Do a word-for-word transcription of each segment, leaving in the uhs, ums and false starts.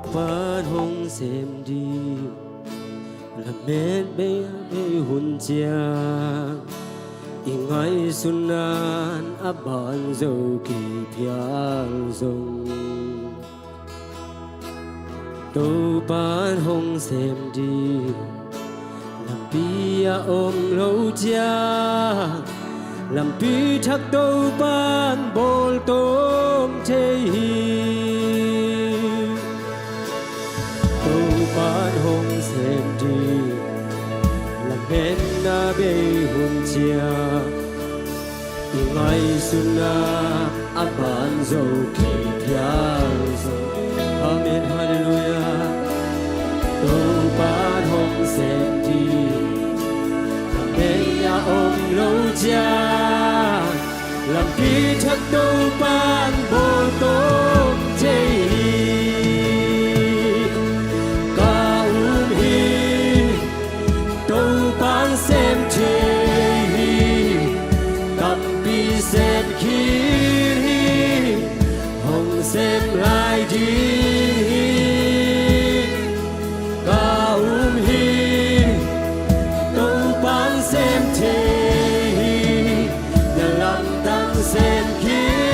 Topa'n hong sem ding lamet bei a bei hun ciang, i ngaihsutna in a banzo kei phial zong, Topa'n hong sem ding lampi a om lo ciang, lampi thak Topa'n bawl tawm thei hi. Topa'n hong sem ding lametna bei hun ciang, i ngaihsutna a banzo kei phial zong. Amen, halleluiah. Topa'n hong sem ding lampi a om lo ciang, lampi thak Topa'n bawl tawm thei hi. Ka um hi, Topa'n sem thei hi. Tampi sem khin hi, hong sem lai ding hi. Ka um hi, Topa'n sem thei hi. Na lamdang sem khin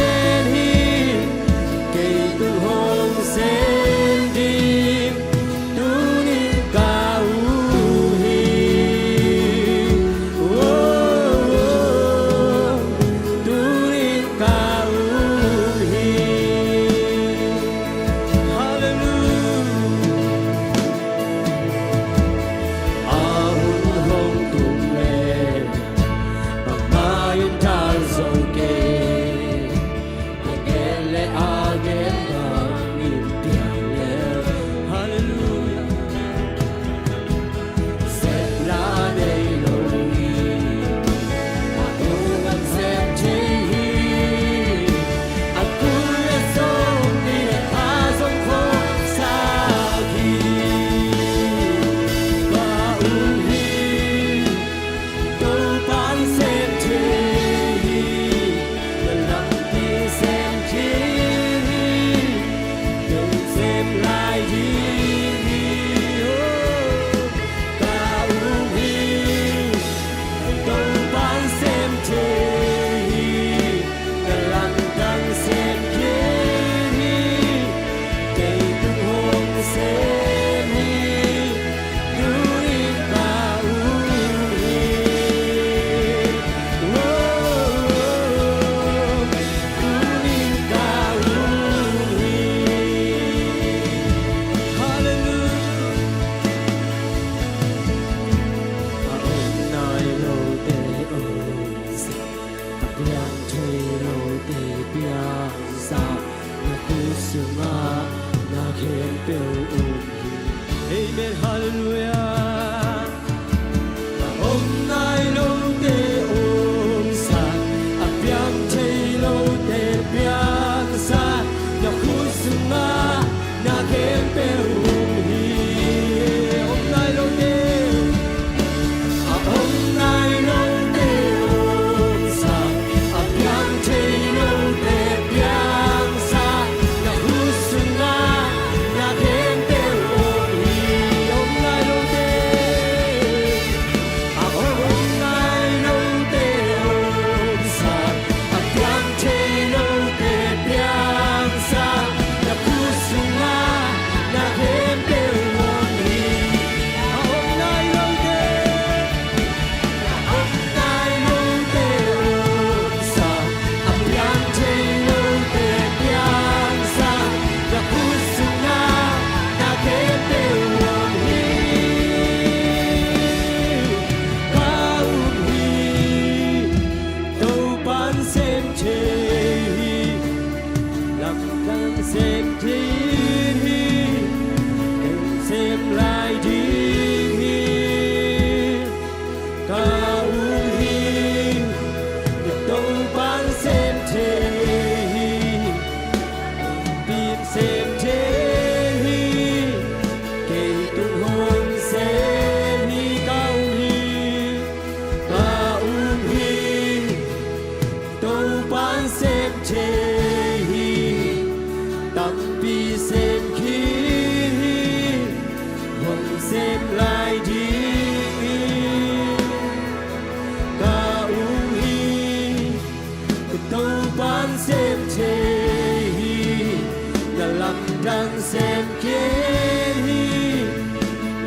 Tang sem kei hi,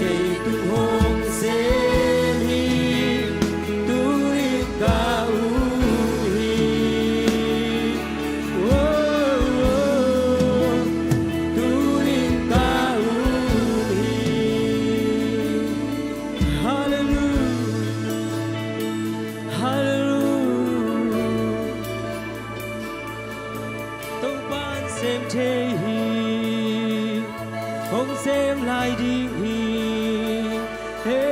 kei tung hong sem hi, tu ning ka ut hi. Oh, oh, tu ning ka ut hi. Hallelujah. Hallelujah. Topa'n sem thei hi, hong sem lai ding hi. Hey,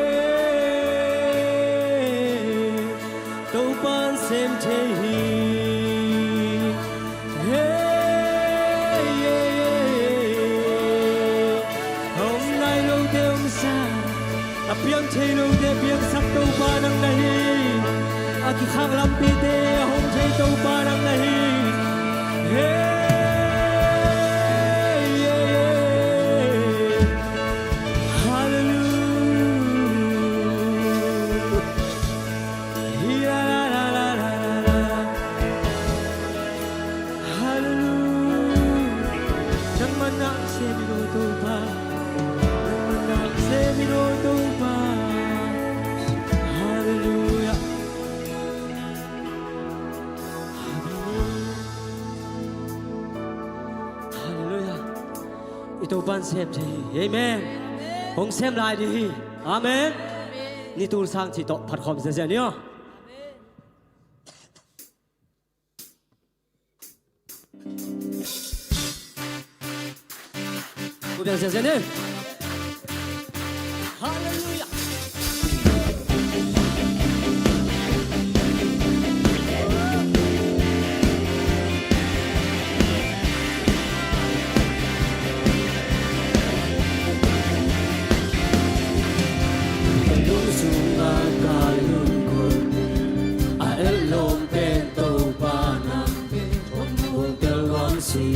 Topa'n sem thei hi. Hey, yeah, yeah, yeah. Hong nai lote hong sa. A piang thei lote piangsak Topa nang na hi. A kikhak lampite a hong thei Topa nang na hi. Hey, yeah, yeah. Hallelujah. Hi, la, la, la. Hallelujah. Nangman na sem hi lo Topa. Nangman na sem hi lo Topa. Hallelujah. Hallelujah. Hallelujah. I Topa'n sem thei hi. Amen. Hong sem lai ding hi. Amen. Ni tul sang cih tawh phat khawm ziazia ni aw. Hallelujah. Ka lungsim a ka lungkut a el lawm pen Topa nang pen hong tel nuam si.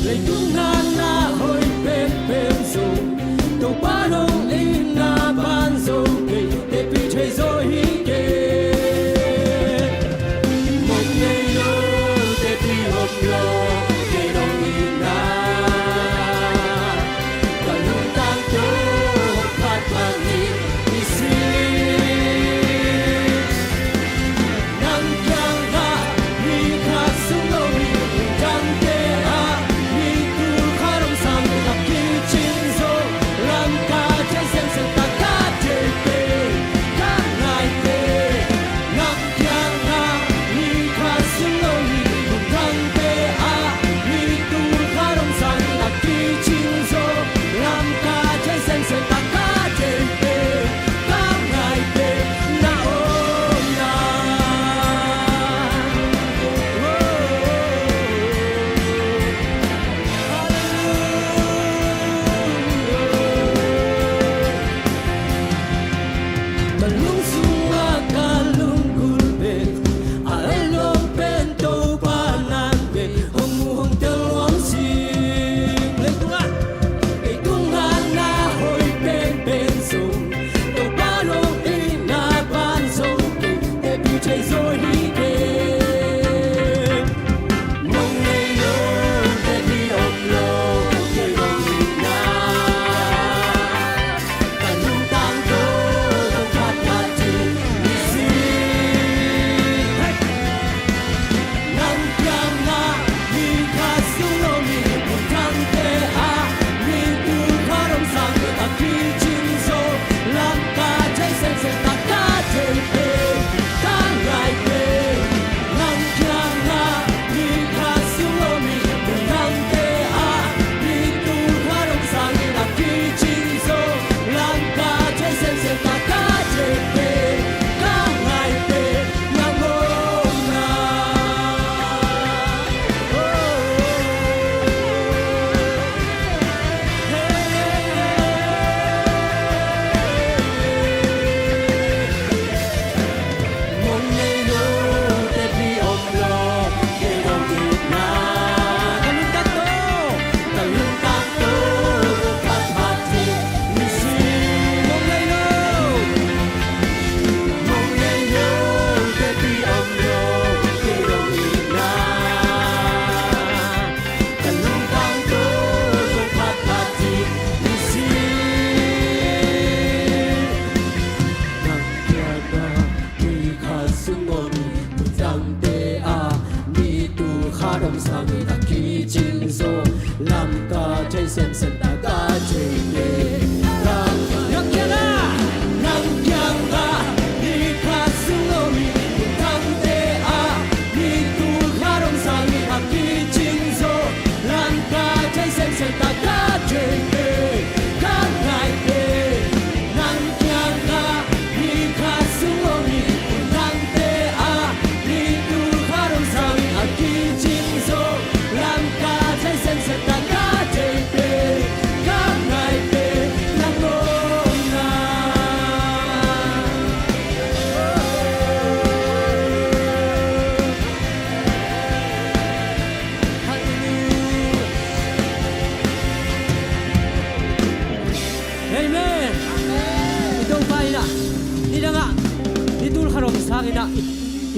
Leitung na na hoih penpen zong Topa nong itna pan zo kei, teci thei zaw hi kei. Mong nei lo, teci om lo, kei nong itna ka lungtang tawh phat bang hi. I si nang kiangah mi khat sung lo hi, tangte ah mi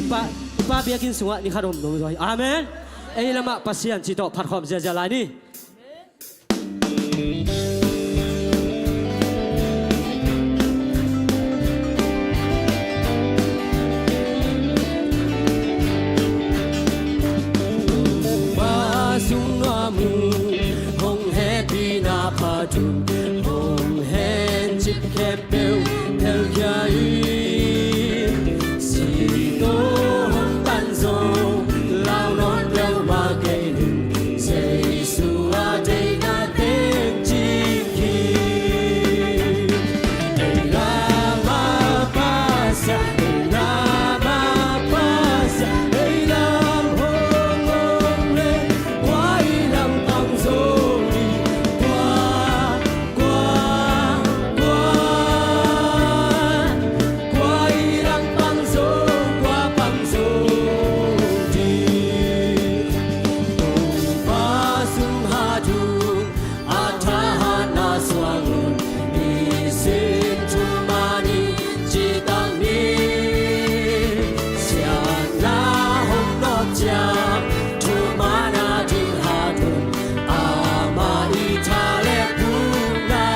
Pa, pa biakinn sungah ni khat om nuam zaw hi. Amen. Ei lamah Pasian ci tawh phatkhawm ziazia lai ni. Pa sung nuam un, hong hehpihna pha dun, hong hencip khempeuh phelkhia in, sih tawh hong tan zong lau nawn peuhmah kei un, Jesu a deihna teng cing hi. Ei lam a Pasian, ei lam a Pasian, ei lam hong om leh, kua i lam pang zo ding, kua, kua, kua, kua i lam pang zo, kua pang zo ding. Topa sung hat un, a thahatna suang un, nisim thuman in cihtak ni. Siatna hong nawk ciang, thuman a ding hat un, amah i tha le phunna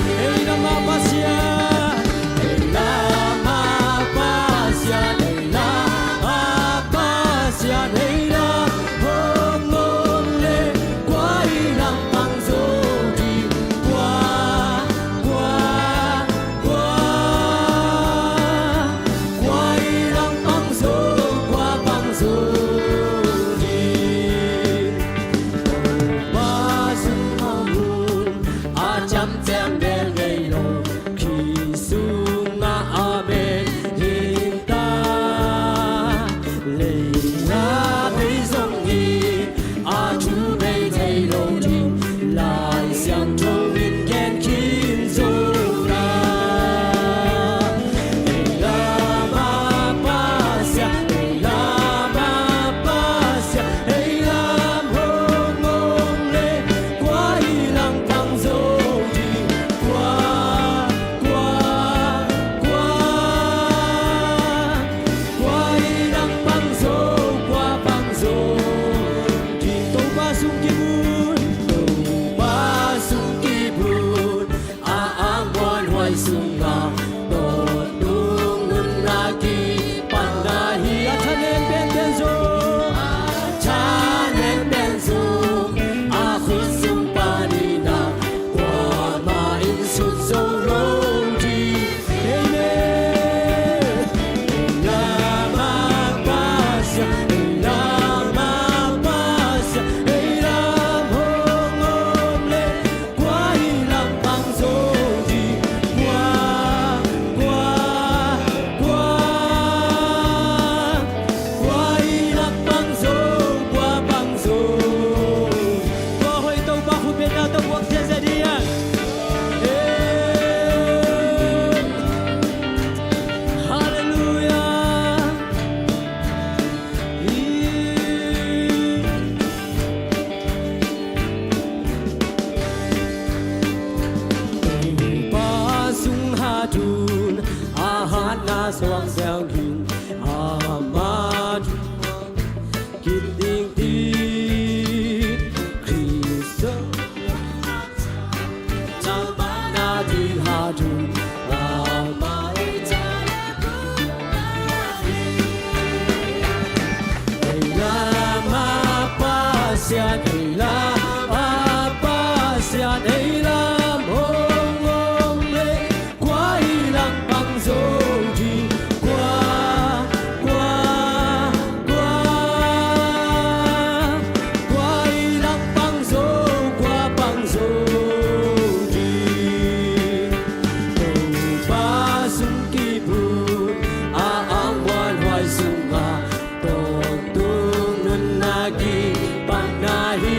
hi. Ei lam a Pasian, ei lam a Pasian, ei lam a Pasian, ei lam hong om leh, kua i lam pang zo ding, kua, kua, kua, kua i lam pang zo, kua pang zo ding. Topa sung a hun, a ciamciam bel ngei lo, Khrih sungah a met hi ta. Leila bei zong hi, a thu bei thei lo ding, Lai Siangtho in gen khin zo na. Ei lam a Pasian, ei lam a Pasian, ei lam hong om leh, kua i lam pang zo ding, kua, kua, kua, kua i lam pang zo, kua pang zo ding. Topa sung kip un, Topa sung kip un, a ang muanhuai sungah tawntung nunna kipan na hi. A thanem penpen zong, a thanem pen zong, a khut sung pan in ah, kuamah in sut zo lo ding. Amen. Ei lam a Pasian, ei lam a Pasian, ei lam hong om leh, kua i lam pang zo ding, kua, kua, kua, kua i lam pang zo, kua pang zo ding. Tua hoih Topa khut bengna tawh buak ziahziah ding. Amen. Halleluiah. Topa sung hat un, a hatna suang siang ding, amah thu kip ding ti, Khrih sung Lamah na ding hat un, lamah i tha le phunna hi. Ei lam a Pasian, ei lam a Pasian, ei lam hong om leh, kua i lam pang zo ding, kua, kua, kua, kua i lam pang zo, kua pang zo ding. Topa sung kip un, a ang muanhuai sungah tawntung nunna kipan na hi.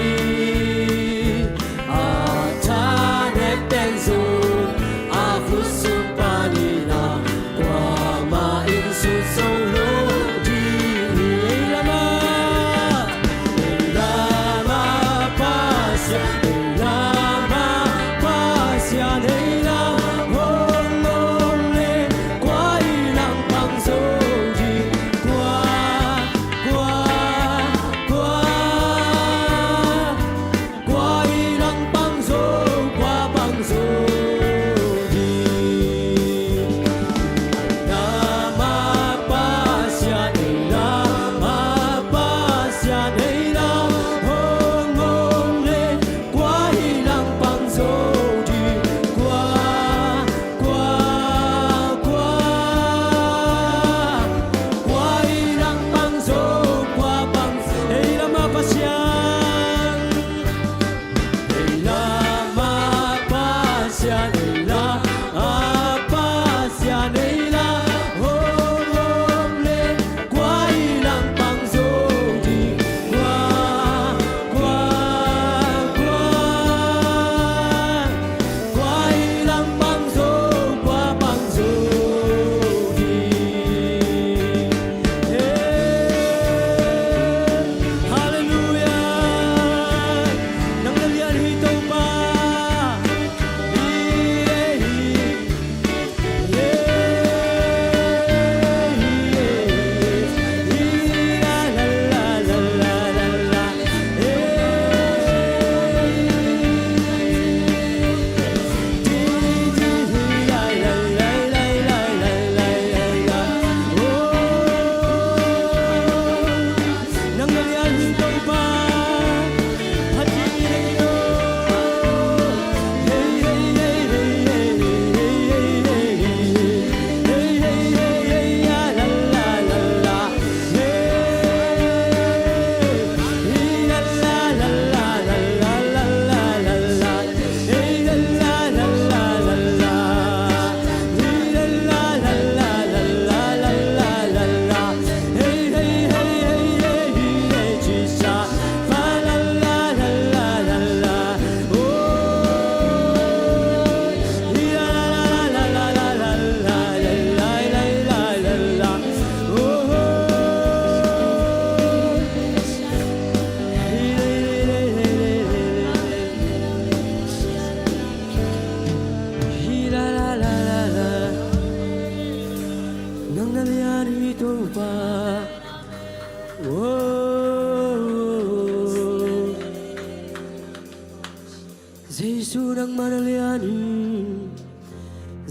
Jesu nangmah na lian hi.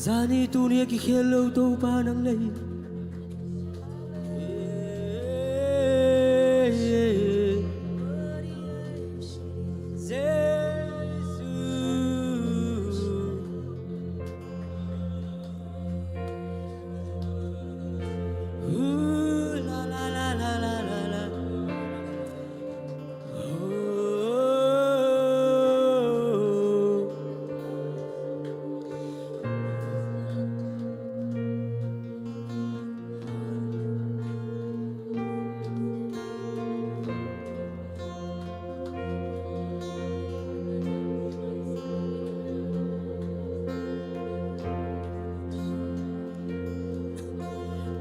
Zani tuni a kikhel lo Topa nang na hi. Jesu.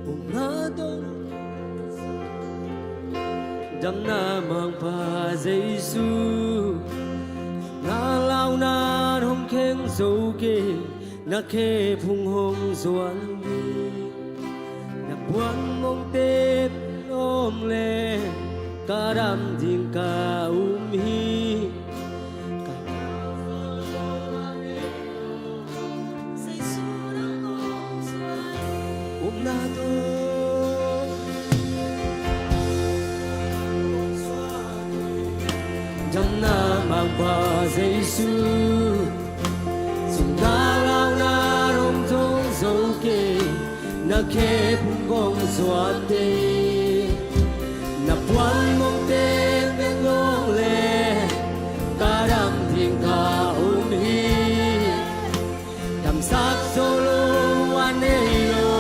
Upna tawh damna mangpa Jesu, na launan hong kheng zo kei, na khephung hong zuan ding. Na puan mongte om le ka dam ding ka um hi. Ka upna tawh damna mangpa Jesu, sungta launan hong thong zo kei, na khephung kong zuan ding. Na puan mongte om le ka dam ding ka um hi. Damsak zo lo a nei lo,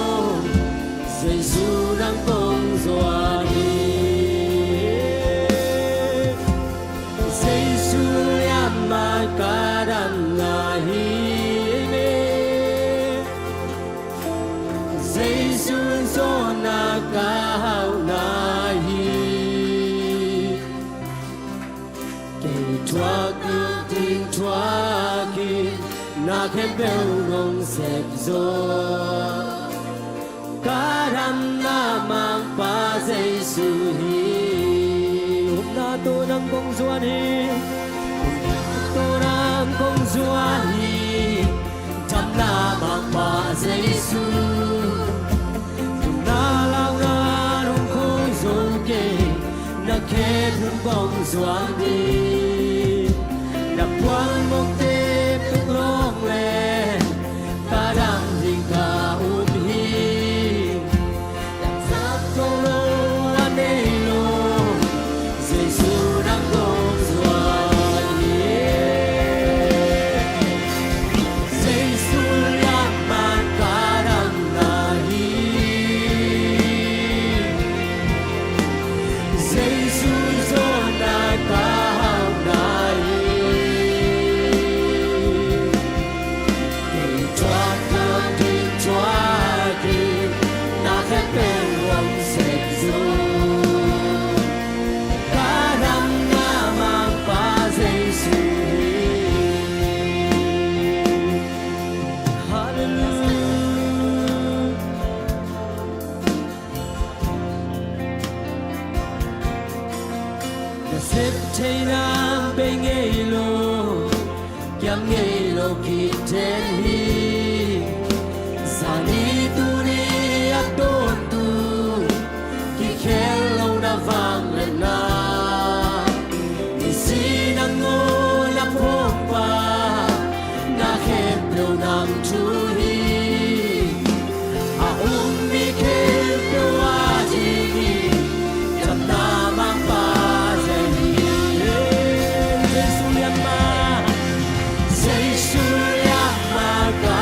Jesu nang kong zuan hi. Jesu liamma ka damna hi. Jesu zawhna ka hauhna hi. Kei thuak ding thuak hi, na khempeuh nong sep zo. Ka damna mangpa Jesu hi. Upna tawh nang kong zuan hi. Upna tawh nang kong zuan hi. Damna mangpa Jesu, na launan hong kheng zo kei, na khephung kong zuan ding. Na puan mongte om le ka dam ding ka um hi. Damsak zo lo a nei lo, Jesu nang kong zuan hi. Jesu liamma ka damna hi. Jesu zawhna ka hauhna hi. Kei thuak ding thuak hi, na khempeuh nong sep zo. Ka damna mangpa Jesu hi. Halleluiah. Na sep theihna bei ngei lo, kiam ngei lo kithei hi. Zani tuni a dawntu kikhel lo na vangliatna, nisim a ngawn a phawkpa, na khempeuh nang thu hi. A um mi khempeuh a ding hi. Damna mangpa Jesu hi. Jesu liamma, Jesu liamma ka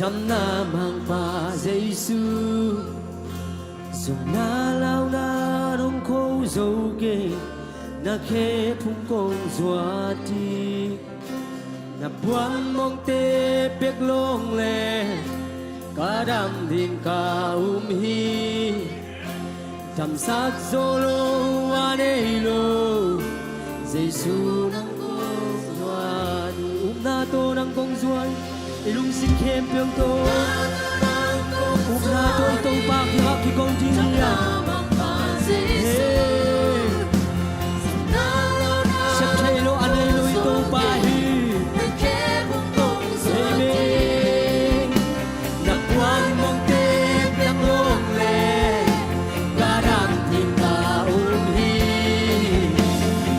Damna mangpa Jesu, zong na launa nong kho zo kei, na khe phung kong zuat hi. Na puan mongte pek lawng le ka dam ding ka um hi. Damsak zo lo a nei lo, Jesu nang kong zuan. Upna tawh nang kong zuan. I lungsim khempeuh tawh, upna tawh i Topa kiangah kikong ding hi a. Hey. Sep thei lo a nei lo i Topa hi. Amen. Na puan mongte pek lawng le ka dam ding ka um hi.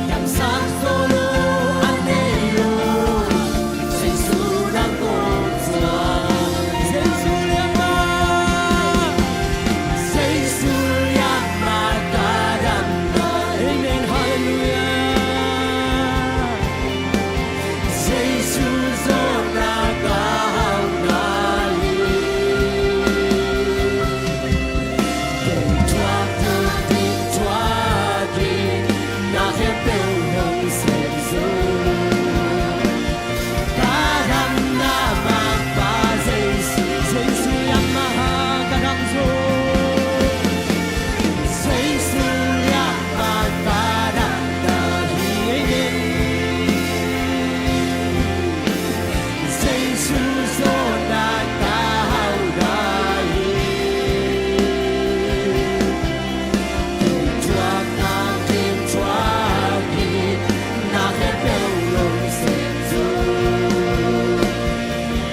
Damsak zo lo a nei lo, Jesu nang kong zuan. Jesu liangmah, Jesu liangmah ka damna. Amen. Halleluiah. Jesu zawhna ka hauhna hi. Kei thuak ding thuak hi, na khempeuh hong sem zo. Ka damna mangpa Jesu, Jesu liangmah ka dam zo. Jesu liangmah ka damna hi. Jesu zawhna ka hauhna hi. Kei thuak, kei thuak hi, na khempeuh hong sem zo.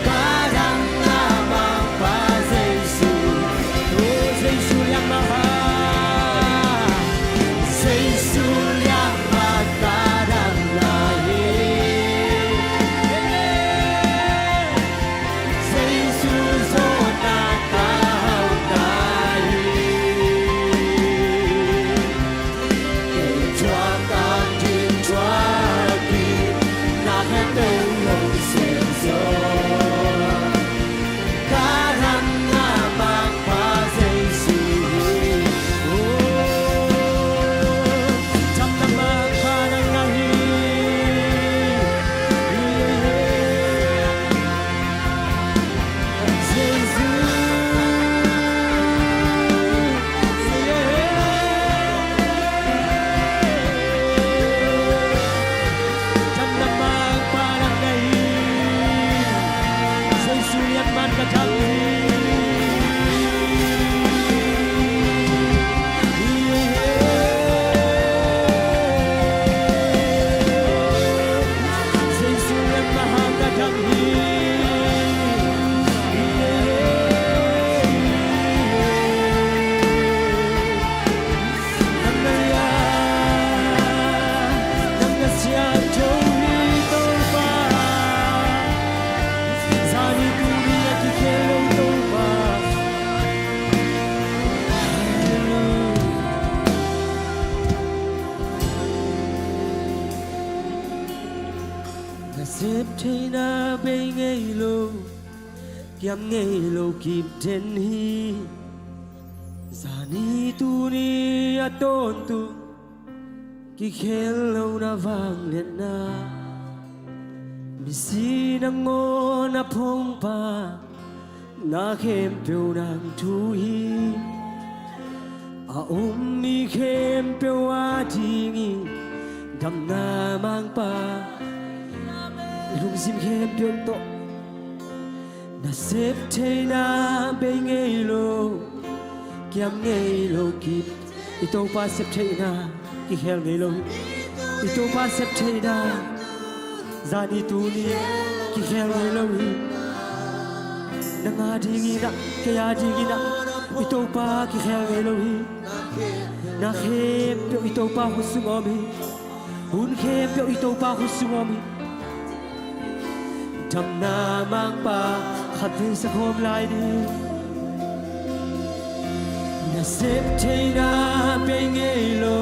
Ka damna mangpa Jesu. Oh, Jesu liangmah ha. Jesu liangmah ka damna hi. Jesu zawhna ka hauhna hi. Kei thuak, kei thuak hi, na khempeuh hong sem zo. Ka damna mangpa Jesu hi. Oh, damna mangpa nang na hi. Jesu. Damna mangpa nang na hi. Jesu liangmah ka dam hi. Jesu liangmah ka dam hi. Nang na lian, nang na siangtho hi Topa. Zani tuni a kikhel lo Topa. Halleluiah. Na sep theihna bei ngei lo, kiam ngei lo kip den hi. Zani tuni a tawntung kikhel lo na vangliatna, misi nangawn a phongpa, na khempeuh nang thu hi. A um mi khempeuh a dingin damna mangpa, i lungsim khempeuh tawh. Na sep theihna bei ngei lo, kiam ngei lo kip. I Topa sep theihna kikhel ngei lo hi. I Topa sep theihna zani tuni kikhel ngei lo hi. Nang a dingin ah, kei a dingin ah, i Topa kikhel ngei lo hi. Na khempeuh i Topa khut sung om hi. Hun khempeuh i Topa khut sung om hi. Damna mangpa khat vei sa khawm lai ni. Na sep theihna bei ngei lo,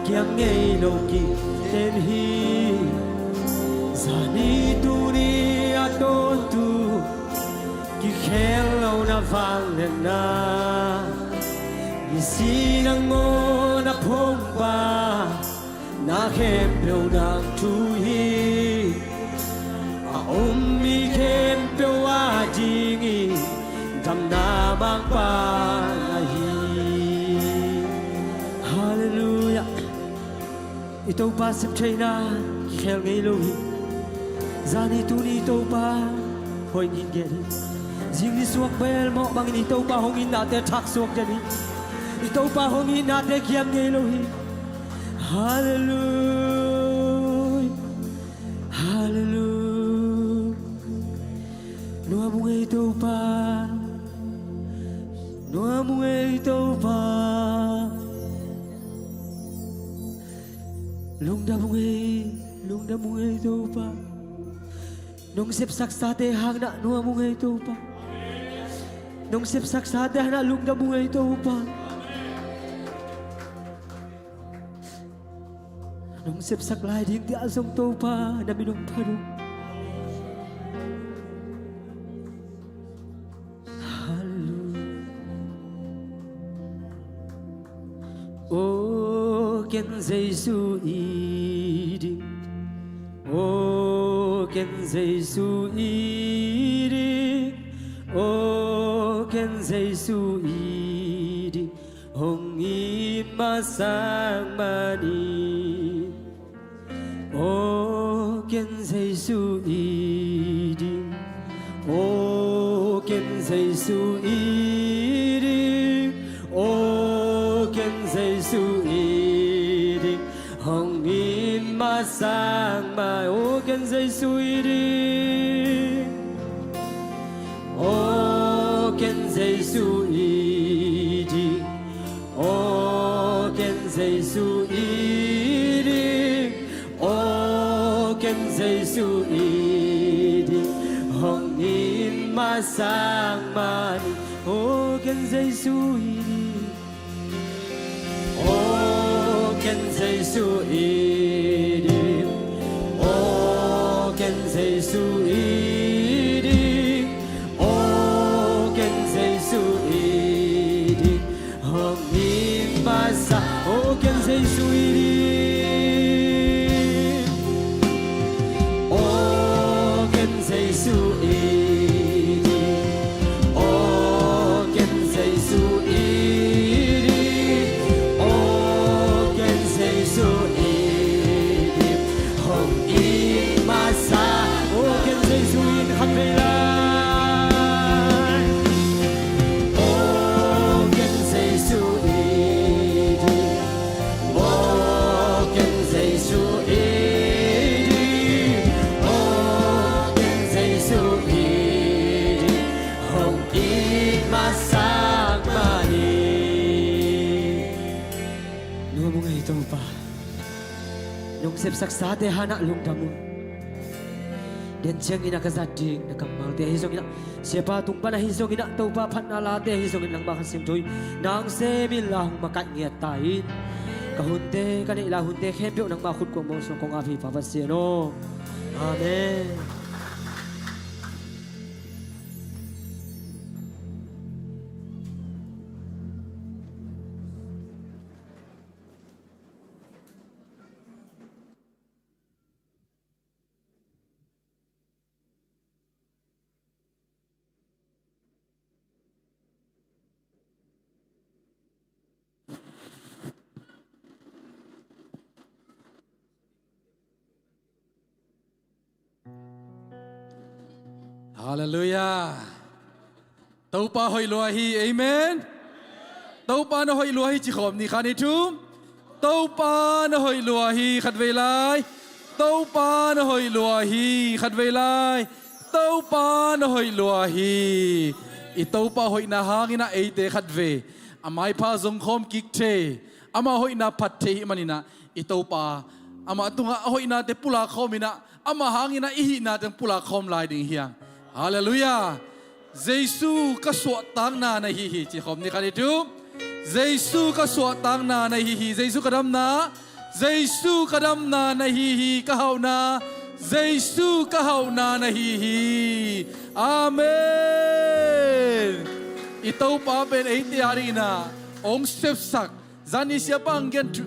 kiam ngei lo kip den hi. Zani tuni a tawntung Khel lo na vangliatna, nisim nangawn a phongpa, na khempeuh nang thu hi. A om mi khempeuh adingin damna mangpa na hi. Halleluiah. I Topa sep theihna khel ngei lo hi. Zani tuni i Topa hoih in gen hi. Zingni suak bel mawh bangin i Topa hong itnate thak suak den hi. I Topa hong itnate kiam ngei lo hi. Halleluiah. Halleluiah. Nuam ung ei Topa. Nuam ung ei Topa. Lungdam ung ei, lungdam ung ei Topa. Nong sepsaksate hangin ah nuam ung ei Topa. Nong sepsaksate hangin ah lungdam ung ei Topa. Nong sepsak lai ding te ah zong Topa na min hong phat ung. Halleluiah. Aw ken Jesu it ing. Aw ken Jesu it ing. Aw ken Jesu it ing. Hong it masa manin. Aw ken Jesu it ing. Aw ken Jesu it ing. Aw ken Jesu it ing. Hong it masa manin. Aw ken Jesu it ing. Aw ken Jesu it ing. Aw ken Jesu it ing. Aw ken Jesu it ing. Hong it masa manin. Aw ken Jesu it ing. Aw ken Jesu it ing. Aw ken Jesu it ing. Aw ken Jesu it ing. Hong it masa. Aw ken Jesu it ing. Aw ken Jesu it ing. Aw ken Jesu it ing. Aw ken Jesu it ing. Hong it masa. Aw ken Jesu it ing. Khat vei lai. Aw ken Jesu it ing. Aw ken Jesu it ing. Aw ken Jesu it ing. Hong it masa manin. Nuam ung ei Topa. Nong sepsaksate hangin ah lungdam ung. Den ciangin ah ka zat ding na kammalte ahi zongin ah, siapa tung pan ahi zongin ah, Topa phatna late ahi zongin nangmah Kha Siangtho in nang semin la hong makaih ngiat ta in. Ka hunte, ka neih lai hunte khempeuh nangmah khut kuang mawng sung kong ap hi Pa Pasian aw. Amen. Halleluiah. Topa hoih lua hi. Amen. Topa na hoih lua hi. Ci khawm ni, khat ni thum. Topa na hoih lua hi. Khat vei lai. Topa na hoih lua hi. Khat vei lai. Topa na hoih lua hi. I Topa hoihna hangin ah eite khat vei a maipha zong khawm kik thei, ama hoihna phat thei hih manin ah, i Topa amah tungah a hoihnate pulak khawm in ah, ama hangin ah i hihna teng pulak khawm lai ding hi hang. Halleluiah. Jesu ka suahtakna na hi hi. Ci khawm ni, khat ni thum. Jesu ka suahtakna na hi hi. Jesu ka damna. Jesu ka damna na hi hi. Ka hauhna. Jesu ka hauhna na hi hi. Amen. I Topa pen eite a dingin ah hong sepsak. Zani siapa hong gen thu,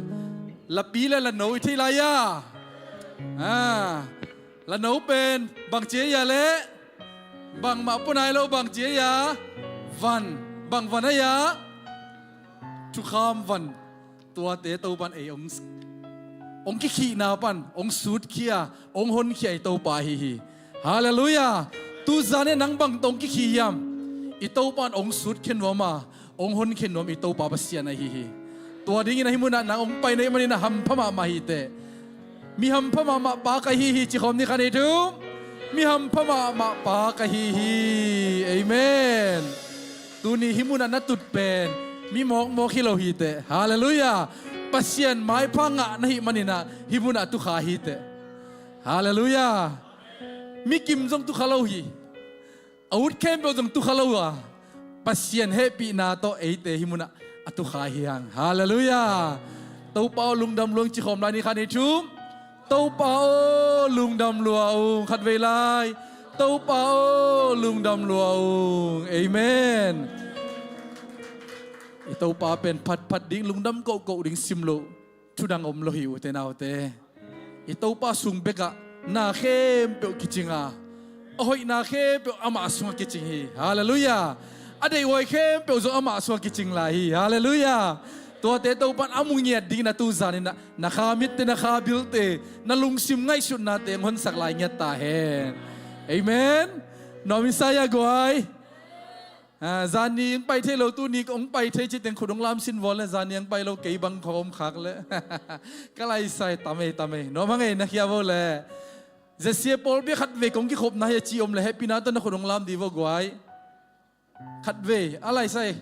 lapi le lano i thei lai a. Ah, lano pen bang ci a le, bangmah pua nai lo, bang ci a, van, bang van a, thukham van. Tuate Topan ei hong, hong kikhihna pan hong sutkhia, hong honkhia i Topa ahi hi. Halleluiah. Tuzan in nang bang tawh hong kikhih hiam? I Topan hong sutkhia nuam a, hong honkhia nuam i Topa Pasian ahi hi. Tua dingin ahi munah nang hong pai na hih manin ah hampha mahmah hi teh. Mi hampha mahmah pa ka hi hi, ci khawm ni kha ni thu. Mi hampha mahmah pa ka hi hi. Amen. Tuni hih munah na tut pen mi mawkmawk hi lo hi teh. Halleluiah. Pasian maipha ngah na hih manin ah hih munah tukha hi teh. Halleluiah. Mi kim zong tukha lo hi. A ut khempeuh zong tukha lo a, Pasian hehpihna tawh eite hih munah a tukha hi hang. Halleluiah. Topa aw lungdam lua ung, ci khawm lai ni kha ni thu. Topa aw lungdam lua ung, khatvei lai. Topa aw lungdam lua ung. Amen. I Topa pen phatphat ding, lungdam kohkoh ding sim loh thudang om lo hi, ute naute. I Topa sung bekah na khempeuh kicing a, a hoihna khempeuh amah sungah kicing hi. Halleluiah. A deihhuai khempeuh zong amah sungah kicing lai hi. Halleluiah. Tuate Topan a mu ngiat dingin ah tuzan in ah na kha mitte, na kha bilte, na lungsim ngaihsutnate hong honsak lai ngiat ta hen. Amen. Nuam i sa hia guai? Ah, zani hong pai thei lo, tuni hong pai thei ci teng khut hong lam sin vaw le, zani hong pai lo kei bang khawng om khak le. Ka lai sai, tam ei, tam ei. Nuam hang ei, na khia vaw le. Zesia pawlpi ah khatvei kong kikhopna hi a ci om le, hehpihna tawh na khut hong lam dih vaw guai. Khatvei, a lai sai.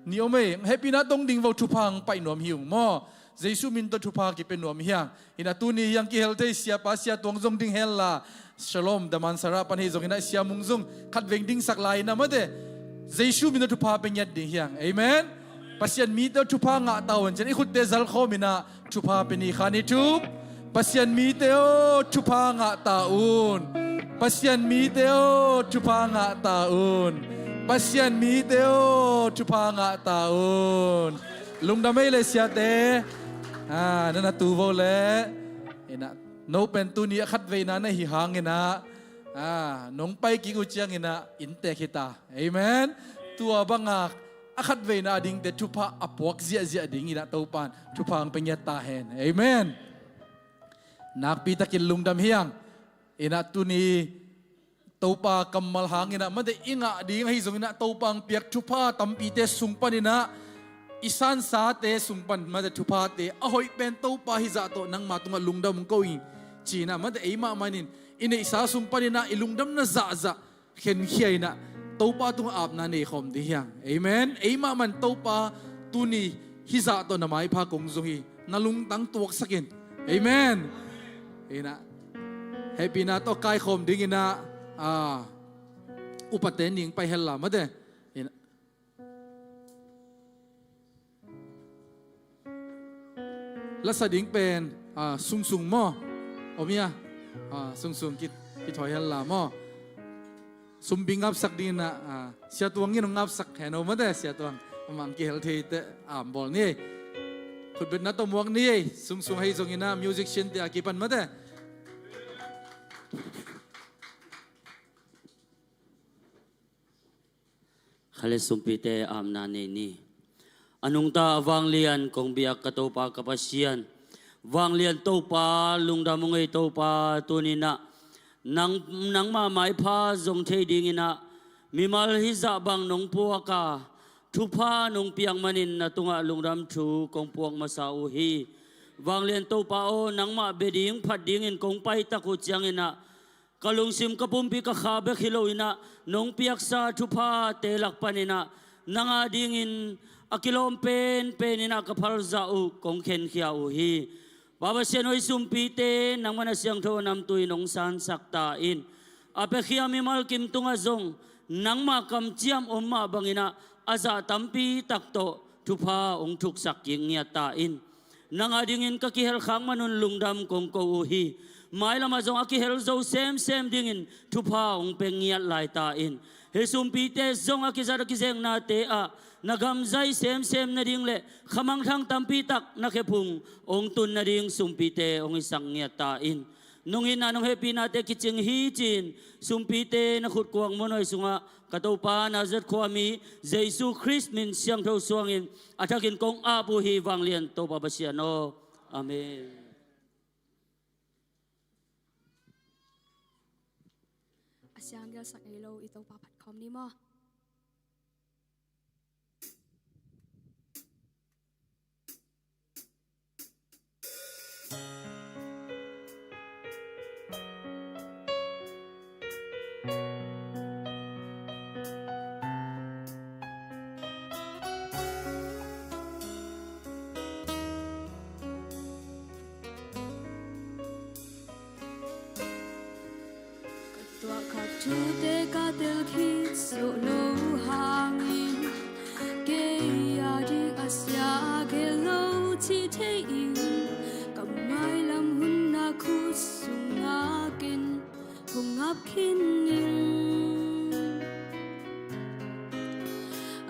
Ni om ei, hehpihna tawh hong ding vaw, thupha hong pai nuam hi ung maw. Jesu min tawh thupha kipia nuam hi hang. Hi in ah tuni hiang kihel thei siapa, sia tuang zong ding hen la. Shalom, Damansara pan hi zong hi in ah sia mung zong khatvei dingsak lai hi in ah mate. Jesu min tawh thupha pia ngiat ding hi hang. Amen. Pasian mite aw thupha ngah ta un, ci-in i khutte zal khawm hi in ah thupha pia ni kha ni thu. Pasian mite aw thupha ngah ta un. Pasian mite aw thupha ngah ta un. Pasian mite aw thupha ngah ta un. Lungdam ei le siate. Ah, na na tu vaw le. Hi in ah no pen tuni a khatveina na hi hang hi in ah, ah, nong pai kik uh ciangin ah inntek hi ta. Amen. Tua banga a khatveina a dingte thupha a puak ziahziah dingin ah Topan thupha hong pia ngiat ta hen. Amen. Nakpi takin lungdam hi hang. Hi in ah tuni Topa kammal hangin ah mate i ngah ding ahi zongin ah Topa hong piak thupha tampite sung panin ah i sansate sung pan mate thuphate a hoih pen Topa hizah tawh nangma tungah lungdam hong ko ing, ci-in ah mate ei mahmah in i neihsa sung panin ah i lungdamna zahzah khenkhia in ah Topa tungah apna nei khawm ding hi hang. Amen. Ei mahmah in Topa tuni hizah tawh na maipha kong zong hi, na lungtang tuaksak in. Amen. Hi in ah hehpihna tawh kaikhawm dingin ah, ah, upate ning pai hen la mate. Hi in ah lasa ding pen, ah, sungsung maw? Om hia? Ah, sungsung kit, kithawi hen la maw? Sumbi ngapsak dingin ah, ah, sia tuang in hong ngapsak hen aw mate, sia tuang. Amah hong kihel thei teh, ah, bawl ni ei. Khutbetna tawh muak ni ei, sungsung ahi zongin ah musician te a kipan mate. Kha le sumpite apna nei ni. A nungta a vanglian kong biak ka Topa ka Pasian, vanglian Topa, lungdam ung ei Topa, tuni in ah nang, nangma maipha zong thei dingin ah mimal hizah bang nong puak a, thupha nong piak manin na tungah lungdam thu kong puak masa uh hi. Vanglian Topa aw, nangmah bia ding phat dingin kong paitak uh ciangin ah ka lungsim ka pumpi ka kha bek hi loin ah nong piaksa thuphate lak panin ah nang a dingin a kilawm penpen in ah ka phalzah uh kong khenkhia uh hi. Pa Pasian aw, i sumpite nangmah na siangtho a namtui nong sansak ta in, a piakhia mimal kim tungah zong nangma kamciam om mah bangin ah a zah tampi tak tawh thupha hong thuksak kik ngiat ta in. Nang a dingin ka kihelkhak man un lungdam kong ko uh hi. mailamah zong a kihel zo semsem dingin thupha hong pia ngiat lai ta in. Hih sumpite zong a kizat a kizeknate ah na gam zai semsem nading le khamangthang tampi tak na khephung hong tun nading sumpite hong hisak ngiat ta in. Nong itna nong hehpihnate kicing hi ci-in sumpite na khutkuang muanhuai sungah ka Topa Nazareth khuami Jesu Khrist min siangtho suangin a thakin kong ap uh hi. Vanglian Topa Pasian aw. Amen. A siang gelsak ngei lo i Topa phat khawm ni maw? Ka tuahkhak thute ka tel khit zawh loh hangin kei a ding a sia a gel lo ci thei in, ka mailam hun a khut sungah ken hong ap khin ing.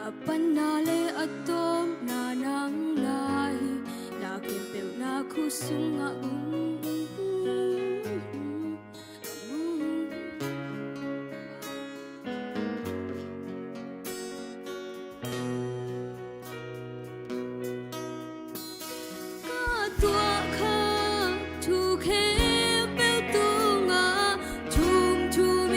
A panna le a tawpna nang na hi, na khempeuh na khut sungah um. Ka tuahkhak thu khempeuh tungah thum thum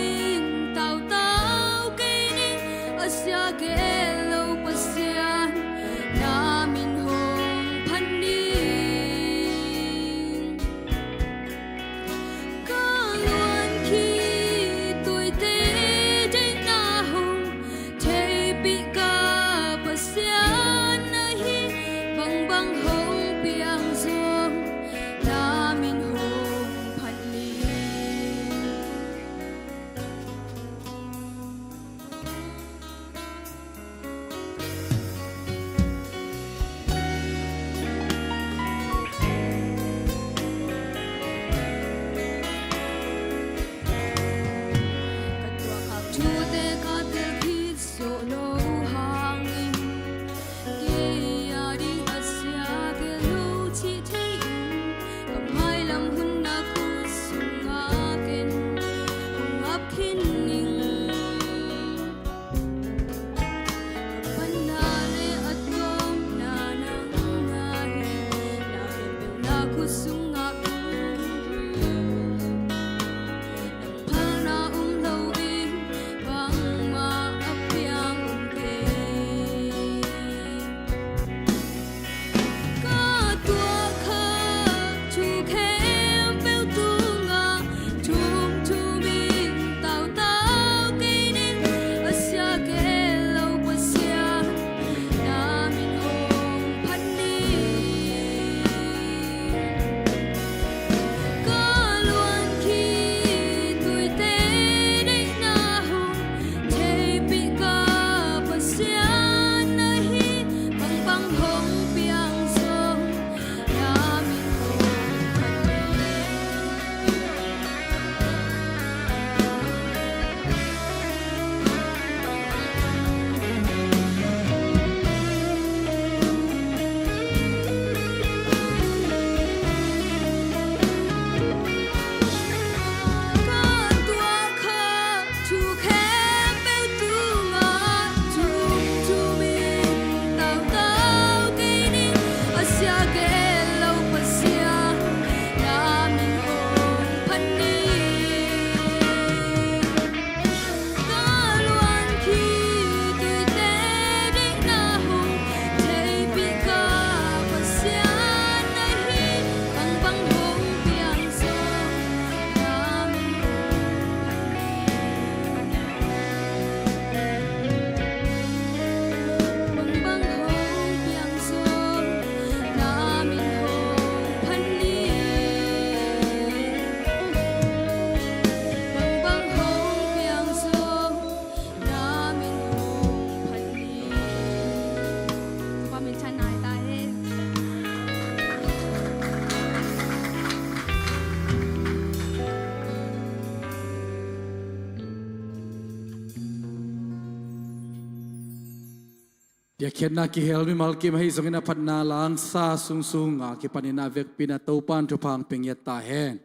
Khiatna kihel mimal kim ahi zongin a phatna langsa sungsunga kipanin a vekpi in a Topan thupha hong pia ngiat ta hen.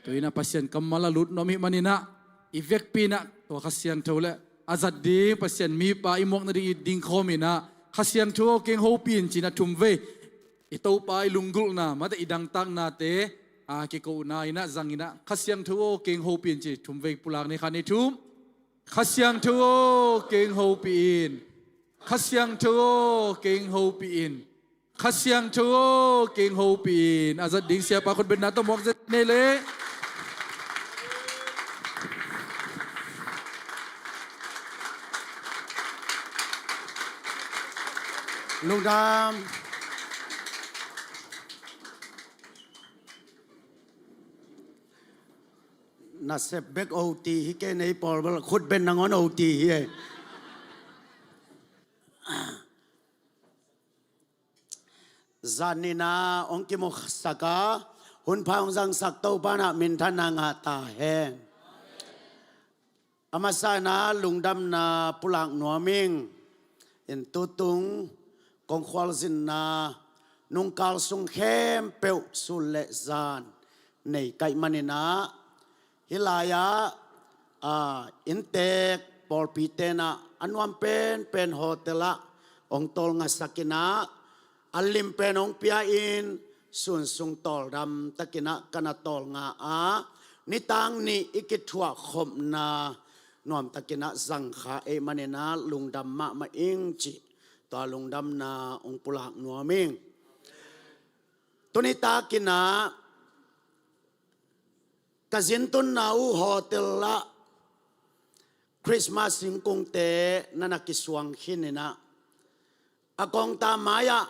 Tu-in a Pasian kammal a lut nuam i hih manin a i vekpi in a tua Kha Siangtho le a zat ding Pasian mipa i muak nading i dingkhawm in a Kha Siangtho aw keng hopih in ci-in a thum vei i Topa i lunggulhna mate i dangtaknate a kikohna in a zang in a Kha Siangtho aw keng hopih in ci thum vei pulak ni khat ni thum. Kha Siangtho aw keng hopih in. Kha Siangtho aw keng hopih in. Kha Siangtho aw keng hopih in. A zat ding siapa khutbetna tawh muak zet nei leh. Lungdam. Nasep bek O T hi kei, nei pawl bel khutbet nangawn O T hi ei. Zan in a hong kimusak a hun pha hong zangsak Topa in a minthanna ngah ta hen. A masa in a lungdamna pulak nuam ing. In tutung kong khualzinna nungkal sung khempeuh sun le zan nei ka hih manin a hih lai-ah, a, inntek pawlpite in a a nuam penpen hotel ah hong tawlngasak in a a lim pen hong pia in sun sung tawldam takin a ka na tawlnga a nitang nih i kithuah khopna nuamtakin a zangkha ei manin a lungdam mahmah ing cih tua lungdamna hong pulak nuam ing. Tuni takin a ka zintunna uh hotel ah Christmas singkungte na na kisuang khin in a a kongta mai-ah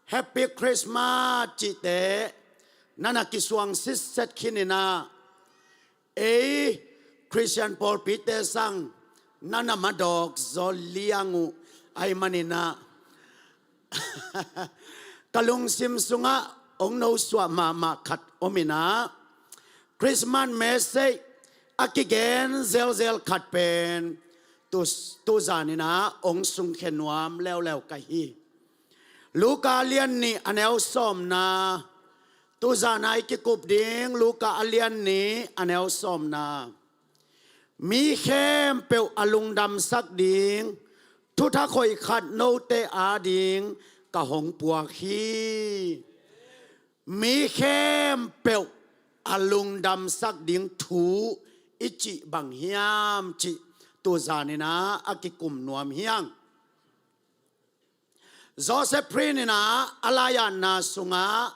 Happy Christmas cihte na na kisuang sitset khin in a ei Khristian pawlpite sang na na madawk zaw liang uh ahih manin a ka lungsim sungah hong nosuah mahmah khat om in a Christmas message a kigen zelzel khat pen tu, tuzan in a hong sungkhia nuam leuleu ka hi. Luka a lian nih a neu sawmna. Tuzan a i kikup ding Luka a lian nih a neu sawmna. Mi khempeuh a lungdamsak ding thuthak hoih khat note ading ka hong puak hi. Mi khempeuh a lungdamsak ding thu i cih bang hiam cih tuzan in a a kikum nuam hi hang. Joseph Prince in a a laiatna sungah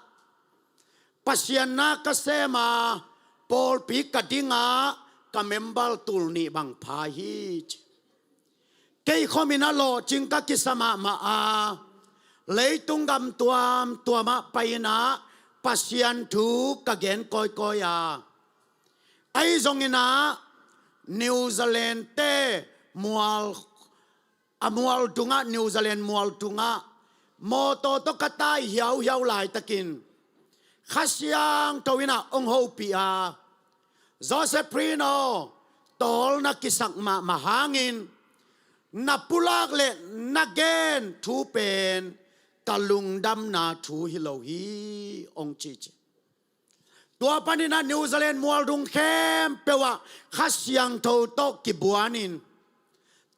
Pasian na ka sem a pawlpi ka ding a ka member tul nih bang pha hi ci. Kei khawm in a lawhcing ka kisa mahmah a leitung gam tuamtuam ah pai in a Pasian thu ka gen kawikawi a ahi zongin a New Zealand te mual a mual tungah New Zealand mual tungah mawtaw tawh ka tai hiauhiau laitakin Kha Siangtho in a hong hopih a Joseph Prince aw tawl na kisak mahmah hangin na pulak le na gen thu pen ka lungdamna thu hi lo hi hong ci ci. Tua panin a New Zealand mualdung khempeuh ah Kha Siangtho tawh kibuanin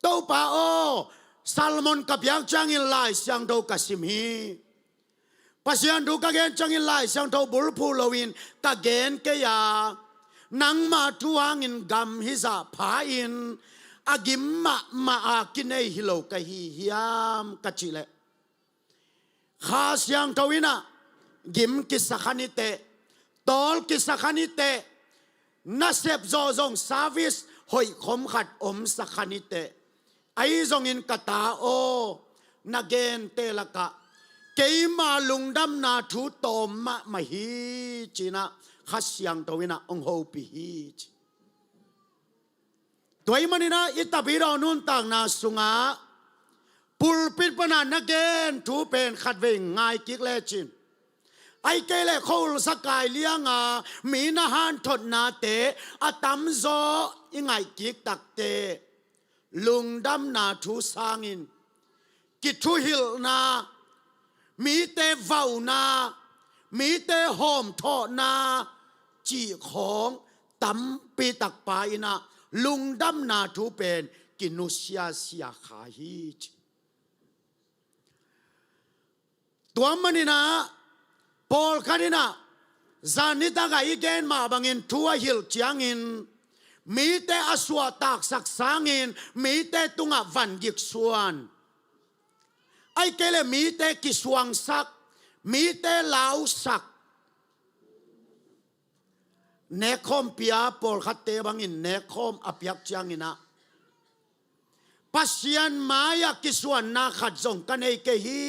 Topa aw Salmon ka piak ciangin Lai Siangtho ka sim hi. Pasian thu ka gen ciangin Lai Siangtho bulphuh loin ka gen kei a nangma thu hangin gam hizah pha-in a gim mahmah a kinei hi lo ka hi hiam ka cih leh Kha Siangtho in a gim kisa kha ni teh tawl kisa kha ni teh nasep zawh zong service hoih khom khat omsa kha ni teh ahi zongin ka ta aw na gente lakah keima lungdamna thu tawm mahmah hi ci-in a Kha Siangtho in a hong hopih hi ci. Tua ahih manin a i tapidaw nuntakna sungah pulpit pana na gen thu pen khatvei ngai kik lecin ahih kei leh khuahulsa kai lianga mi na hanthotnate a tamzaw i ngaih kik takteh lungdamna thu sangin kithuhilhna, mite vauna, mite hawmthawhna cih khawng tampi takpa in ah lungdamna thu pen kinusiasia kha hi ci. Tua manin ah pawlkhat in ah zan nitak ah i gen mah bangin thu a hilh ciangin mite a suahtaksak sangin mite tungah van giksuan, ahih kei leh mite kisuangsak, mite lausak, nekkhawm pia, pawlkhatte bangin nekkhawm a piak ciangin ah Pasian mai-ah kisuanna khat zong ka nei kei hi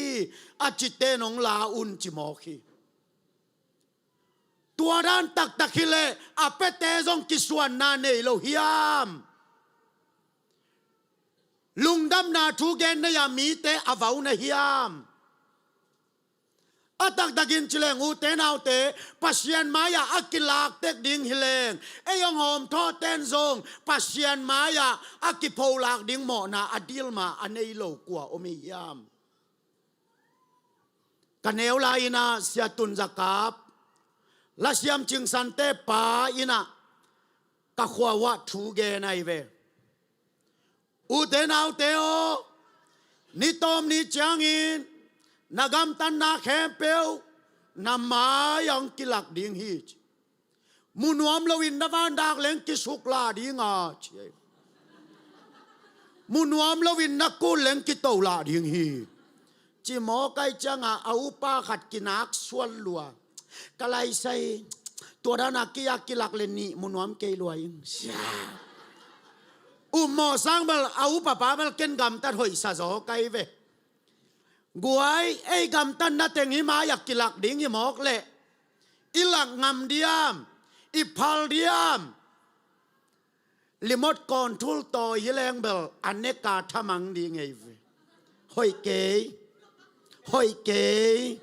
a cite in hong la un ci mawk hi. Tua dan taktak hi leh a piate zong kisuanna nei lo hiam? Lungdamna thu gen nei-ah mite a vau na hiam? A taktakin ci leng, ute naute, Pasian mai-ah a kilak tek ding hi leng, ei hong hawmthawhte in zong Pasian mai-ah a kipholak ding mawhna a dilma a nei lo kua om hi hiam? Ka neu lai-in ah Sia Tun Za Kap, lasiam Cing Sante pa in ah ka khua uah thu gen ahi ve. Ute naute aw, ni tawm ni ciangin na gamtatna khempeuh na mai-ah hong kilak ding hi ci. Mu nuam loin na vandak leng kisuklah ding a ci. Mu nuam loin na kul leng kitolah ding hi ci mawk ahih ciangin a upa khat kinak suan lua. Ka laisai, tua dan a kei a kilak leh nih mu nuam kei lua ing. Sia. U mawh sang bel a upa pa bel ken gamtat hoihsa zaw ka hi ve. Guai, ei gamtatna teng hih mai-ah kilak ding hi mawk leh i lak ngam diam, i phal diam? Remote control tawi hi leng bel a nek a thamang ding hi ve. Hoih kei, hoih kei,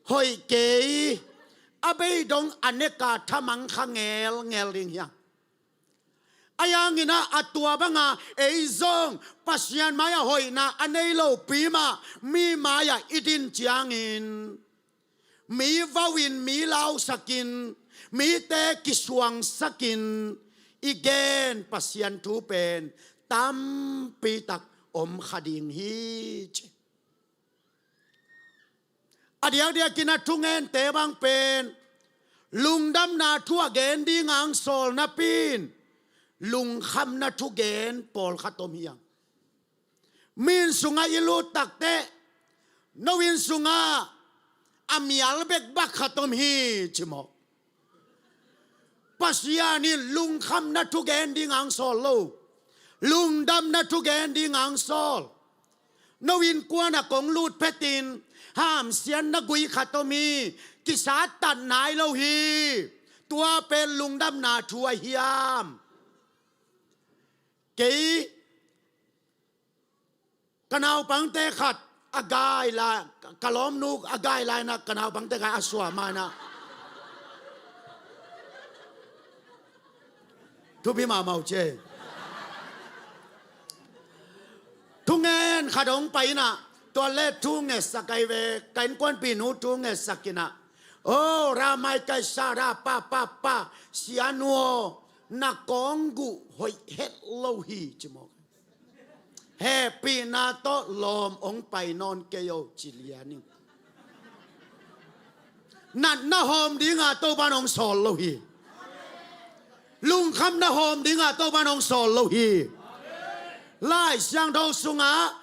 hoih kei. A bei dong a nek a thamang kha ngelngel ding hi hang. Ahi hangin ah a tua banga ei zong Pasian mai-ah hoihna a nei lopi mah mi mai-ah i din ciangin mi vau-in, mi lausakin, mite kisuangsakin i gen Pasian thu pen tampi tak om kha ding hi ci. A diakdiakin a thungente bang pen lungdamna thu a gen ding a hong sawl napi-in lungkhamna thugen pawlkhat om hi hang. Mi inn sungah i lut takteh no inn sungah a mial bek bak khat om hi ci mawk. Pasian in lungkhamna thugen ding a hong sawl lo, lungdamna thugen ding a hong sawl. No innkuan ah kong lut phetin hamsiatna gui khat om hi, kisattat nai lo hi. Tua pen lungdamna thu a hiam? Kei ka naupangte khat a gai lai, ka lawmnu a gai lai-in ah ka naupangte khat a suah ma-in ah thupi mahmah uh ci. Thungen khat hong pai-in ah, tua leh thu ngetsak ahi ve, ka innkuanpihnu thu ngetsak in ah, "O, ramai kaisa ra pa pa pa, sianu aw, na kawngguh hoih het lo hi," ci mawk. "Hehpihna tawh lawm hong pai nawn kei o," ci lian ing. Natna hawm dinga Topa'n hong sawl lo hi. Lungkhamna hawm dinga Topa'n hong sawl lo hi. Lai Siangtho sungah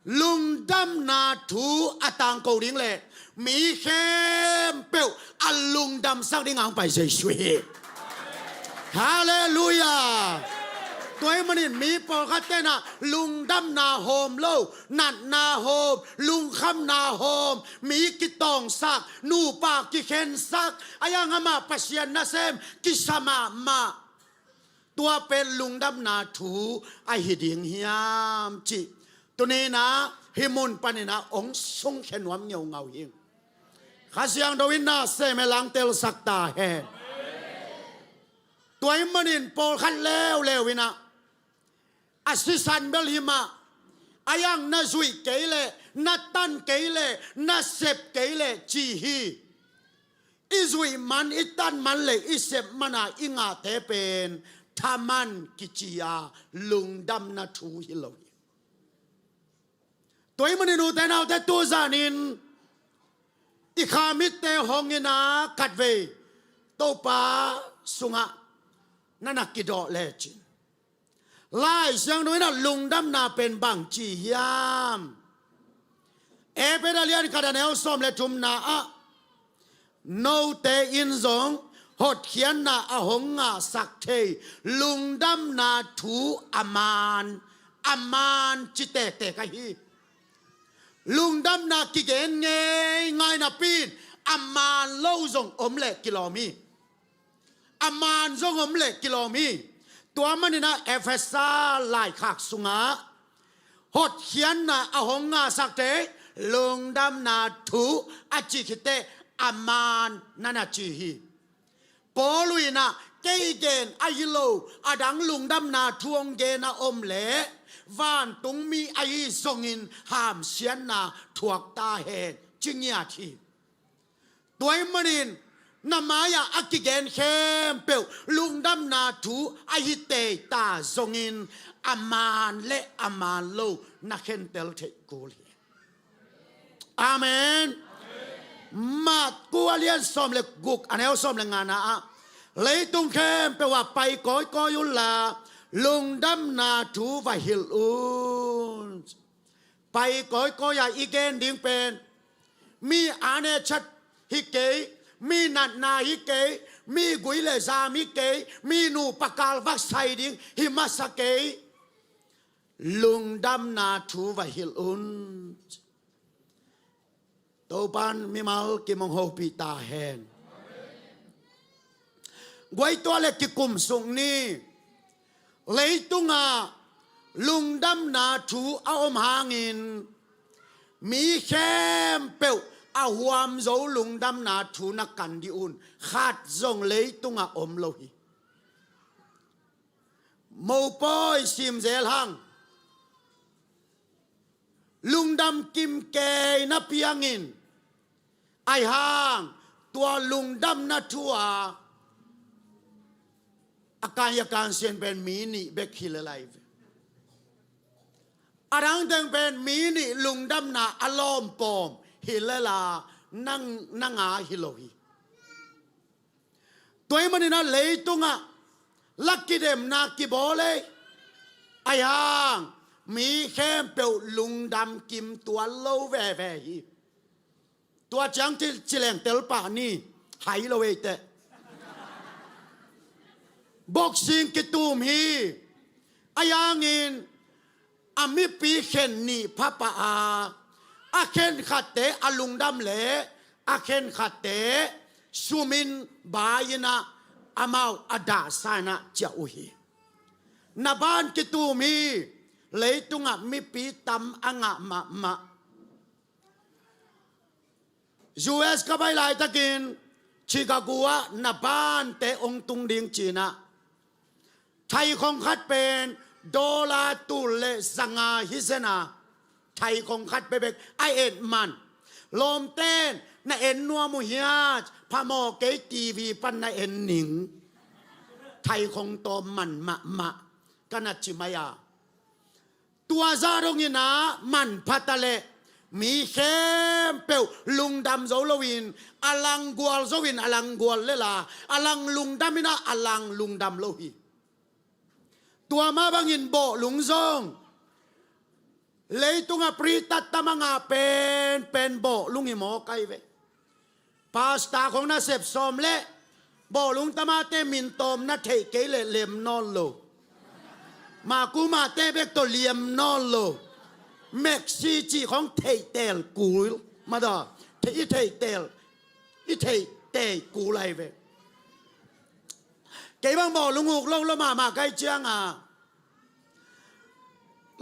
lungdamna thu a tangko ding leh mi khempeuh a lungdamsak ding a hong pai Jesuh hi. Halleluiah. Tua ahih manin mi pawlkhat ten ah lungdamna hawm lo, natna hawm, lungkhamna hawm, mi kitawngsak, nupa kikhensak, ahi hang amah Pasian nasem kisa mahmah. Tua pen lungdamna thu ahi ding hiam cih tuni-in ah hih mun panin ah hong sungkhia nuam ngeungau hi. Kha Siangtho in na sem e, lang telsak ta hen. Tua ahih manin pawlkhat leuleu in ah a sisan bel hi mah, A iang na zuih kei leh, na tan kei leh, na sep kei leh ci hi. I zuih man, i tan man leh i sep mana i ngahte pen thaman kici a, lungdamna thu hi lo hi. Tua ahih manin ute naute, tu zanin i kha mitte hong in a, khatvei Topa sungah na na kidawh lecin, Lai Siangtho in a lungdamna pen bangci hiam? Efesa lian khat a neu sawm le thumna ah, note in zong hotkhiatna a hong ngahsak thei lungdamna thu a man, a man ci tektek ahi. Lungdamna kigen ngeingai napi in a man lo zong om leh kilawm hi. A man zong om leh kilawm hi. Tua manin a Efesa laikhak sungah hotkhiatna a hong ngahsak thei lungdamna thu a ci khit teh a man na na ci hi. Paul in a, kei gen ahi lo, a dang lungdamna thu hong gen a om leh vantungmi ahi zongin hamsiatna thuak ta hen ci ngiat hi. Tua ahih manin na mai-ah a kigen khempeuh lungdamna thu ahi tei ta zongin a man le a man lo na khentel theih kul hi. Amen. Matku a lian sawm le guk a neu sawm le ngana ah, leitung khempeuh ah pai kawikawi unla lungdamna thu va hilh un. Pai kawikawi a i gen ding pen mi a nechat hi kei, mi natna hi kei, mi gui le zam hi kei, mi nupa kal vak sai ding hi masa kei. Lungdamna thu va hilh un. Topan mimal kim hong hopih ta hen. Guai, tua le kikum suk ni. Leitungah lungdamna thu a om hangin mi khempeuh a huam zo lungdamna thu na kan dih un. Khat zong leitungah om lo hi. Mopawi simzel hang lungdam kim kei na piangin, ahi hang tua lungdamna thu a a kan a kan sian pen mi nih bek hi le lai ve. A dang teng pen mi nih lungdamna a lawmpawm hi le la, nang na nga hi lo hi. Tua ahih manin a leitungah la kidemna kibawl ei, ahi hang mi khempeuh lungdam kim tuan lo veve hi. Tua ciang ci, ci leng tel pah ni, hai lo ei teh. Boxing kitum hi, ahi hangin a mipi khen nih pha pah a, a khen khatte a lungdam leh a khen khatte sum in bai in a, amau a dahsa in a ciah uh hi. Na ban kitum hi. Leitungah mipi tam a ngah mahmah. U S ka pai laitakin Chicago ah na bante hong tung ding ci-in ah, thaikhong khat pen dollar tul le zanga hi zen a, thaikhong khat bekbek a et man. Lawmten na en nuam uh hiam, phamawh kei, T V pan na en ning. Thaikhong tawm man mahmah, ka na ci mai a. Tua zah dongin ah manpha ta leh mi khempeuh lungdam zo loin, a lang gual zo in a lang gual le la, a lang lungdam in ah a lang lungdam lo hi. Tua mah bangin bawhlung zong, leitungah pri tattam a ngah penpen bawhlung hi mawk ai ve. Pastor khong nasep sawm leh bawhlung tamate min tawm na theih kei leh lem nawn lo. Makumate bek tawh liam nawn lo. Meksi cih khong theih teel kul. Mada, theih, i theih teel, i theih teel kul ai ve. Kei bang bawhlung uk lo lo mahmah kai cianga,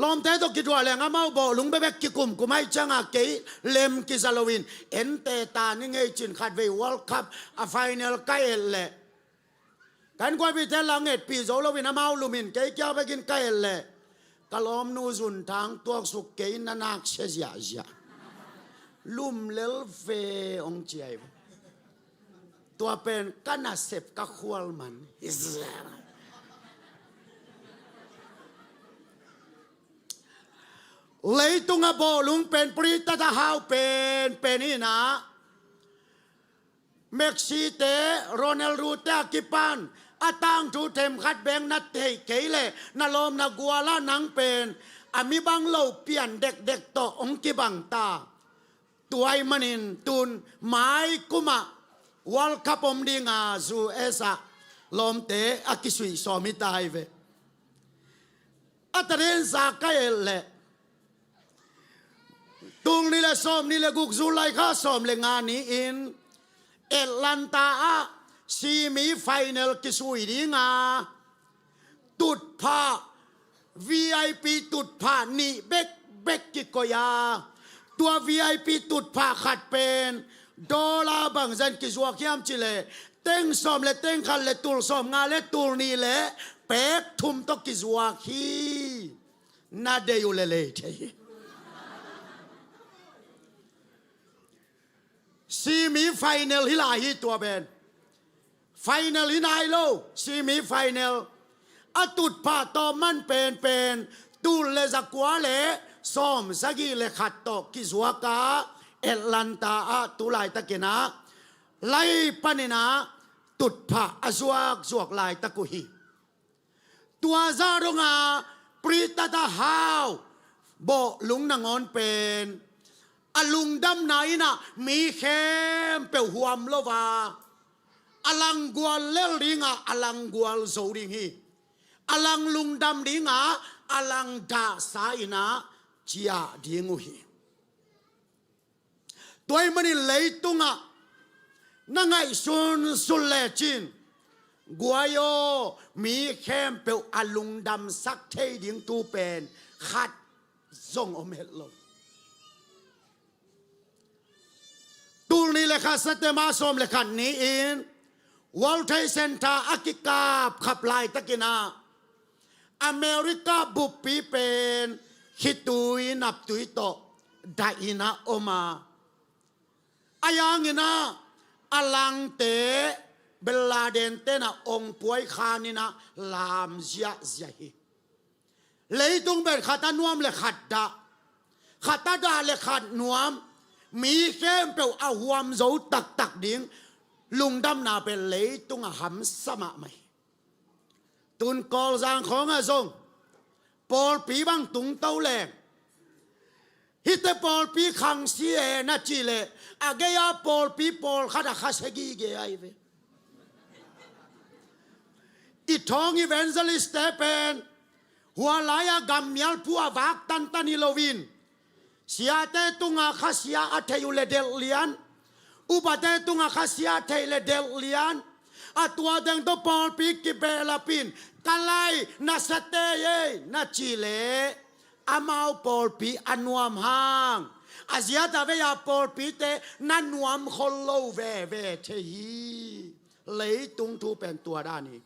lawmte tawh kituah leng amau bawhlung bekbek kikumkum ai cianga kei lem kiza loin, ente ta ni ngei cin khatvei World Cup a final ka et leh, kan kuapite lang etpih zo loin amau lumin kei kiau bekin ka et leh, Ka lawmnu zunthang tuaksuk kei na nak sia ziahziah. Lum lel ve hong ci ahi ve. Tua pen ka nasep ka khual man. Leitung a bawhlung pen, Pritata hau pen, pen hi na. Messi te, Ronaldo te a kipan a tangthu themkhat bek na theih kei leh na lawmna gual ah nang pen a mi bang lo pian dekdek tawh hong kibang ta. Tua ahih manin tun mai kum ah World Cup om ding a, U S ah lawmte a kisuih sawm hi ta hi ve. A taden za ka et leh, tul nih le sawm nih le guk, July kha sawm le nga ni-in Atlanta ah semi final kisuih ding a, tutphah, V I P tutphah nih bekbek kikoih a, tua V I P tutphah khat pen dollar bangzah in kizuak hiam cih leh, teng sawm le teng khat le tul sawm nga le tul nih le pek thum tawh kizuak hi. Na deih uh leh lei thei hi. Semi final hi lai hi tua pen. Final hi nai lo, semi final. A tutphah tawh man penpen tul le zakua le sawm sagih le khat tawh kizuak a, Atlanta ah tu laitakin ah, lai panin ah tutphah a zuakzuak laitak uh hi. Tua zah dong a Pritata hau bawhlung nangawn pen a lungdamna in ah mi khempeuh huam lo a, a langgual lel ding a, a langgual zo ding hi. A lang lungdam ding a, a lang dahsa in ah ciah ding uh hi. Tua ahih manin leitung ah na ngaihsun sun lecin, guai aw, mi khempeuh a lungdamsak thei ding thu pen khat zong om het lo. Tul nih le khat September sawm le khat ni-in World Trade Center a kikapkhap laitakin ah America buppi pen khitui naptui tawh dahin ah om a, a yangin ah a langte Bin Laden ten ah ong puai khanin ah lam ziahziah hi. Leitung pen khat a nuam le khat dah, khat a dah le khat nuam, mi khempeuh a huam zo taktak ding lungdamna pen leitung a hamsa mahmah hi. Tun Kawlzang khawng ah zong pawlpi bang tungto leng, hihte pawlpi khangsi e na cih leh, a gei-a pawlpi pawlkhat a khasia gige ahi ve. I thawng evangelist-te pen hua lai-a gammial phu a vak tantan hi loin, siate tungah khasia a theih uh leh delh lian, upate tungah khasia a theih leh delh lian, a tua teng tawh pawlpi kibehlap in, ka lai, na siate ei na cih leh, amau pawlpi a nuam hang, a ziata vei-a pawlpite na nuam khol lo veve thei hi. Leitung thu pen tua dan hi.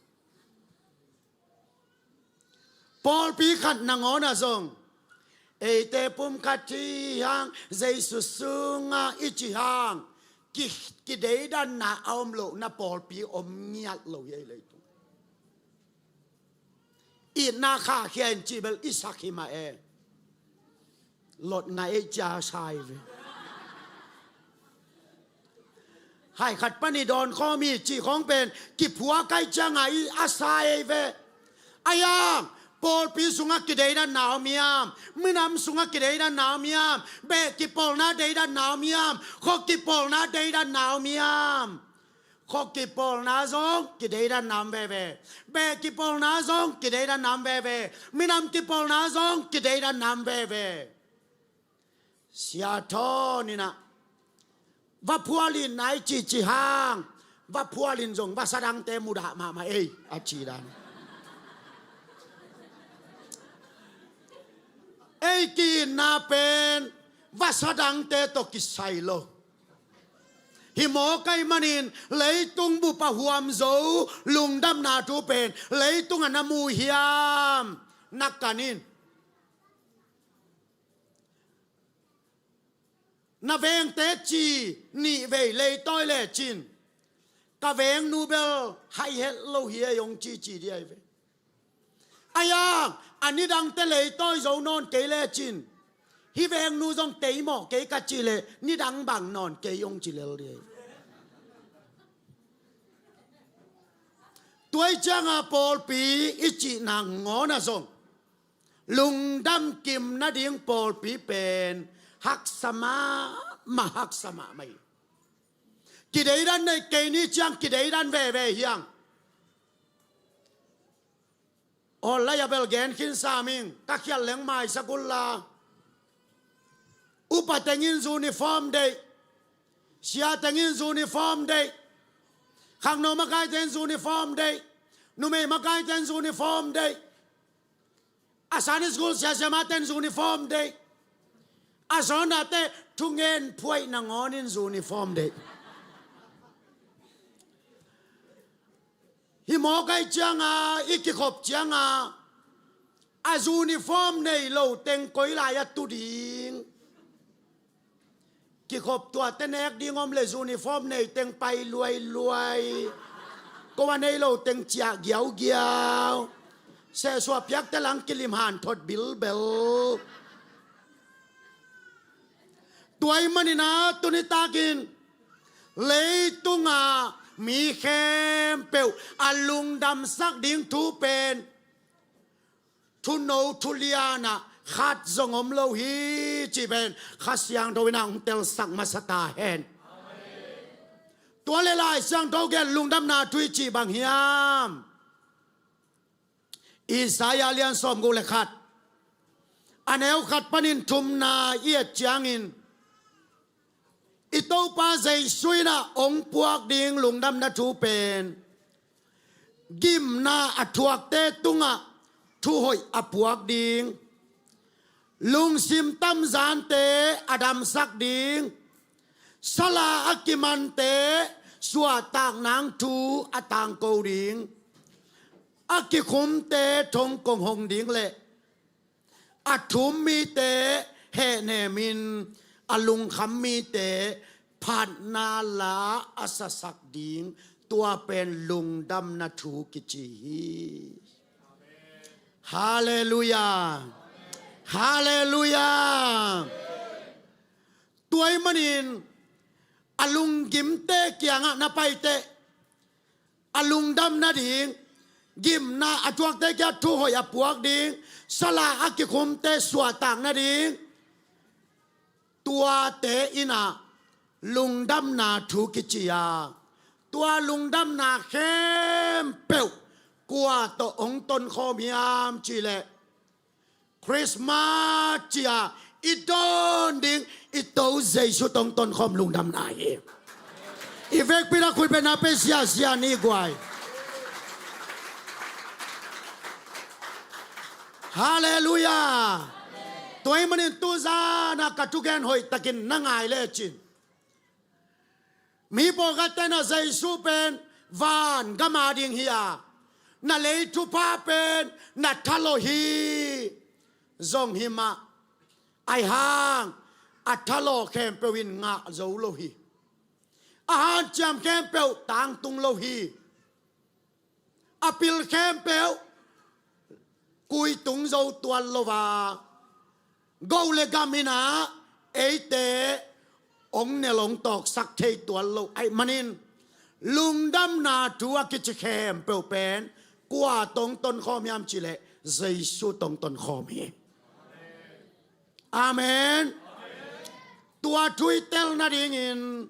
Pawlpi khat nangawn ah zong, eite pumkhat hi hang, Jesu sungah i cih hang, ki, kideidanna a om lohna pawlpi om ngiat lo hi ei leitung. Itna khahkhia in cih bel i sak hi mah e. Lot ngai ei cia sai ve. Hai khat pan i dawn khawm hi cih khawng pen kiphuak ai ciangah i a sai ei ve. A yang, pawlpi sungah kideidanna om hiam? Minam sungah kideidanna om hiam? Beh kipawlna deidanna om hiam? Khua kipawlna deidanna om hiam? Khua kipawlna zong kideidanna om veve. Beh kipawlna zong kideidanna om veve. Minam kipawlna zong kideidanna om veve. Sia Thawn in ah, va phual in nai cihcih hang, va phual in zong vasa dangte mudah mahmah ei, a ci dan. Ei ki-itna pen vasa dangte tawh kisai lo. Hi mawk ahih manin leitung bup a huam zo lungdamna thu pen leitung ah na mu hiam? Na kan in. na vengte ci nih vei leitawi lecin ka vengnu bel hai het lo hi ei hong ci ci dih ahi ve. Ahi hang a nidangte leitawi zo nawn kei lecin hih vengnu zong teimawh kei ka cih leh nidang bang nawn kei hong ci lel dih ahi ve. Tua ahih cianga pawlpi i cih nangawn ah zong lungdam kim nading pawlpi pen haksa mahmah, haksa mahmah hi. Kideidan nei kei ni ciang kideidan veve hi hang. Aw, lai a bel gen khin sam ing, ka khial leng maisak un la. Upa tengin uniform deih, sia tengin uniform deih, khangno makai ten uniform deih, numei makai ten uniform deih, a Sunday school sia siamah ten uniform deih, a sawnate thungen phuaih nangawnin uniform deih. Hih mawk ahih cianga i kikhop cianga a uniform nei lo teng koi lai a tu ding? Kikhop tuate nek ding om le uniform nei teng pai luailuai. Ko a nei lo teng ciah giaugiau. Sehsuah piakte lang kilim hanthot bilbel. Tua ahih manin a tuni takin leitunga mi khempeuh a lungdamsak ding thu pen thuno thulianah khat zong om lo hi cih pen Kha Siangtho in a hong telsak masa ta hen. Tua le Lai Siangtho gen lungdamna thu i cih bang hiam? Isaiah lian sawmguk le khat, a neu khat panin thumna i et ciangin i Topa Jesu in a hong puak ding lungdamna thu pen gimna a thuakte tungah thuhoih a puak ding, lungsim tamzante a damsak ding, sala a kimante suahtak nang thu a tangko ding, a kikhumte thongkong hong ding le a thum mite hehnemin a lungkham mite phatna la a sasak ding, tua pen lungdamna thu kici hi. Halleluiah. Halleluiah. Tua ahih manin a lunggimte kiangah na paiteh a lungdam nading, gimna a thuakte kiangah thuhoih a puak ding, sala a kikhumte suahtak nading, tuate in a lungdamna thu kici a, tua lungdamna khempeuh kua tawh hong tonkhawm hiam cih leh Christmas ci-a i dawn ding i To Jesu tawh hong tonkhawm lungdamna hi. I vekpi-in a khut bengna pia siasia ni guai. Halleluiah. Tua ahih manin tuzan-a ka thugen hoihtakin na ngai lecin, mi pawlkhatte na Jesu pen van gam a ding hi a, na lei thupha pen na thalawh hi zong hi mah, ahi hang a thalawh khempeuh in ngah zo lo hi. A hanciam khempeuh tangtung lo hi. A pil khempeuh kuitung zo tuan lo a, go le gam in a eite hong nel hong tawksak thei tuan lo ahih manin, lungdamna thu a kici khempeuh pen kua tawh hong tonkhawm hiam cih leh Jesu tawh hong tonkhawm hi. Amen. Tua thu i tel nadingin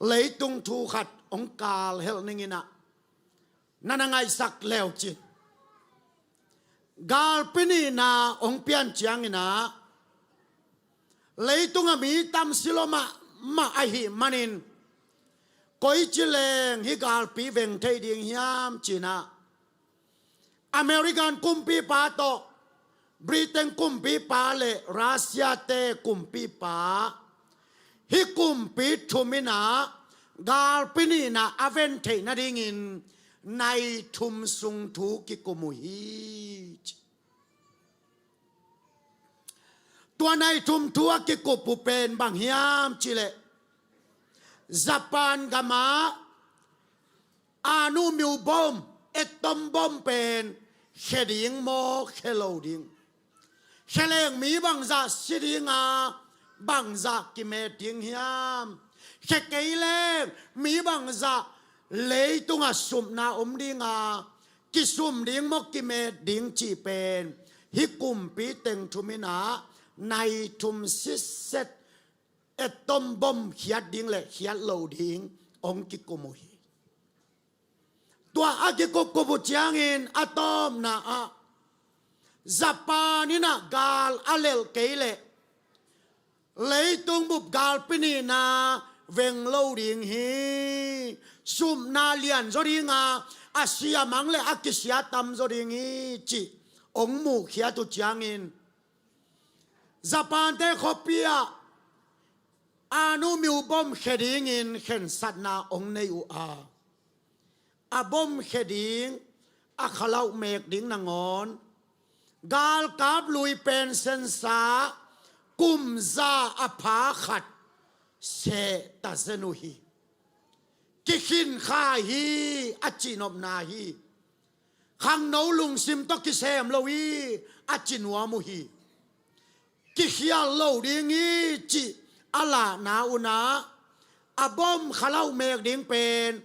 leitung thu khat hong kal helh ning in a, na na ngaihsak leucin, galpi nihna hong pian ciangin a, leitung a mi tam si lua mahmah ahih manin, koici leng hih galpi veng thei ding hiam ci-in a, American kumpipa tawh, Britain kumpipa le Russia-te kumpipa, hih kumpi thum in a galpi nihna a ven theih nadingin nai thum sung thu kikum uh hi. Tua nai thum thu a kikup uh pen bang hiam cih leh, Japan gamah anu miu bom, atom bom pen khia ding maw, khia lo ding? Khia leng mi bangzah si ding a, bangzah kimet ding hiam? Khia kei leng mi bangzah leitungah supna om ding a, kisum ding maw, kimet ding cih pen hih kumpi teng thum in ah nai thum sitset, atom bom khiat ding le khiat lo ding hong kikum uh hi. Tua a kikupkup uh ciangin a tawpna ah Japan in ah gal a lelh kei leh leitung bup galpi nihna veng lo ding hi. Supna lian zaw ding a, a sia mang le a kisia tam zaw ding hi cih hong muhkhiat uh ciangin Japan-te khuapi ah anu miu bom khia dingin khensatna hong nei uh a, a bom khia ding, a khalauh mek ding nangawn galkap lui pen sensa kum za a pha khat seh ta zen uh hi. Kikhin kha hi, a cihnopna hi. Khangno lungsim tawh kisem lo hi, a ci nuam uh hi. Kikhial lo ding hi cih a lahna un ah a bom khalauh mek ding pen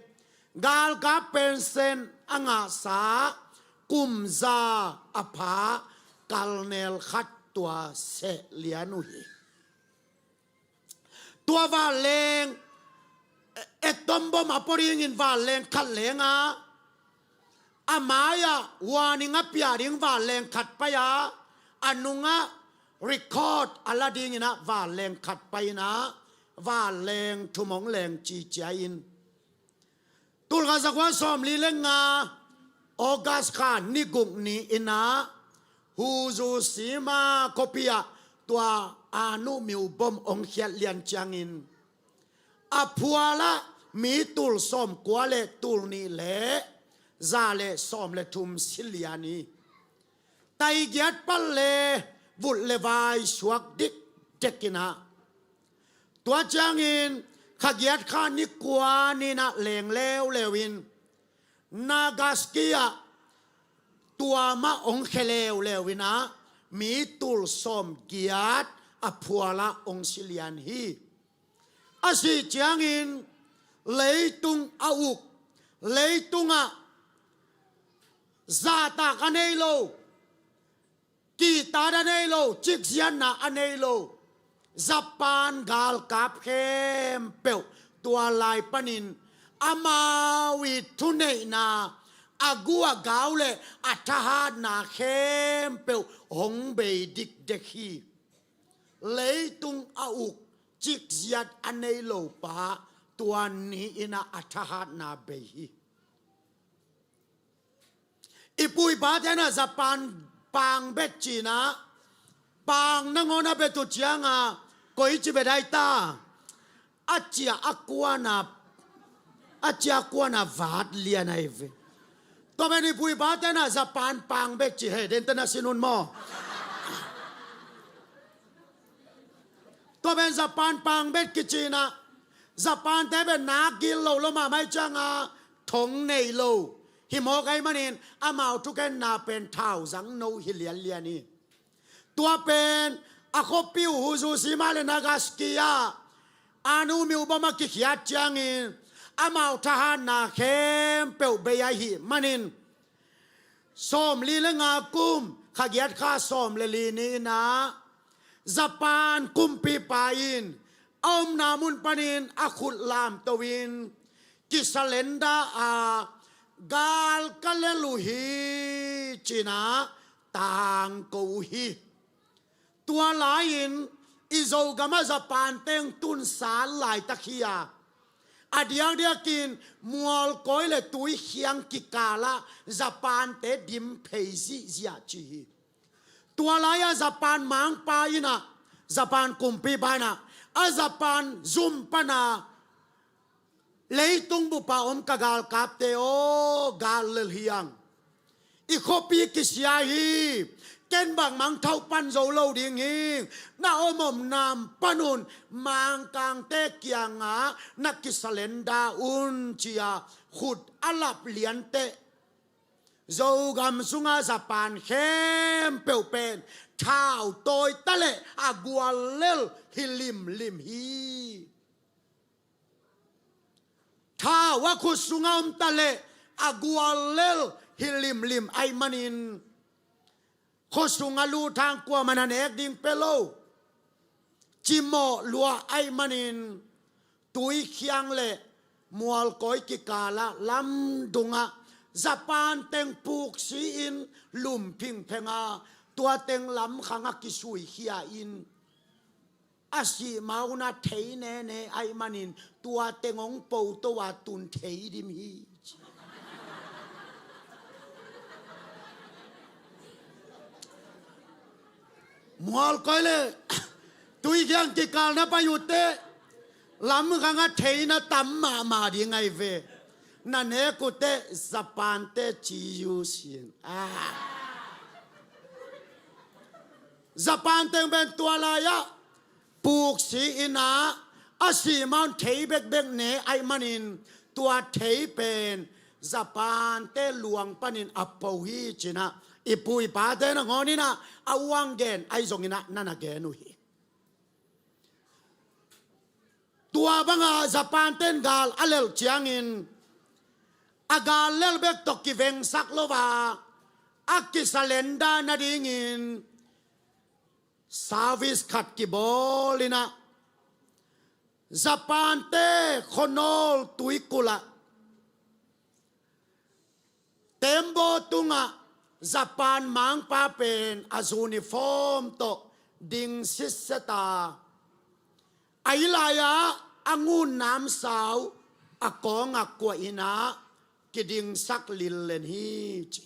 galkap pen sen a ngahsa kum za a pha kalnel khat tua seh lian uh hi. Tua vanleng, atom bom a pua dingin vanleng khat leng a, a mai-ah warning a piak ding vanleng khat pai a, a nungah record a la dingin ah vanleng khat pai in ah vanleng thum hong leng cicia in, tul khat za kua sawmli le nga August kha ni guk ni-in ah Hiroshima khuapi ah tua anu miu bom hong khiat lian ciangin a phual ah mi tul sawmkua le tul nih le za le sawm le thum si lian hi. Tai giat pal le vut le vai suak dikdek in ah, tua ciangin kha giat kha ni kua ni-in ah leng leuleu in Nagasaki ah tua mah hong khia leuleu in ah mi tul sawm giat a phual ah hong si lian hi. A sih ciangin leitung a uk, leitungah zahtak a nei lo, kihtak a nei lo, cikziatna a nei lo Japan galkap khempeuh tua lai panin amau i thuneihna, a gu a gau le a thahatna khempeuh hong bei dikdek hi. Leitung a uk, cikziat a nei lo pa tua ni-in ah a thahatna bei hi. I pu i pate in ah Japan pang bet ci-in ah, pang nangawn a bet uh ciang a, koici bet ai ta, a cia a kuan a, a cia a kuan a vat lian ahi ve. Tua pen i pu i pate in ah Japan pang bet ci, he, den tena sinun maw? Tua pen Japan pang bet kici in ah, Japan-te pen nak gil lo lo mahmah ciang a, thong nei lo hi mawk ahih manin amau thugenna pen thauzang no hi lianlian hi. Tua pen a khuapi uh Hiroshima le Nagasaki ah anu miu bom a kikhiat ciangin amau thahatna khempeuh bei ahih manin, sawmli le nga kum kha giat kha sawm le li ni-in ah Japan kumpipa in a omna mun panin a khut lamto in, kisalenda a, gal ka lel uh hi, ci-in ah tangko uh hi. Tua lai-in i Zogam ah Japan teng tunsan laitak hi a, a diakdiakin mualkawi le tuikhiang kikalah Japan-te dim phei zihziah ci hi. Tua lai-ah Japan mangpa in ah, Japan kumpipa in ah, a Japan zum pan a leitung bup a om ka galkapte aw, gal lel hi hang. I khuapi kisia hi, Ken bangmah thau pan zo lo ding hi. Na om om nam panun Mangkangte kiangah na kisalenda un ci-a khut a lap lianteh Zogam sunga Japan khempeuh pen thau tawi taleh a guallel hi limlim hi. Thau a khut sunga om taleh a guallel hi limlim ahih manin khut sunga luthang kuamah na nek ding pe lo. Cimawh luah ahih manin Tuikhiang le Mualkawi kikalah lamdungah Japan teng puksi-in lum phingpheng a, tua teng lamkhang a kisuikhia in a sih ma-un a thei nene ahih manin tua teng hong poto a tun thei dim hi. Mualkawi le Tuikhiang kikal na pai uhteh lamkhang a thei na tam mahmah ding ahi ve. Na nek uhteh Japan-te ci uh sin. Ah. Japan teng pen tua lai-ah puksi-in ah a sih ma-un thei bekbek ne ahih manin tua thei pen Japan-te luang panin a po hi ci-in ah i pu i pate nangawn in ah a uang gen ahi zongin ah na na gen uh hi. Tua bangah Japan-ten gal a lelh ciangin a gal lel bek tawh kivengsak lo a, a kisalenda nadingin service khat kibawl in ah Japan-te khuanawl tuikulh ah tembaw tungah Japan mangpa pen a uniform tawh ding sitset a, a i lai-ah a ngun namsau a kawng ah kuah in ah kidingsak lillen hi ci.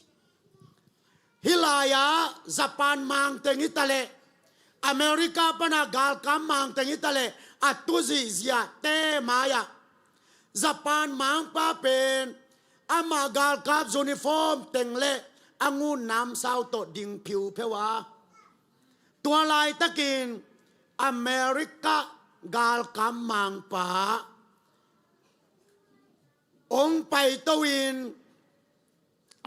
Hih lai-ah Japan mangteng hi taleh, America pana galkap mangteng hi taleh, a tu zihziahte mai-ah Japan mangpa pen amah galkap uniform teng le a ngun namsau tawh ding phiuphiu a, tua laitakin America galkap mangpa hong paito-in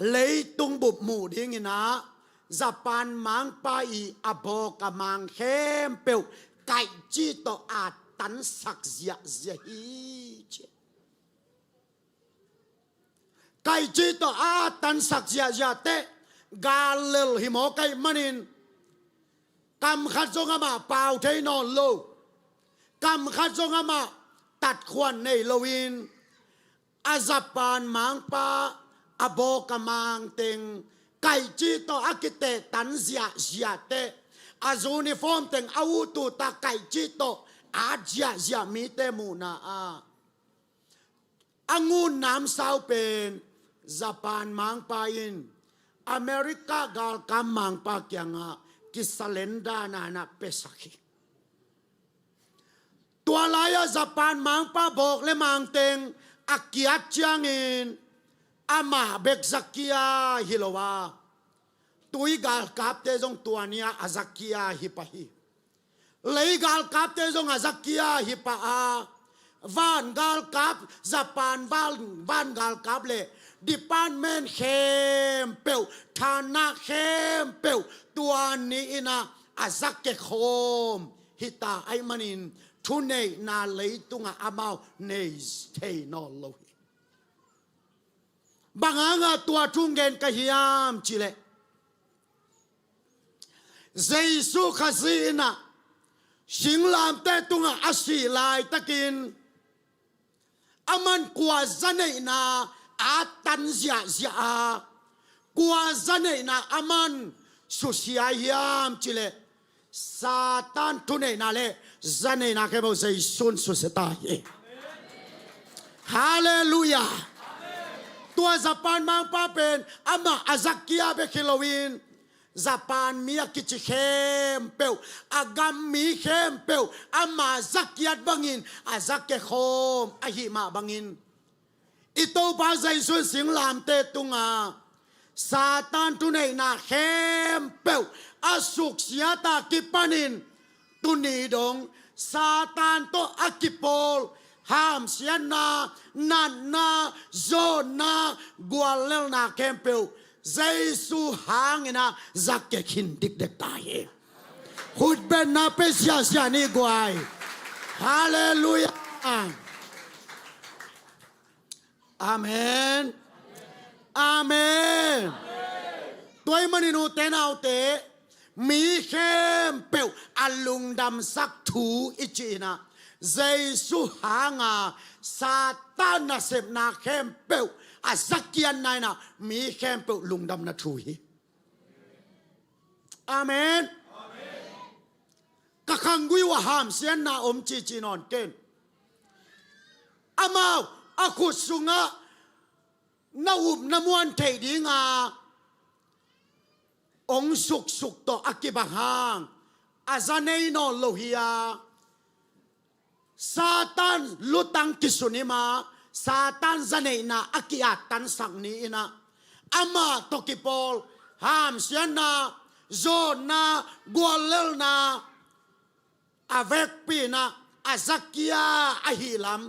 leitung bup muh dingin ah Japan mangpa i a bawk a mang khempeuh kaihci tawh a tansak ziahziah hi ci. Kaihci tawh a tansak ziahziah teh gal lel hi mawk ahih manin kam khat zong amah pau thei nawn lo, kam khat zong amah tatkhuan nei loin a Japan mangpa a bawk a mangteng kaihci tawh a kitehtan ziahziah teh a uniform teng a utut a kaihci tawh a at ziahziah mite muhna ah a ngun namsau pen Japan mangpa in America galkap mangpa kiangah kisalenda na na pesak hi. Tua lai-ah Japan mangpa bawk le mangteng a kiat ciangin amah bek zakia hi lo a, tui galkapte zong tua ni-ah a zakia hi pah hi. Lei galkapte zong a zakia hi pah a, van galkap, Japan van, van galkap le department khempeuh, thana khempeuh tua ni-in ah a zakia khawm hi ta ahih manin thuneihna leitungah amau nei thei nawn lo hi. Bang hangah tua thu hong gen ka hiam cih leh, Jesu Khazih in ah singlamteh tungah a sih laitakin aman kua zaneihna a tan ziahziah a, kua zaneihna aman susia hiam cih leh, Satan thuneihna le zaneihna khempeuh Jesu in susia ta hi. Halleluiah. Tua Japan mangpa pen amah a zakia bek hi loin Japan mi a kici khempeuh, a gam mi khempeuh ama zakiat bangin a zakia khawm ahih mah bangin i Topa Jesu in singlamteh tungah Satan thuneihna khempeuh a suksiat a kipanin tuni dong Satan tawh a kipawl hamsiatna, natna, zawnna, guallelhna khempeuh Jesu hangin ah za kik khin dikdek ta hi. Khutbetna pe siasia ni guai. Halleluiah. Amen. Amen. Tua ahih manin ute naute, mi khempeuh a lungdamsak thu i cih in ah Jesu hanga Satan nasepna khempeuh a zakiatna in ah mi khempeuh lungdamna thu hi. Amen. Ka khanggui uh ah hamsiatna om cici nawn ken. Amau a khut sungah na up na muan theih dinga ong suksuk tawh a kibang hang a za nei nawn lo hi a, Satan lutang kisun hi ma, Satan zaneihna a ki-attansak ni in ah amah tawh kipawl hamsiatna, zawnna, guallelhna a vekpi in ah a zakia ahih lam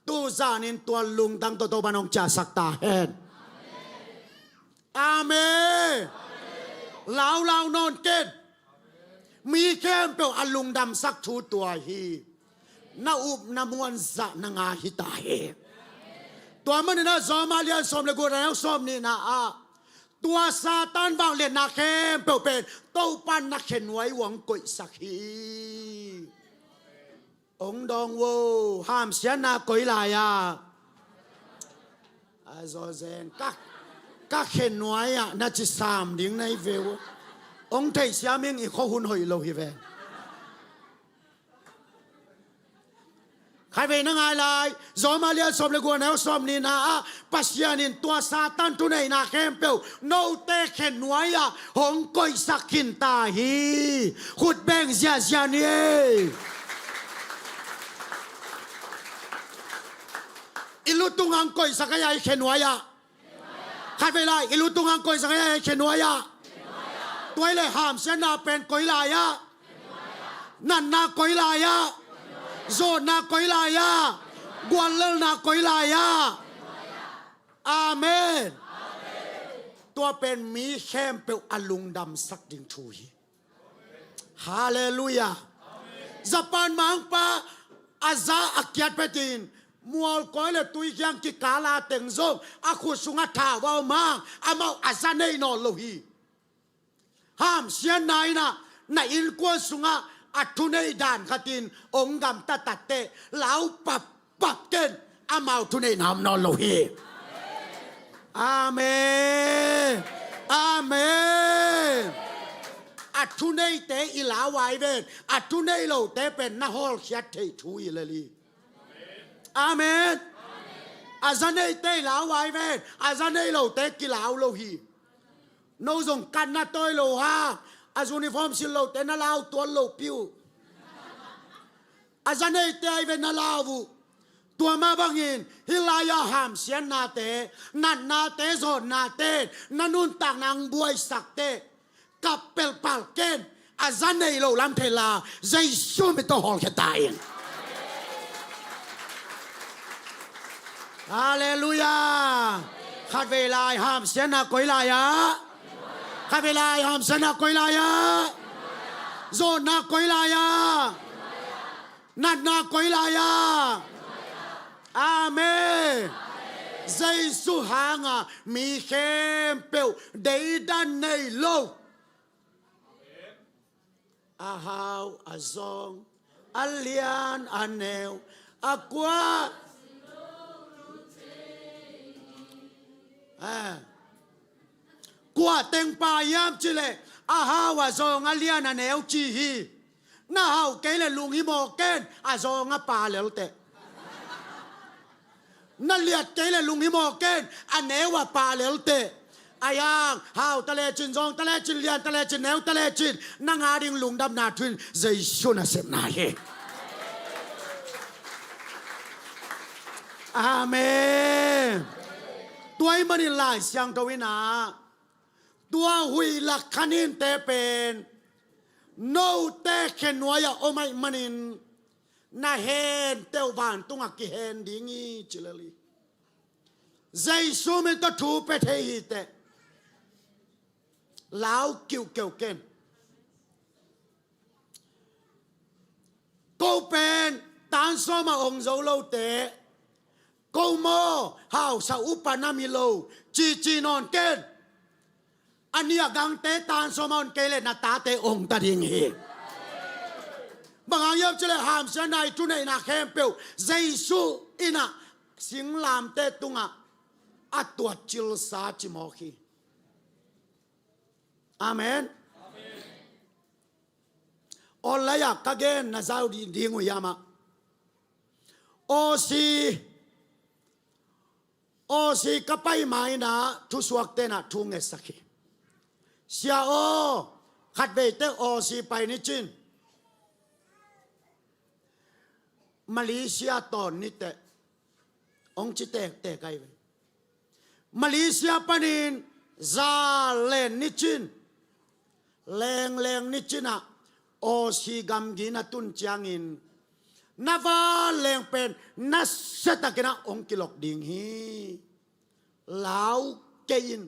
tu zanin tua lungtang tawh Topan hong ciahsak ta hen. Amen. Laulau nawn ken. Mi khempeuh a lungdamsak thu tua hi. Na up na muan zah na ngah hi ta hi. Tua manin ah Rom a lian sawm le guk a neu sawm nihna ah tua Satan vangliatna khempeuh pen Topan na khenuai uh hong koihsak hi. Ong dawng vo, hamsiatna koi lai ah. A zaw zen ka, ka khenuai ah na ci sam ding na hi ve uh. Ong theih siam ing, i khua hun hoih lo hi ve. Khatvei na ngai lai, Rom a lian sawm le guk a neu sawm nihna ah Pasian in tua Satan thuneihna khempeuh note khenuai ah hong koihsak khin ta hi. Khut beng ziahziah ni ei. I lutung hong koihsak ahi a, i khenuai ah. Khatvei lai, i lutung hong koihsak ahi a, i khenuai ah. Tua hi leh hamsiatna pen koi lai ah. Natna koi lai ah. Zawnna koi lai ah. Guallelhna koi lai ah. Amen. Tua pen mi khempeuh a lungdamsak ding thu hi. Halleluiah. Japan mangpa a za a kiat petin mualkawi le tui kiang kikala teng zong a khut sungah thau a om hang amau a za nei nawn lo hi. Hamsiatna in ah na innkuan sungah a thunei dan khatin ong gamta tatteh lau pap pap ken, amau thuneihna om nawn lo hi. Amen. Amen. A thuneite i lau ai ven, a thunei lote pen na hawlkhiat thei thu hi lel hi. Amen. A za neite i lau ai ven, a za nei lote kilau lo hi. No zong katna tawi lo ha, a uniform silh lote na lau tuan lo piu. A za neite ai ve na lau uh. Tua mah bangin hih lai-ah hamsiatnate, natnate, zawnnate, na nuntakna hong buaisakte kap pelpal ken. A za nei lo lam thei la, Jesu min tawh hawlkhia ta in. Halleluiah. Khatvei lai hamsiatna koi lai-ah? Khatvei lai hamsiatna koi lai-ah? Zawnna koi lai-ah? Natna koi lai-ah? Amen. Jesu hanga mi khempeuh deidan nei lo. A hau, a zawng, a lian, a neu, a kua. Ah. Kua teng pa hiam cih leh a hau, a zawng, a lian, a neu ci hi. Na hau kei leh lunghimawh ken, a zawng a pa lel teh. Na liat kei leh lunghimawh ken, a neu a pa lel teh. Ahi hang hau ta lecin, zawng ta lecin, lian ta lecin, neu ta lecin, nang a ding lungdamna thu in Jesu nasepna hi. Amen. Tua ahih manin Lai Siangtho in ah Tua huih lak khaninte pen note khenuai-ah om ahih manin na henteuh vantungah kihen ding hi, ci lel hi. Jesu min tawh thu pia thei hi teh. Lau kiuhkeuh ken. Ko pen tan sawm a ong zo lote, ko maw hausa upa nam hi lo, cici nawn ken. A nih a gangte tan sawm a ong kei leh na tate ong ta ding hi. Bang hang hiam cih leh hamsia nai thuneihna khempeuh Jesu in a singlamteh tungah a tuat cilsa ci mawk hi. Amen. Online-ah ka gen na zau ding uh hiam ah, Aussie, Aussie ka pai ma-in ah thusuakte'n ah thu ngetsak hi. Sia aw, khatvei teh Aussie pai ni cin, Malaysia tawn ni teh, ong ci tektek ahi ve. Malaysia panin za len ni cin, lengleng ni cin ah Aussie gamgi na tun ciangin na vanleng pen nasiatakin ah ong kilok ding hi. Lau kei in.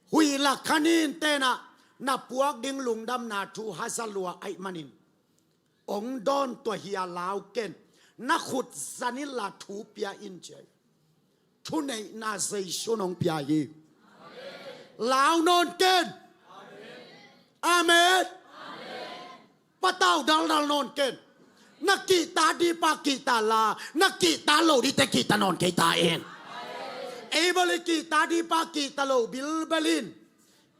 Huih lak khaninte'n ah na puak ding lungdamna thu haza lua ahih manin ong dawn tuah hi a, lau ken. Na khut zan inla thu pia in, ci hi. Thuneihna Jesu'n ong pia hi. Lau nawn ken. Amen. Patau daldal nawn ken. Na kihta ding pa kihta la, na kihta lo dingte kihta nawn kei ta in. Ei bel i kihta ding pa kihta lo bilbel in.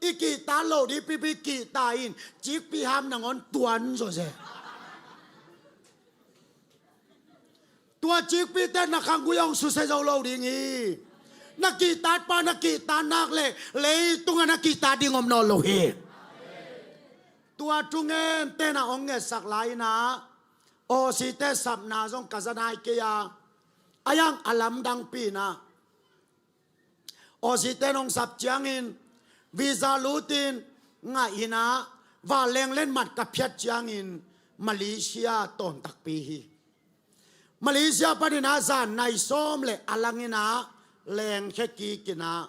I kihta lo ding pipi kihta in. Cikpi ham nangawn tuan zawzen. Tua cikpite na khanggui ong susia zo lo ding hi. Na kihta pa na kihta nak leh leitungah na kihta ding om nawn lo hi. Tua thungente'n ah ong ngetsak lai-in ah Aussie-te sapna zong ka za nai kei a, a yang a lamdangpi-in ah Aussie-te'n ong sap ciangin visa lutin ngah-in ah vanleng letmat ka phiat ciangin Malaysia tawn takpi hi. Malaysia panin ah zan nai sawm leh a langin ah lengkhia kikin ah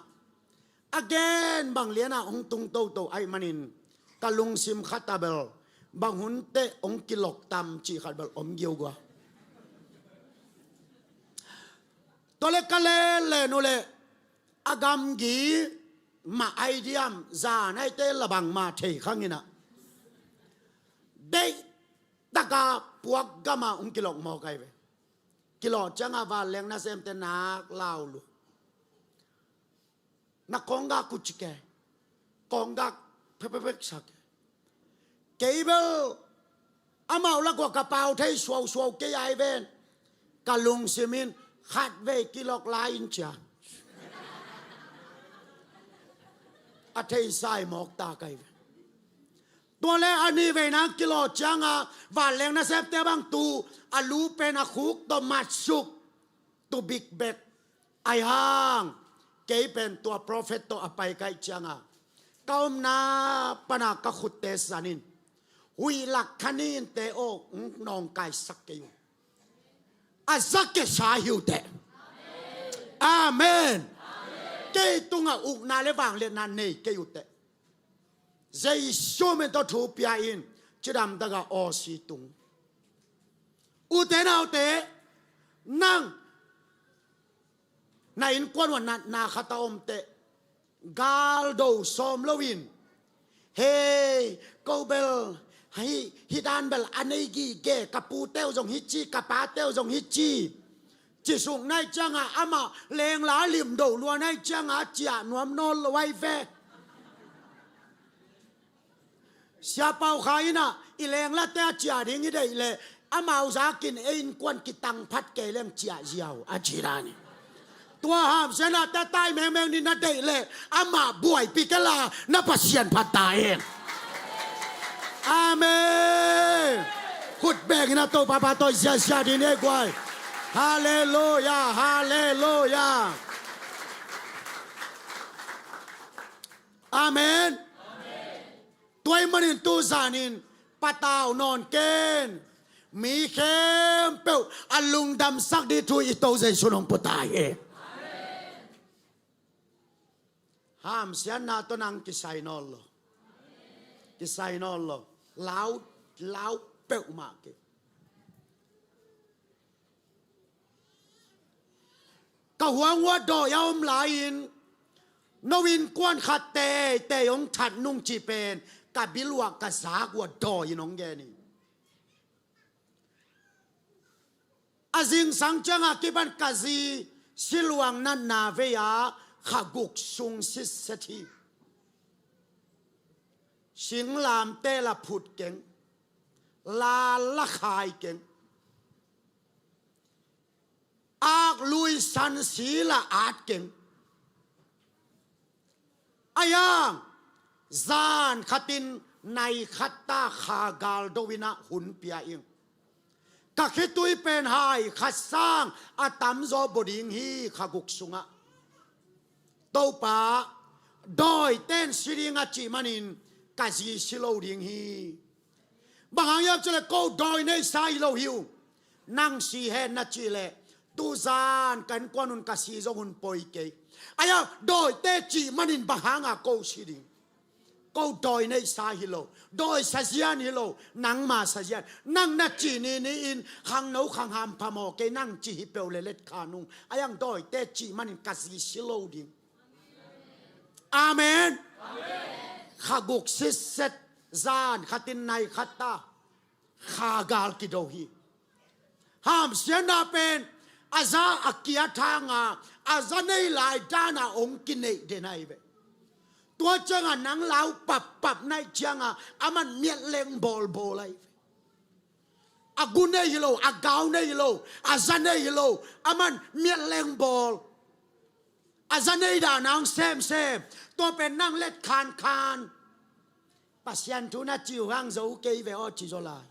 a gen bang lian ah ong tung toto ahih manin ka lungsim khat ah bel bang hun teh ong kilok tam cih khat bel om giugiau. Tua leh ka lenlen uh leh a gamgi mah ahi diam, zan ahih teh la bangmah thei khang in ah, deihtak a puak gam ah ong kilok mawk ahi ve. Kilawh ciang ah vanleng nasemte nak lau lua. Na kawnggak uh ci ke. Kawnggak pekpekpek sa ke. Kei bel amau lak uah ka pau thei suausuau kei a, ei ven. Ka lungsim in khatvei kilok lai in, ci a, a theisa-in mawk ta ka hi ve. Tua leh a nihveina kilawh ciang ah vanleng nasemte bang tu a lu pen a khuk tawh matsuk, tu bikbek. Ahi hang kei pen tua prophet tawh a pai ka hih ciang ah ka omna pan ah ka khutte zan in, huih lak khaninte aw, ong nawngkaisak kei un. A za kisa hi uh teh. Amen. Kei tungah ukna leh vangliatna nei kei uh teh. Jesu min tawh thu pia in. Cidamtak a Aussie tung. Ute naute, nang na innkuan uah natna khat a om teh, galdo sawm loin, hei, ko bel hih, hih dan bel a nei gige, ka pute uh zong hih ci, ka pate uh zong hih ci, ci suk na hih ciang ah amah lengla limdo lua na hih ciang ah a ciah nuam nawn lo ahi ve. Sia Pau Kha in ah i lenglate a ciah ding i deih leh amau zakin ei innkuan kitang phat kei leng ciah ziau a ci dan hi. Tua hamsiatnate tai mengmeng ni na deih leh amah buaipih kei la, na Pasian phat ta in. Amen. Khut bengin a Topa pa tawh i ziazia ding hi ei guai. Halleluia, halleluia. Amen. Tua ahih manin tu zanin patau nawn ken. Mi khempeuh a lungdamsak ding thu i To Jesu in hong pia ta hi. Hamsiatna tawh nang kisai nawn lo. Kisai nawn lo. Lau, lau peuhmah kei. Ka huang uah dawi a om lai-in no innkuan khat teitei hong that nung cih pen ka bil uah ka zak uah dawi in hong gen hi. A zingsang ciangah kipan ka zi siluang natna vei-ah kha guk sung sitset hi. Singlamteh la phut keng, la la khai keng, aklui sansi la at keng. Ahi hang zan khatin nai khat ta kha gal do in ah hun pia ing. Ka khitui pen hai khat sang a tamzaw baw ding hi kha guk sungah. Topa, dawite'n si ding a cih manin ka zi si lo ding hi. Bang hang hiam cih leh ko dawi neihsa hi lo hi ung. Nang si hen na cih leh tu zan ka innkuan un ka si zong hun poi kei. Ahi hang dawite cih manin bang hanga ko si ding. Ko dawi neihsa hi lo, dawi sazian hi lo, nangma sazian. Nang na cih ni ni-in khangno khang hampha maw kei nang cih hi peuh leh letkhan ung. Ahi hang dawite cih manin ka zi si lo ding. Amen. Kha guk sitset zan khatin nai khat ta kha gal kido hi. Hamsiatna pen a za a kiat hanga a za nei lai dana hong kineih den ahi ve. Tua cianga nang lau pappap naih cianga aman miat leng bawlbawl ahi ve. A gu nei hi lo, a gau nei hi lo, a za nei hi lo, aman miat leng bawl. A za nei dan hong semsem. Tua pen nang letkhankhan. Pasian thu na ci uh hang zo kei ve aw ci zaw lai.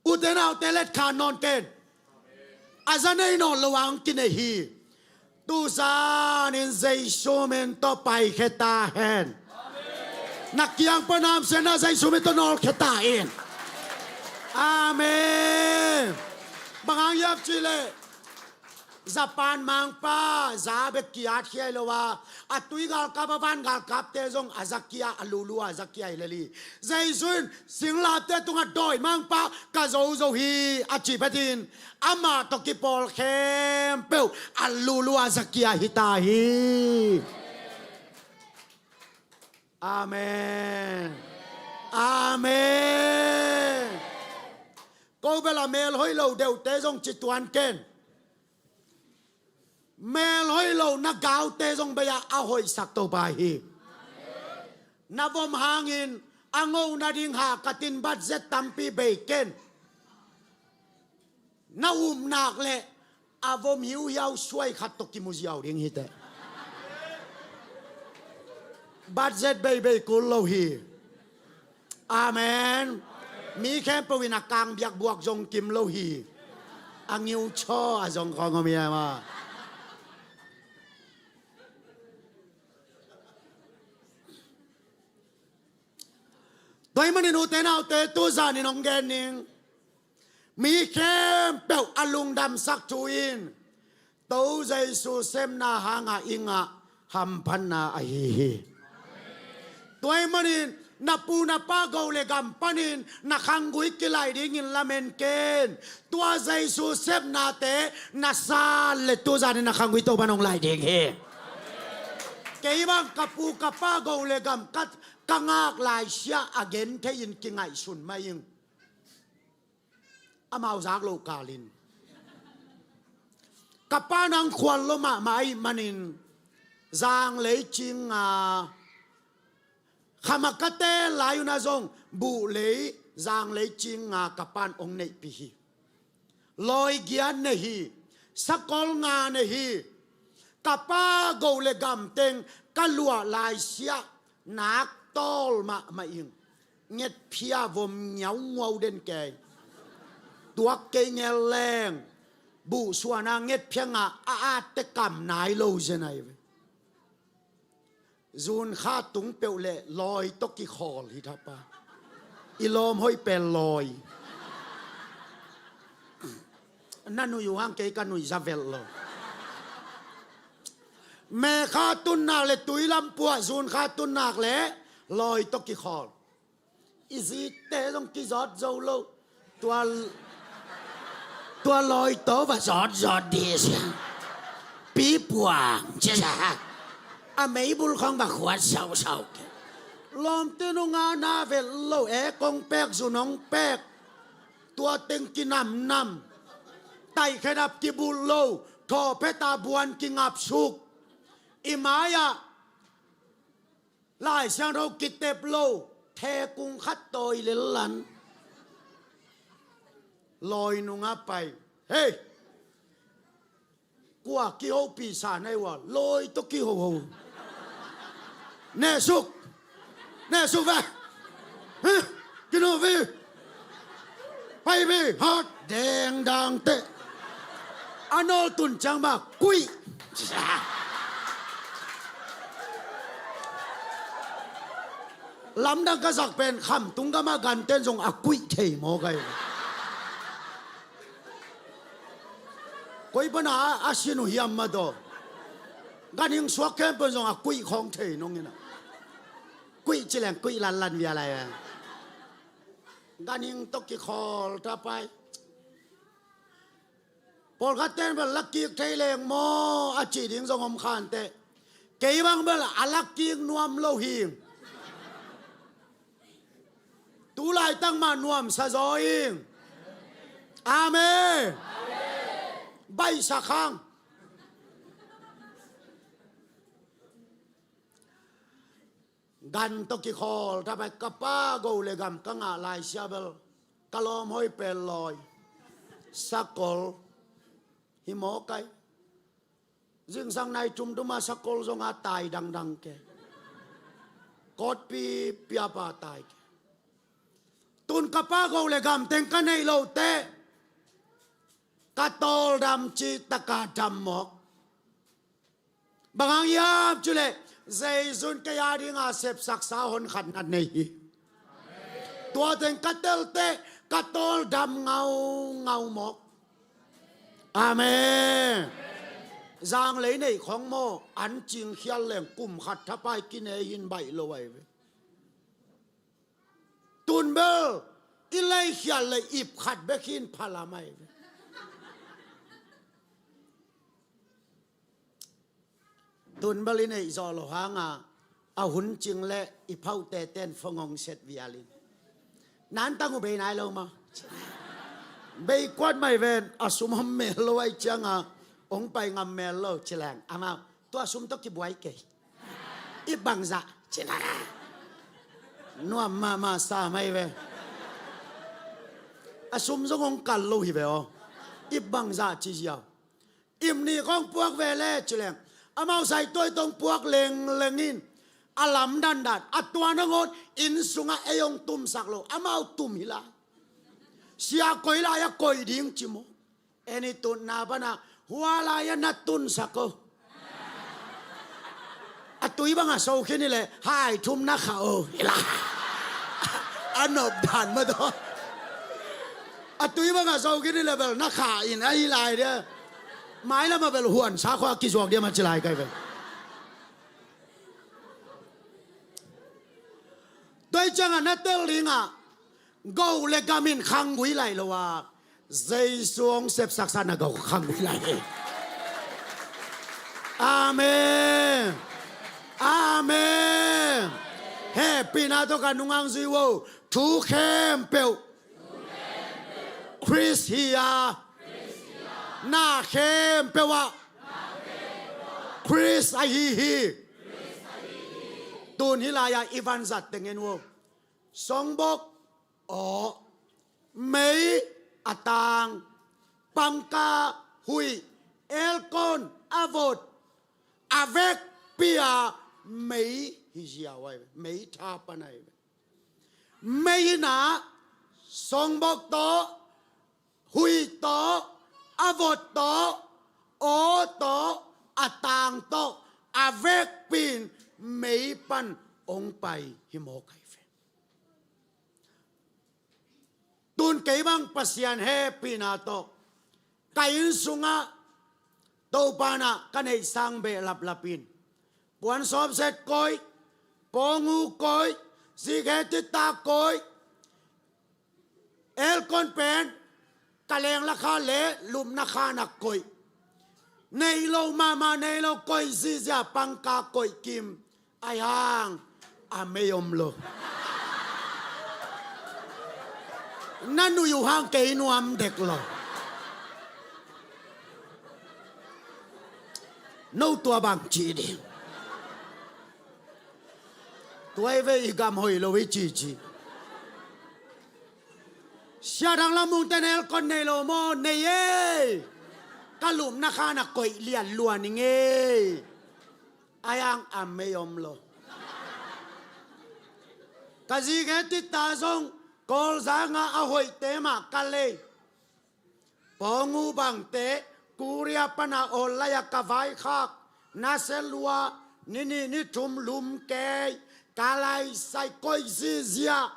Ute naute letkhan nawn ken. A za nei nawn lo a hong kinei hi. Tu zanin Jesu min tawh paikhia ta hen. Na kiang pan hamsiatna Jesu min tawh nawlkhia ta in. Amen. Bang hang hiam cih leh Japan mangpa za bek kiat khia hi lo a, a tui galkap a van galkapte zong a za kia, a lulu a za kia hi lel hi. Jesu in singlamteh tungah dawi mangpa ka zo zo hi a cih phetin amah tawh kipawl khempeuh a lulu a za kia hi ta hi. Amen. Amen. Ko bel a mel hoih lo deuhte zong ci tuan ken. Mel hoih lo na gaute zong bei-ah a hoihsak Topa hi. Na vom hangin a ngoh nading hakatin budget tampi bei ken. Na upna leh a vom hiuhiau suai khat tawh kimu ziau ding hi teh. Budget beibei kul lo hi. Amen. Mi khempeuh in a kang biakbuak zong kim lo hi. A ngiu chaw a zong khawng om hiam a. Tua ahih manin ute naute tu zanin hong gen ning. Mi khempeuh a lungdamsak thu in To Jesu sepna hanga i ngah hamphatna ahi hi. Tua ahih manin na pu na pa go le gam panin na khanggui kilaih dingin lamen ken. Tua Jesu sepnate na san le tu zanin na khanggui Topa'n hong laih ding hi. Kei bang ka pu ka pa go le gam ka, ka ngak laisiah a genthei in kingaihsun mah ing. Amau zak loh kalin ka pa nang khual lo mahmah ahih manin zanglei cinga khama ka ten lai un ah zong buhlei zanglei cinga ka pa'n hong neihpih hi. Lawigiat nei hi. Sakol nga nei hi. Ka pa go le gam teng ka luah laisiah nak tawl mahmah ing. Ngetphia vom ngiaunguau den kei. Tuak kei ngel leng. buhsuana nget phianga a atte kam nai lo zen ahi ve. Zunkha tung peuh le lawi tawh kikhawl hi thapa. I lawm hoih pen lawi. Na nuih uh hang kei ka nuih zavelh lo. Mekha tunnak le tui lam puah zunkha tunnak le lawi tawh kikhawl. I zite zong kizawt zo lo. Tua, tua lawi tawh va zawtzawt dih sia. Pipuang cia sia. A meibul khawng va khuat sausau ke. Lawmte nungah na velh lo e, kong pek zun hong pek. Tua teng kinamnam. Taihkhedap kibulh lo. Thawhphet a buan kingapsuk. I mai-ah Lai Siangtho kitep lo, thekung khat tawi lellan. Lawi nungah pai. Hei! Kua kihopih sa na hi ua, lawi tawh kihoho. Nehsuk! Nehsuk ve! Hei! Kinoh ve! Pai ve, hot, dengdang teh. A nawl tun ciang mah kuih. Lamdang ka zak pen Khamtung gamah ganten zong a kuih thei maw kai. Koi pana a, a sin uh hiam mah tawh. Ganhing suak khempeuh zong a kuih khawng thei nong ina. Kuih ci leng kuih lanlan via lai. Ganhing tawh kikhawl ta pai. Pawlkhat ten bel la kik thei leng maw a cih ding zong om khan teh. Kei bang bel a la kik nuam lo hing. Tu laitak mah nuamsa zaw hing. Amen. Baihsa khang. Gan tawh kikhawl ta pai, ka pa go le gam ka ngah lai sia bel ka lawm hoih pen lawi, sakol hi maw kai. Zingsang nai tumtuma sakol zonga tai dangdang ke. Kawtpi piapa tai ke. Tun ka pa go le gam teng ka neih loh teh ka tawldam cih taka dam mawk. Bang hang hiam cih leh Jesu'n kei a dinga sepsaksa hon khat na nei hi. Tua teng ka tel teh ka tawldam ngaungau mawk. Amen. Zanglei neih khawng maw an cingkhial leng kum khat thapai kinei hin baih lo ahi ve. Tun bel i leikhial le ip khat bek hin phalam ahi ve. Tun bel i neih zawh loh hanga a hun cing le i phaute ten fong hong set vial in. Nantang uh bei nai lo maw? Bei kuat mai ven, a sum hom mel lo ahi cianga hong pai ngam mel lo ci leng amau tua sum tawh kibuai kei. I bangzah ci leng nuam mahmah sa mai ve. A sum zong hong kal lo hi ve aw. I bangzah ci ziau. Ip nih kong puak ve le ci leng amau saituai tong puak lengleng in a lamdandan a tua nangawn inn sungah ei hong tumsak lo amau tum hi lai. Sia koi lai a koih ding ci maw? Eni tutna pana hua lai a na tunsak o. A tui banga so khin hi le hai thum na kha o hi lai. A nop dan mah tawh a tui banga so khin hi le bel na kha in a hi lai dia. Mailamah bel huansa khua kizuak dia mah ci lai kai ve. Tua hi cianga na tel dingah go le gam in khanggui lai lo a Jesu hong sepsaksa na go khanggui lai hi. Amen. Amen. Hehpihna tawh ka nungang zui uh o. Thu khempeuh Khrist hi a na khempeuh ah Khrist ahi hi. Tun hih lai-ah i vanzat teng en uh o. Songbok aw, mei a tang, pangka huih, elkon a vot, a vekpi a mei hi ziau ahi ve. Mei tha pan ahi ve. Mei in ah songbok tawh, huih tawh, A vot tawh, aw tawh, a tang tawh, a vekpi in mei pan hong pai hi mawk ahi ve. Tun kei bang Pasian hehpihna tawh ka inn sungah Topa in ah ka neih sang behlaplap in, puan sawmset koih, pawngu koih, sikhe tita koih, aircon pen ka leng lakha le lupna khan ah koih, neih lo mahmah, neih lo koih zihziah, pangka koih kim, ahi hang a mei om lo. Na nuih uh hang kei nuam dek lo. No tua bang ci ding. Tua hi ve, i gam hoih lo hi cici. Sia Thang Lam Mung ten aircon nei lo maw? Nei ei. Ka lupna khan ah koih lian lua ning ei. Ahi hang a mei om lo. Ka sikhe tita zong Kawlzang ah a hoihte mah ka lei. Pawngu bangte, Korea pan a online ah ka vaikhak, na se lua, ni nih ni thum lum kei, ka laisai koih zihziah,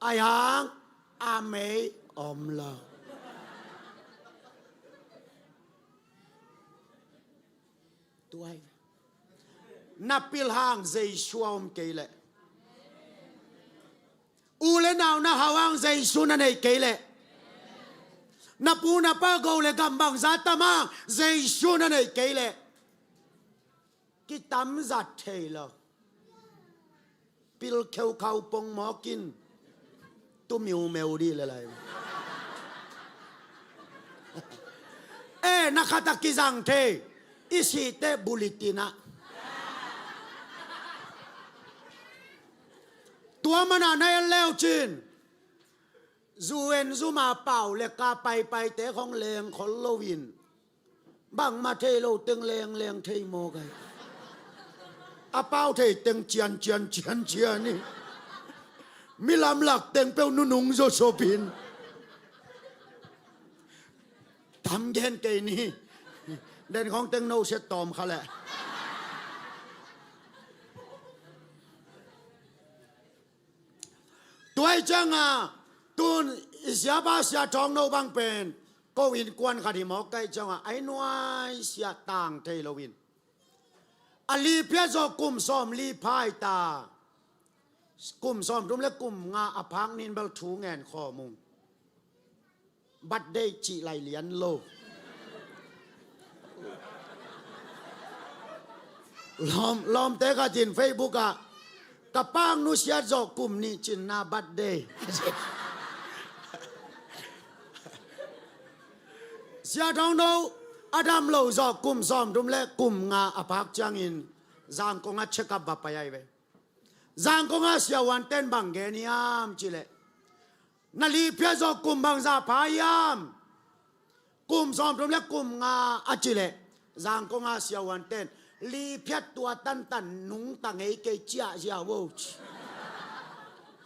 ahi hang a mei om lo. Tua hi. Na pil hang Jesu a om kei leh, u le nau na hau hang Jesu na neih kei leh, na pu na pa go le gam bangzah tam hang Jesu na neih kei leh, kitamzat thei lo. Pil kheukhau pong mawk in tu miumeu dih le lai. Eh, na khat ah kizang thei, i sihte bulletin ah. Tua man ah na en le uh cin, zu en zu ma, pau le ka paipaite khong leng khol lo in, bangmah thei lo teng lengleng thei mawk ahi. A pau thei teng ciancian ciancian hi. Mi lamlak teng peuh nunung zawsop in. Tam gen kei ni. Den khong teng no set tawm kha leh. Tua hi ciangin, tun i siapa Sia Thawng No bang pen ko innkuan khat hi mawk ka hih ciangin, a nuaisiah tang thei loin, a li phiat zawh kum sawmli pha hi ta. Kum sawmthum le kum nga a phak ni in bel thu ngen khawm ung. Birthday cih lai lian lo. Lawm, lawmte khat in Facebook ah, "Ka pangnu siat zawh kum nih cin na birthday." Sia Thawng No a dam lo zawh kum sawmthum le kum nga a phak ciangin Zangkong ah check up va pai ahi ve. Zangkong ah siavuante'n bang gen hiam cih leh, "Na li phiat zawh kum bangzah pha hiam?" "Kum sawmthum le kum nga," a cih leh, Zangkong ah siavuante'n, "Li phiat tua tantan nungta ngei kei ciah ziau o," ci.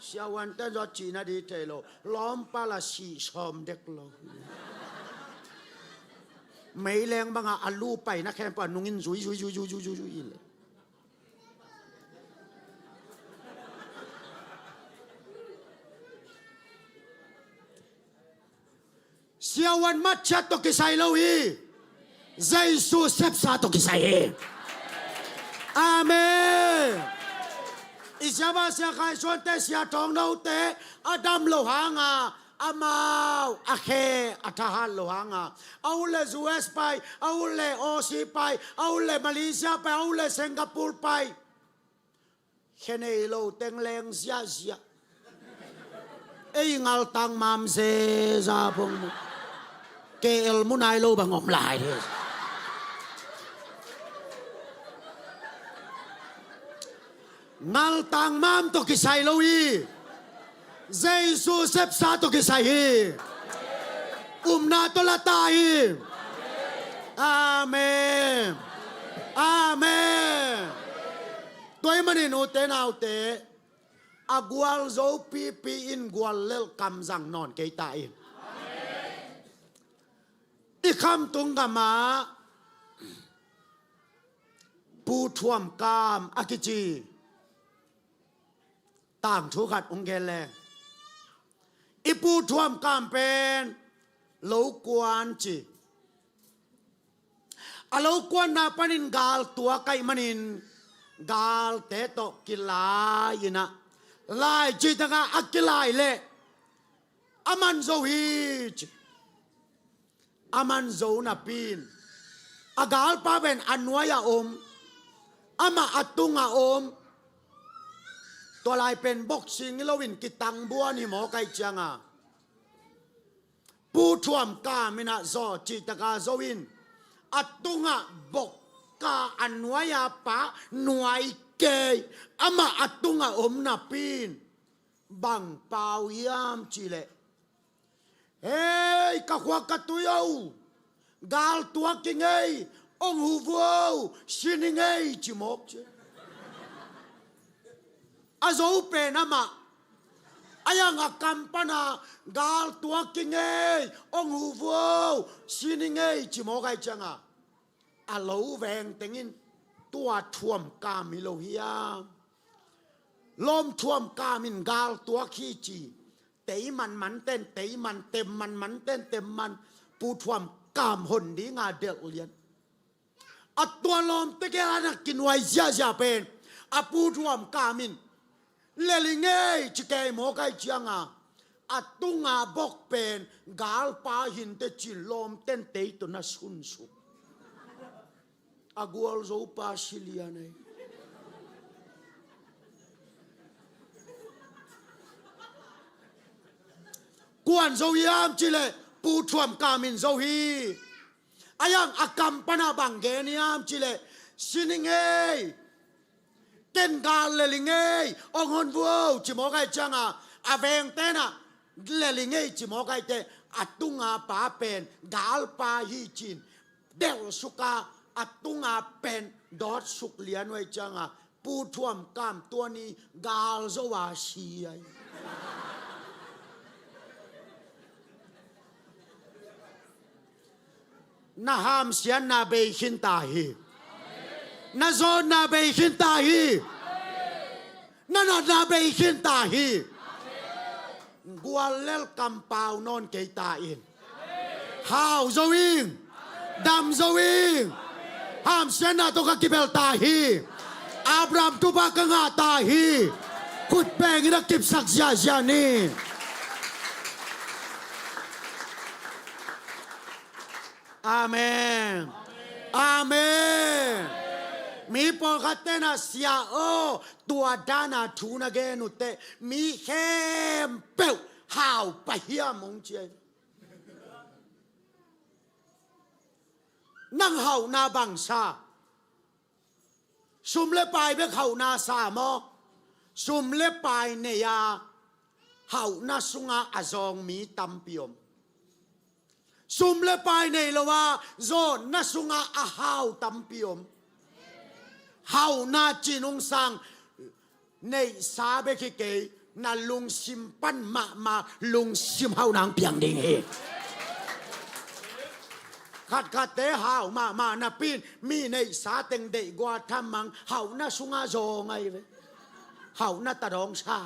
Siavuante'n zaw cihna ding thei lo, lawmpa la sih sawm dek lo. Meileng bangah a lu paina khempeuh a nung in zui zui zui zui zui zui zui leh. Siavuan matchiat tawh kisai lo hi. Jesu sepsa tawh kisai hi. Amen. I siapa Sia Khai Suante, Sia Thawng Note a dam lo hanga, amau a khe a thahat lo hanga, a ut le U S pai, a ut le Aussie pai, a ut le Malaysia pai, a ut le Singapore pai. Khe nei lo teng leng ziahziah. Ei ngaltang mam zeza pong. K L mu nai lo bang om lai hi. Ngaltang mam tawh kisai lo hi. Jesu sepsa tawh kisai hi. Upna tawh la ta hi. Amen. Amen. Tua ahih manin ute naute, a gualzo pipi in guallelh kamzang nawn kei ta in. I Khamtung gamah Pu Thuam Kam a kici tangthu khat hong gen leng, i Pu Thuam Kam pen lo kuan ci. A lo kuanna panin gal tuak ahih manin galte tawh kilai in ah, lai cih takah a kilai leh a man zo hi ci. A man zo napi in a galpa pen a nuai-ah om, amah a tungah om. Tua lai pen boxing hi loin kitangbuan hi mawk ahih ciangah, Pu Thuam Kam in ah zaw cih takah zo in, a tungah bokka, a nuai-a pa nuai kei, amah a tungah om napi in bang pau hiam cih leh, "Hei, ka khua ka tui aw, gal tuak ing ei, hong huh vua aw, sin ing ei," ci mawk ci. A zo pen amah, a yang a kam pana, "Gal tuak ing ei, hong huh vua aw, sin ing ei," ci mawk ahih ciangah, a lo veng teng in, "Tua Thuam Kam hi lo hiam? Lawm Thuam Kam in gal tuak hi," ci. Tei manman ten tei man, tem manman ten tem man, Pu Thuam Kam hon dinga delh lian. A tua lawmte kiangah a kinuai ziahziah pen, a Pu Thuam Kam in, "Lel ing ei," ci kei mawk ahih ciangah, a tunga bok pen galpa hi inteh ci-in lawmten tei tawh na sunsuk. A gualzo pa si lian ei. Kuan zo hiam cih leh Pu Thuam Kam in zo hi. A yang a kam pana bang gen hiam cih leh, "Sin ing ei, ken gal lel ing ei, hong hon vua aw," ci mawk ahih ciangah, a vengte in ah, "Lel ing ei," ci mawk ahih teh, a tunga pa pen galpa hi ci-in delhsuk a, a tunga pen dawtsuk lian uh ahih ciangah, Pu Thuam Kam tua ni gal zo a si ahi. Na hamsiatna bei khin ta hi. Na zawnna bei khin ta hi. Na natna bei khin ta hi. Guallel kampau nawn kei ta in. Hau zo ing. Dam zo ing. Hamsiatna tawh ka kibel ta hi. Abraham thupha ka ngah ta hi. Khut beng in a kipsak ziahziah ni. Amen. Amen. Mi pawlkhatte in ah, "Sia aw, tua dana thu na gen uh teh mi khempeuh hau pah hiam?" hong ci hi. Nang hauhna bang sa? Sum le pai bek hauhna sa maw? Sum le pai nei a, hauhna sunga a zawng mi tampi om. Sum le pai nei lo a, zawnna sunga a hau tampi om. Hauhna ci nungsang neihsa bek hi kei, na lungsim pan mahmah lungsim hauhna hong piang ding hi. Khatkhatte hau mahmah napi in mi neihsa teng deihgua thamang, hauhna sunga zawng ahi ve. Hauhna tadawng sa.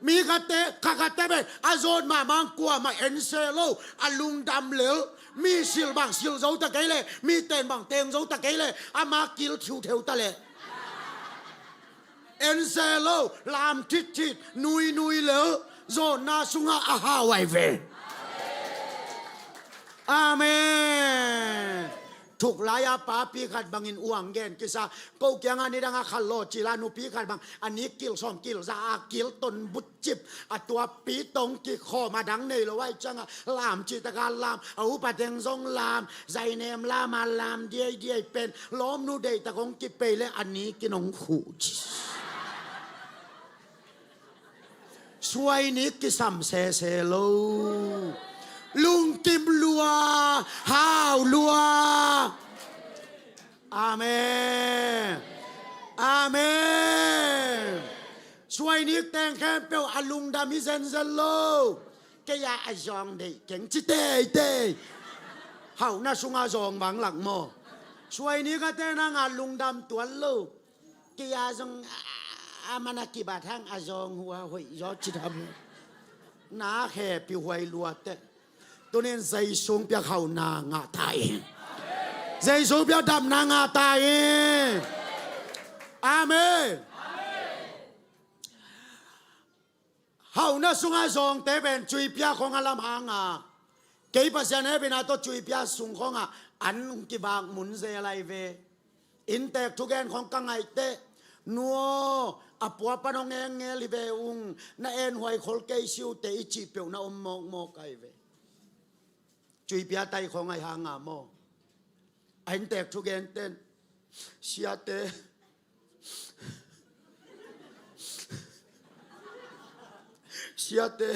Mi khatte, kha khatte pen a zawn mahmah, kuamah en se lo, a lungdam lel. Mi silh bang silh zo ta kei leh, mi ten bang teng zo ta kei leh, ama kil thiutheu ta leh. En se lo, lam thitthit, nuinui lel, zawnna sungah a hau ahi ve. Amen. Thuklai-a papi khat bangin uang gen kisa. Ko kiangah nidangah khat lawh cil a, nupi khat bang a nik kil sawm kil za a, kil ton butcip a, tuapi tong kikhawm a, dang nei lo ahih ciangah lam cih takah lam, a upa teng zong lam, zainem lam a, lam diaidiai pen lawmnu deihtak hong kipei leh a nik in hong khuh ci. Suai nik kisam sese lo. Lungkim lua, hau lua. Amen. Amen. Suai nik teng khempeuh a lungdam hi zenzen lo. Kei a a zawng deih keng ci teitei. Hauhna sungah zawng bang lak maw? Suai ni ka te nang a lungdam tuan lo. Kei a zong a, a man a kibat hang a zawng hua hoih zaw ci tham. Na khe pi huai lua te. Tunin Zeisu piak hauhna ngah ta in. Zeisu piak dapna ngah ta in. Amen. Hauhna sungah zawngte pen cuipia khong a lam hanga kei Pasian hehpihna tawh cuipia sung khongah an kivak mun zel lai ve. Inntek thugen khong ka ngaih teh, nuaw a pua pan hong engngel hi ve ung, na enhuai khol kei siute i cih peuh na om mawkmawk ai ve. Cuipia tai khong ai hanga maw? A inntek thugen ten, siate, siate,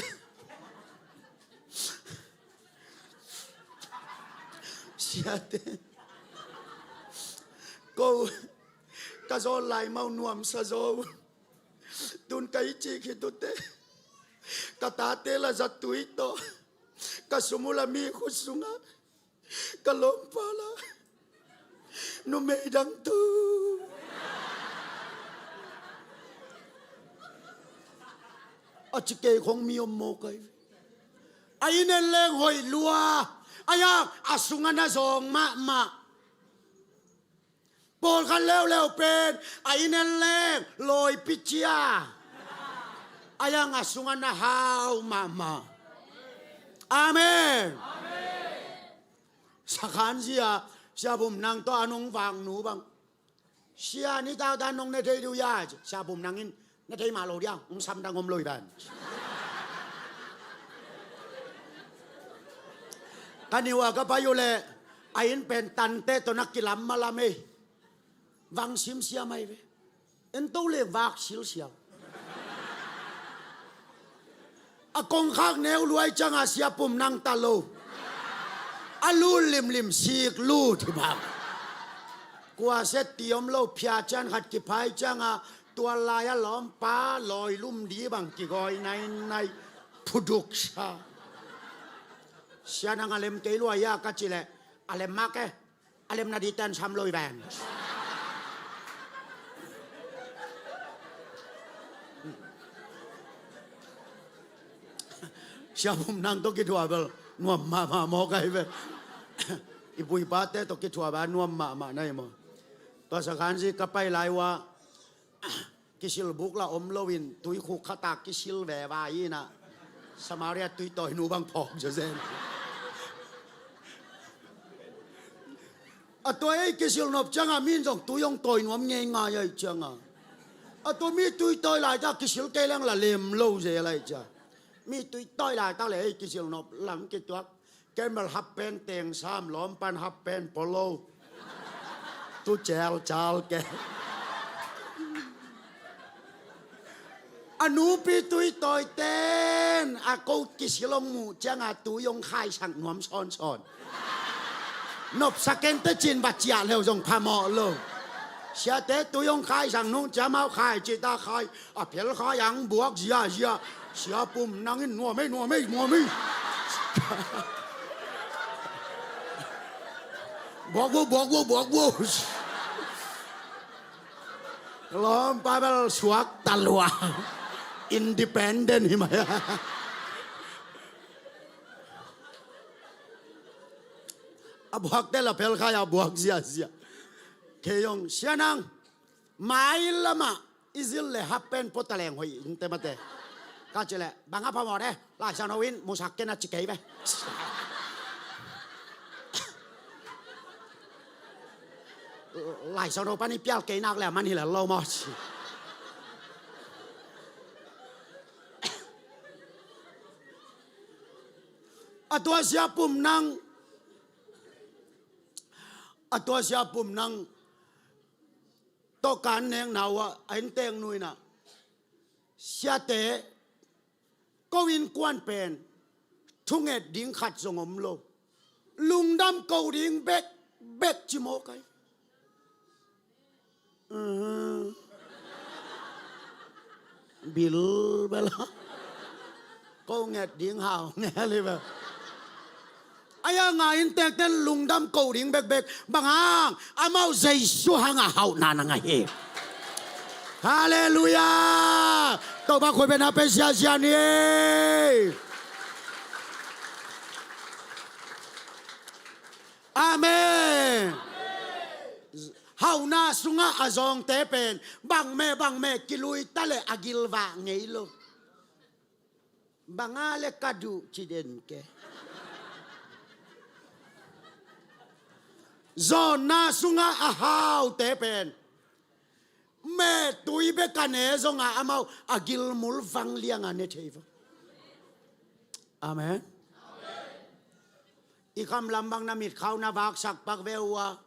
siate, ko ka zawl lai mau nuamsa zaw. Tun ka i cih khit ute, ka tate la zatui tawh, ka sum uh la mi khut sungah, ka lawmpa la numei dang tu a ci kei khong mi om mawk ai. A inn en leng hoih lua. A yak a sungah na zawng mahmah. Pawlkhat leuleu pen a inn en leng lawipi cia. A yang a sungah na hau mahmah. Amen. Sakhan zia Sia Bum Nang tawh a nong vak nu bang, sia ni tautan nong ne thei diu ya, Sia Bum Nang in na thei mah lo dia, hong samdang om lo hi ban. Ka niu a ka pai uh leh a inn pen tante tawh na kilam malam ei. Vang simsiam ai ve. En to le vak silsial. A kongkhak neu luai cianga Sia Bum Nang ta lo. A lut limlim sik lut hi bang. Kua set ti om lo phia cian khat kiphai cianga tua lai a lawmpa lawi lum di bang kigawi nainai phuduk sa. Sia Nang a lem kei luai a ka ci leh a lem mak e. A lemna di ten sam lo i ven. Sia Bum Nang tawh kithuah bel nuam mahmah mawk ai ve. I puipate tawh kithuah bel nuam mahmah na hi maw? Tua sakhan zi ka pai lai uh ah kisil buk la om loin tuikhuk khata kisil veva inah Samaria tuitawi nu bang phawk zawzen. A tua ei kisil nop cianga min zong tui hong tawi nuam ngeingai ai cianga a tua mi tuitawi laitak kisil kei leng la lem lo zel ai cia. Mi tuitawi laitak le ei kisil nop lam kituak. Ken bel hap pen teng sam lawm pan hap pen polo. Tu cel cal ke. A nupi tuitawi ten a ko kisil hong muh cianga tui hong khaisak nuam sawnsawn. Nopsa kente cin va ciah leu zong phamawh lo. Siate tui hong khaisak nung ciamau khai cita khai. A phel khai ang buak ziazia. Sia Bum Nang in nuam ei nuam ei nuam ei. Buak vo buak vo buak vo. Lawmpa bel suak talua. Independent hi mai. A buakte la phel khai a buak ziazia. Kei hong Sia Nang mai lamah i zil le hap pen pota leng hoih in te mate. Ka ci leh bang a phamawh de Laisiangtho in musak ken a ci kei ve. Laisiangtho pan i pial kei nak le a man hi le lo maw ci. A tua Sia Bum Nang a tua Sia Bum Nang tawh kan nekna uh ah a inntek nu inah siate ko innkuan pen thunget ding khat zong om lo. Lungdam ko ding bek bek ci mawk ai. Bil bela Ko nget ding hau nge live. Ahi hanga inntekten lungdam ko ding bekbek. Bang hang, amau Jesu hanga hauhna na ngah hi. Halleluiah. Topa khuapi na pe siasia ni. Amen. Hauhna sungah a zawngte pen bangmeh bangmeh kilui ta leh a gilvah ngei lo. Banga le ka duh ci den ke. Zawnna sungah a haute pen mehtui bek a ne zonga amau a gilmul vanglianga ne thei vo. Amen. I khamlam bang na mitkhau na vaksak pak ve uh a.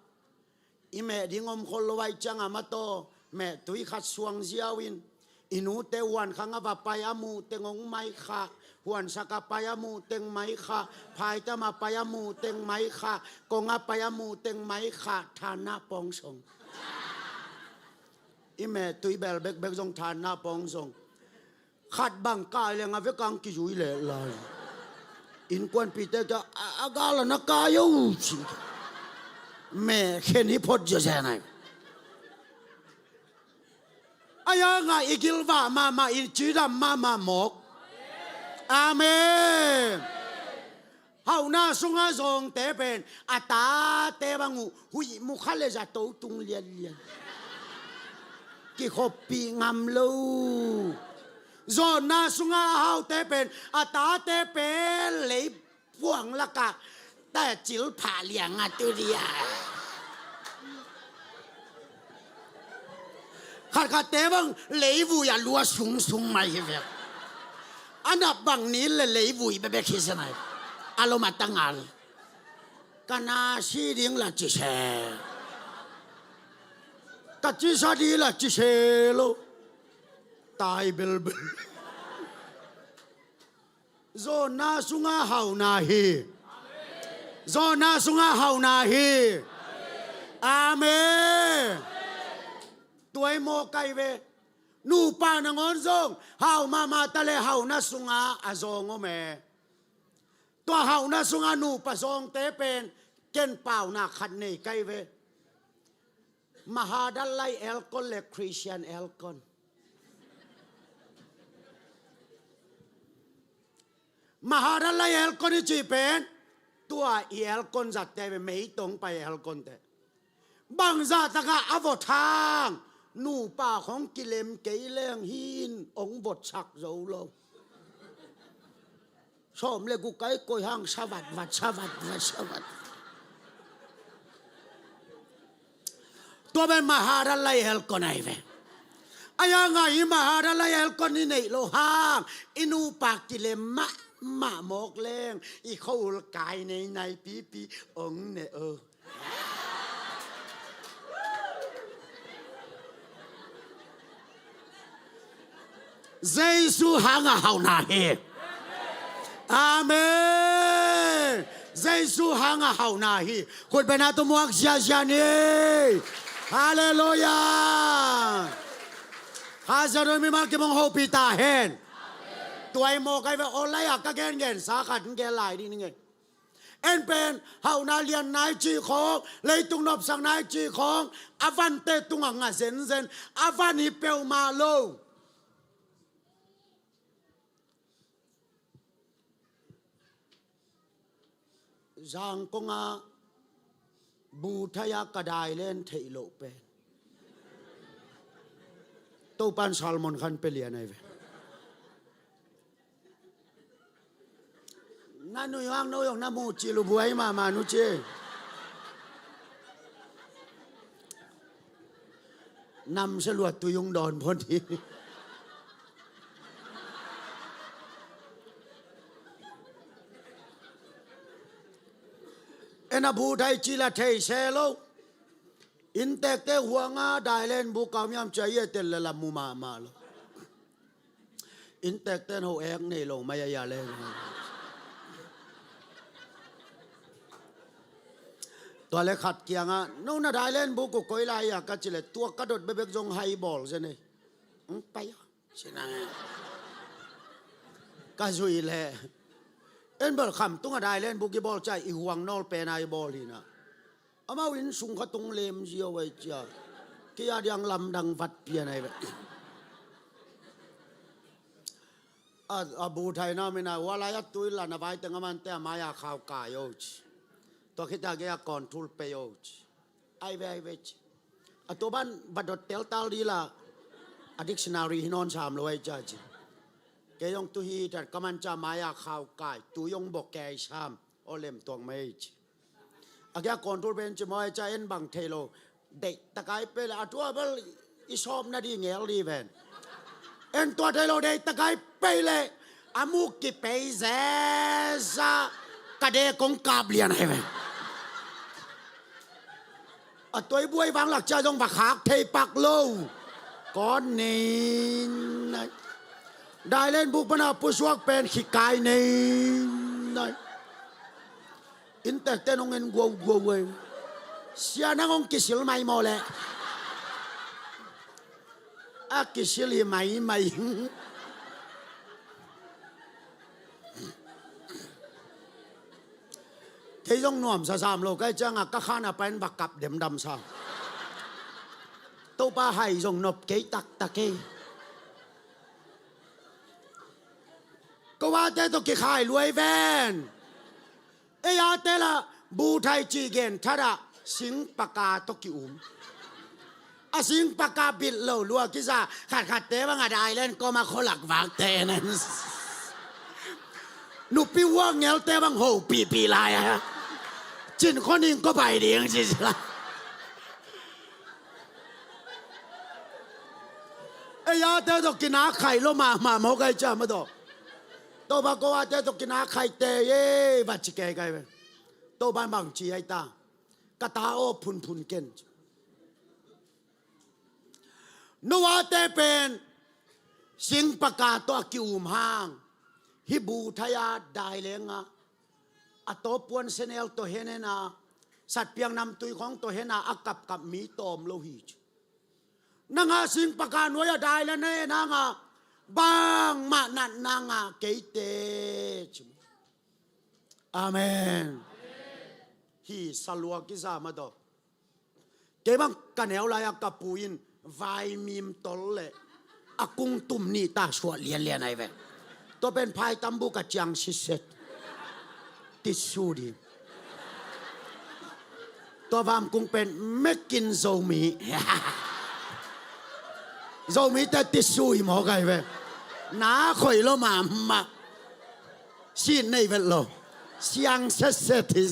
I meh ding om khol lo ahih cianga mataw mehtui khat suang ziau in, i nute huan khang a va pai a muh teng hong mai khah, huansak a pai a muh teng mai khah, phaitam a pai a muh teng mai khah, kong a pai a muh teng mai khah, thanna pawng zong. I mehtui bel bekbek zong thanna pawng zong. Khat bang kai leng a vekang kizui leh lai. Innkuanpihte kia a, a gal a na kai uh ci. Meh khen hi phot ziazia nai. Ahi hanga i gilvah mahmah, i cidam mahmah mawk. Amen. Hauhna sunga zawngte pen a tate bang uh huih mukha le zato tung lianlian. Kikhoppih ngam lo. Zawnna sunga a haute pen a tate pen lei puang lakah tacil phah lianga tu dia. Khatkhatte bang leivui a lua sungsung mai hi vek. A nap bang ni le leivui bebek hi se nai. A lom a tangal. Ka na si ding la ci se. Ka ci sa ding la ci se lo. Tai belbel. Zawnna sunga hauhna hi. Zawnna sunga hauhna hi. Amen. Tua i mawk ai ve. Nupa nangawn zong hau mahmah ta le hauhna sunga a zawng om e. Tua hauhna sunga nupa zawngte pen ken pauna khat nei kai ve. Mahadalai elkon le Christian elkon. Mahadalai elkon i cih pen tua i elkon zatte ve, meitong pai elkonte. Bangzah takah a vot hang nupa khong kilem kei leng hin hong votsak zo lo. Sawm le guk kai koi hang savat vat savat vat savat. Tua pen Mahadalai elkon ai ve. Ahi hanga i Mahadalai elkon i neih loh hang i nupa kilem mahmah mawk leng i khua-ul kai nei nai pipi hong ne o. Jesu hanga hauhna hi. Amen. Jesu hanga hauhna hi. Khutbetna tawh muak ziazia ni. Halleluiah. Kha Zion mimal kim hong hopih ta hen. Tua i mawk ai ve, aw lai-a ka gengensa khat hong gen lai ding ning e. En pen hauhna lianna i cih khawng, leitung nopsakna i cih khawng a vante tungah ngah zenzen, a van hi peuhmah lo. Zangkong ah bu thai-a ka dailen theih loh pen Topan salmon khan pia lian ai ve. Na nui hang no yong na mu ci lu buai mahmah nu ci. Nam se luat tu yung dawn phon hi. En a bu dai ci la thei se lo. Inntekte huanga dailen bu kau miam cia i e tel le lam mu mahmah lo. Inntekten ho ek nei lo mai a ia le. Tua le khat kiangah no na dailen bu ku koi lai a ka ci le tua ka dot bebek zong hai bawl zen ei. Pai a. Sinang. Ka zui leh, en bel kham tungah dailen buk i bawl ciah i huang nawl pen a i bawl hi na. Amau inn sung kha tung lem zia uh ai cia. Kei a diang lamdang vat pian ai ve. A, a bu thaina mina ua lai a tui la na vai teng a man te a mai a khau kai o ci. Tua khita gei a kawn thul pei o ci. Ai ve, ai ve ci. A tua ban va dot tel tal di la. A dictionary hi nawn sam lo ai cia ci. Kei zong tu hi tat ka man cia mai a khau kai. Tu zong bok kei sam. O lem tuak mai ci. A kia control pen ci maw ai cia en bang thei lo. Deih takai pei le a tua bel i sawp na di ngel di ven. En tua thei lo deih takai pei le a muk ki pei zeza ka de kong kap lian ai ven. A tua i buai vang lak cia zong va khak thei pak lo. Kawn nei nai. Dailen buk pana pusuak pen khikai nei nai. Inntekte nong en guauguau ei. Sia nang hong kisil mai maw leh. A kisil hi maimai. Kei zong nuamsa sam lo kai ciangah ka khan a pain va kap demdam sa. Topa hai zong nop kei taktak ei. Ko vate tawh kikhai luai ven. Ei a te la bu thai ci gen thada singpaka tawh ki-um. A singpaka bit lo lua kiza khatkhatte bang a dailen koma kholak vakte nen. Nupi huak ngelte bang ho pihpih lai a cin khoning ko pai ding ci sila. Ei a te tawh kinak khai lo mahmah mawk ai cia ma tawh. Topa ko a te tawh kinak khai te ye va ci kei kai ve. Topa bang ci ai ta. Ka ta aw phunphun ken. Noah te pen singpaka tawh a ki-um hang. Hi bu thai a dai lenga. A tawpuan senel tawh henena. Satpiang namtui khawng tawh hena a kapkap mi tawm lo hi ci. Nanga singpaka nuai a dai le na e nanga bangmah natna ngah keite ci. Amen. Hi salua kiza ma tawh. Kei bang ka neu lai-a ka pu in vaimim tol le a kungtum nih ta suah lianlian ai ve. Tua pen phaitambu ka ciang siset. Tisu ding. Tua vamkung pen mekin Zomi. Zomi te tisu hi mawk ai ve. Na khoih lo mahmah. Sin nei vet lo. Siang setset hi.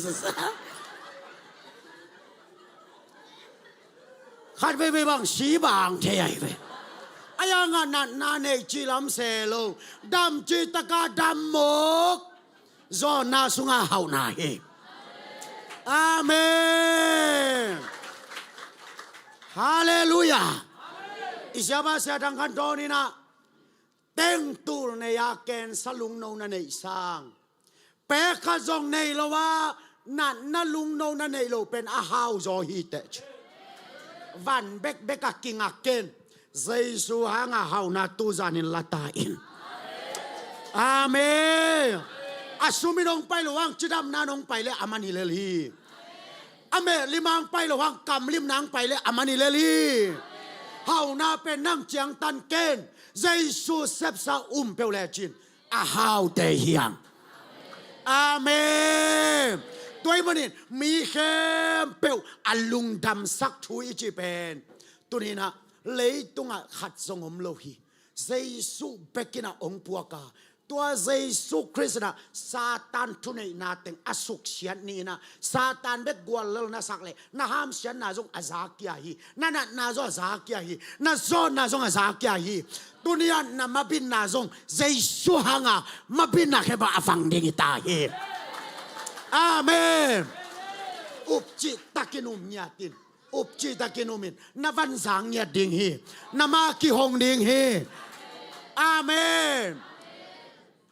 Khat veivei bang si bang thei ai ve. A yangah natna nei ci lam se lo. Dam ci taka dam mawk. Zawnna sungah hauhna hi. Amen. Halleluiah. I siapa sia dang khan dawn inah tengtul nei-a kensa lungno na neih sang pek khat zong nei lo a natna lungno na neih lo pen a hau zaw hi teh ci. Van bekbek a kingak ken Jesu hanga hauhna tu zanin la ta in. Amen. A sumin hong pai lo hang cidamna hong pai le a man hi lel hi. A mehlim hang pai lo hang kamlimna hang pai le a man hi lel hi. Hauhna pen nang ciangtan ken Jesu sepsa um peuh lecin a haute hiang. Amen. Tua ahih manin mi khempeuh a lungdamsak thu i ci pen tuninah leitungah khat zong om lo hi. Jesu bekinah hong puaka tua Jesu Khrist inah Satan thuneihna teng a suksiat ni inah Satan bek guallel na sak leh na hamsiatna zong a zakia hi. Na natna zong a zakia hi. Na zawnna zong a zakia hi. Tuniat na mabitna zong Jesu hanga mabitna khempeuh a vang ding hi ta hi. Amen. Upcih takin um ngiatin. Upcih takin umin na vanzang ngiat ding hi. Na ma kihong ding hi. Amen.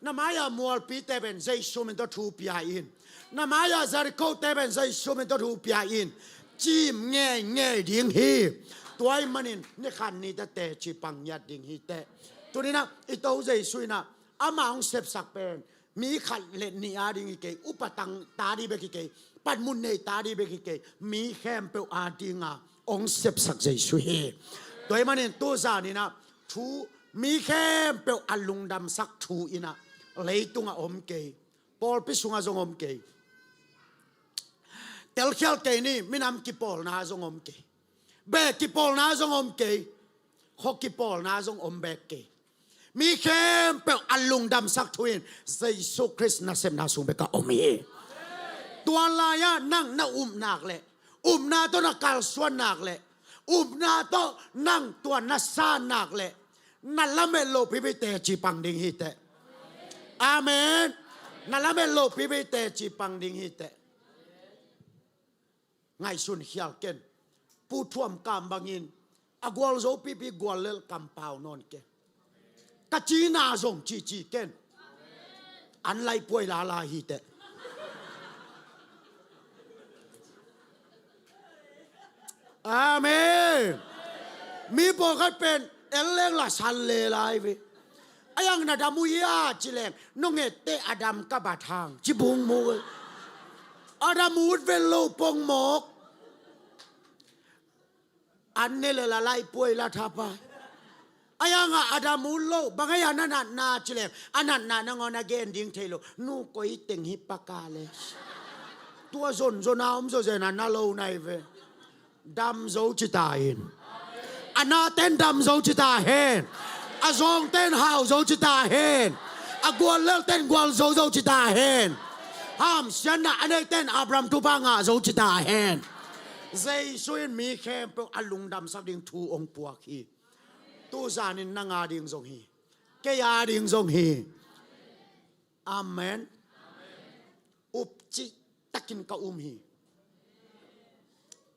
Na mai-ah mualpite pen Jesu min tawh thu pia in. Na mai-ah Jericho-te pen Jesu min tawh thu pia in. Cim ngeingei ding hi. Tua ahih manin nikhan ni tete ci pang ngiat ding hi teh. Tuninah i to Jesu inah Ama hong sepsak pen mi khat le nih a ding hi kei, upa tang ta ding bek hi kei, panmun nei ta ding bek hi kei, mi khempeuh a dinga hong sepsak Jesu hi. Tua ahih manin tu zaninah thu, mi khempeuh a lungdamsak thu innah leitungah om kei, pawlpi sungah zong om kei. Telkhial kei ni, minam kipawlna zong om kei. Beh kipawlna zong om kei. Khaw kipawlna zong om bek kei. Mi khempeuh a lungdamsak thu in Jesu Khrist nasepna sung bekah om hi. Tua lai-ah nang na upnak le upna tawh na kalsuannak le upna tawh nang tua na sannak le na lamet loh pipi teci pang ding hi teh. Amen. Na lamet loh pipi teci pang ding hi teh. Ngaihsun khial ken. Pu Thuam Kam bangin a gualzo pipi guallelh kampau nawn ken. Ka cina zong cici ken. An laipuai lala hi teh. Amen. Mi pawlkhat pen en leng la san le lai ve. A yang na dam uh hia ci leng, nong etteh a dam ka bat hang ci bung mu. A dam ut ven lo pong mawk. An ne le la laipuai la thapai. A yang a a dam ut lo, bang a yang na natna ci leng, a natna nangawn a gen ding thei lo. Nu koi teng hi paka le. Tua zonzon a om zawzen a na lo nai ve. Dam zo ci ta hen. A naten dam zo ci ta hen. A zawngten hau zo ci ta hen. A guallelhten gual zo zo ci ta hen. Hamsiatna a neiten Abraham thupha ngah zo ci ta hen. Jesu in mi khempeuh a lungdamsak ding thu hong puak hi. Tu zanin nang a ding zong hi. Kei a ding zong hi. Amen. Up cihtakin ka um hi.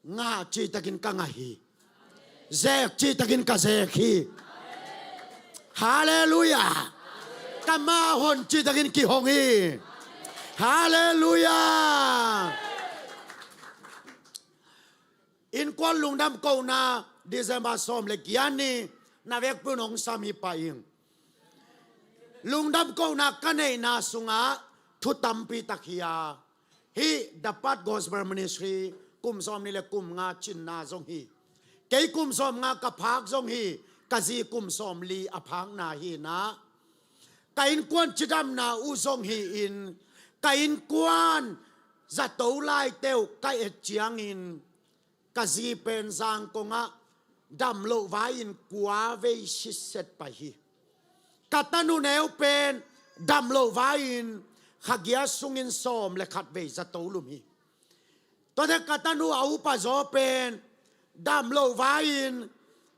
Ngah cihtakin ka ngah hi. Zek cihtakin ka zek hi. Halleluiah. Ka mah hon cihtakin kihong hi. Halleluiah. Innkuan lungdam kohna December sawm le giat ni na vekpi un hong sam hi pah ing. Lungdam kohna ka neihna sungah thu tampi tak hi a, hih The Path Gospel Ministry kum sawm ni le kum nga cinna zong hi. Kei kum sawm nga ka phak zong hi, ka zi kum sawm li a phakna hi na. Ka innkuan cidamna uh zong hi-in, ka innkuan zato laite uh ka et ciangin, ka zi pen Zangkong ah dam loh vai-in kua vei sitset pai hi. Ka tanu neu pen dam loh vai-in kha giat sungin sawm le khat vei zato lum hi. Tuate ka tanu a upa zaw pen dam loh vai-in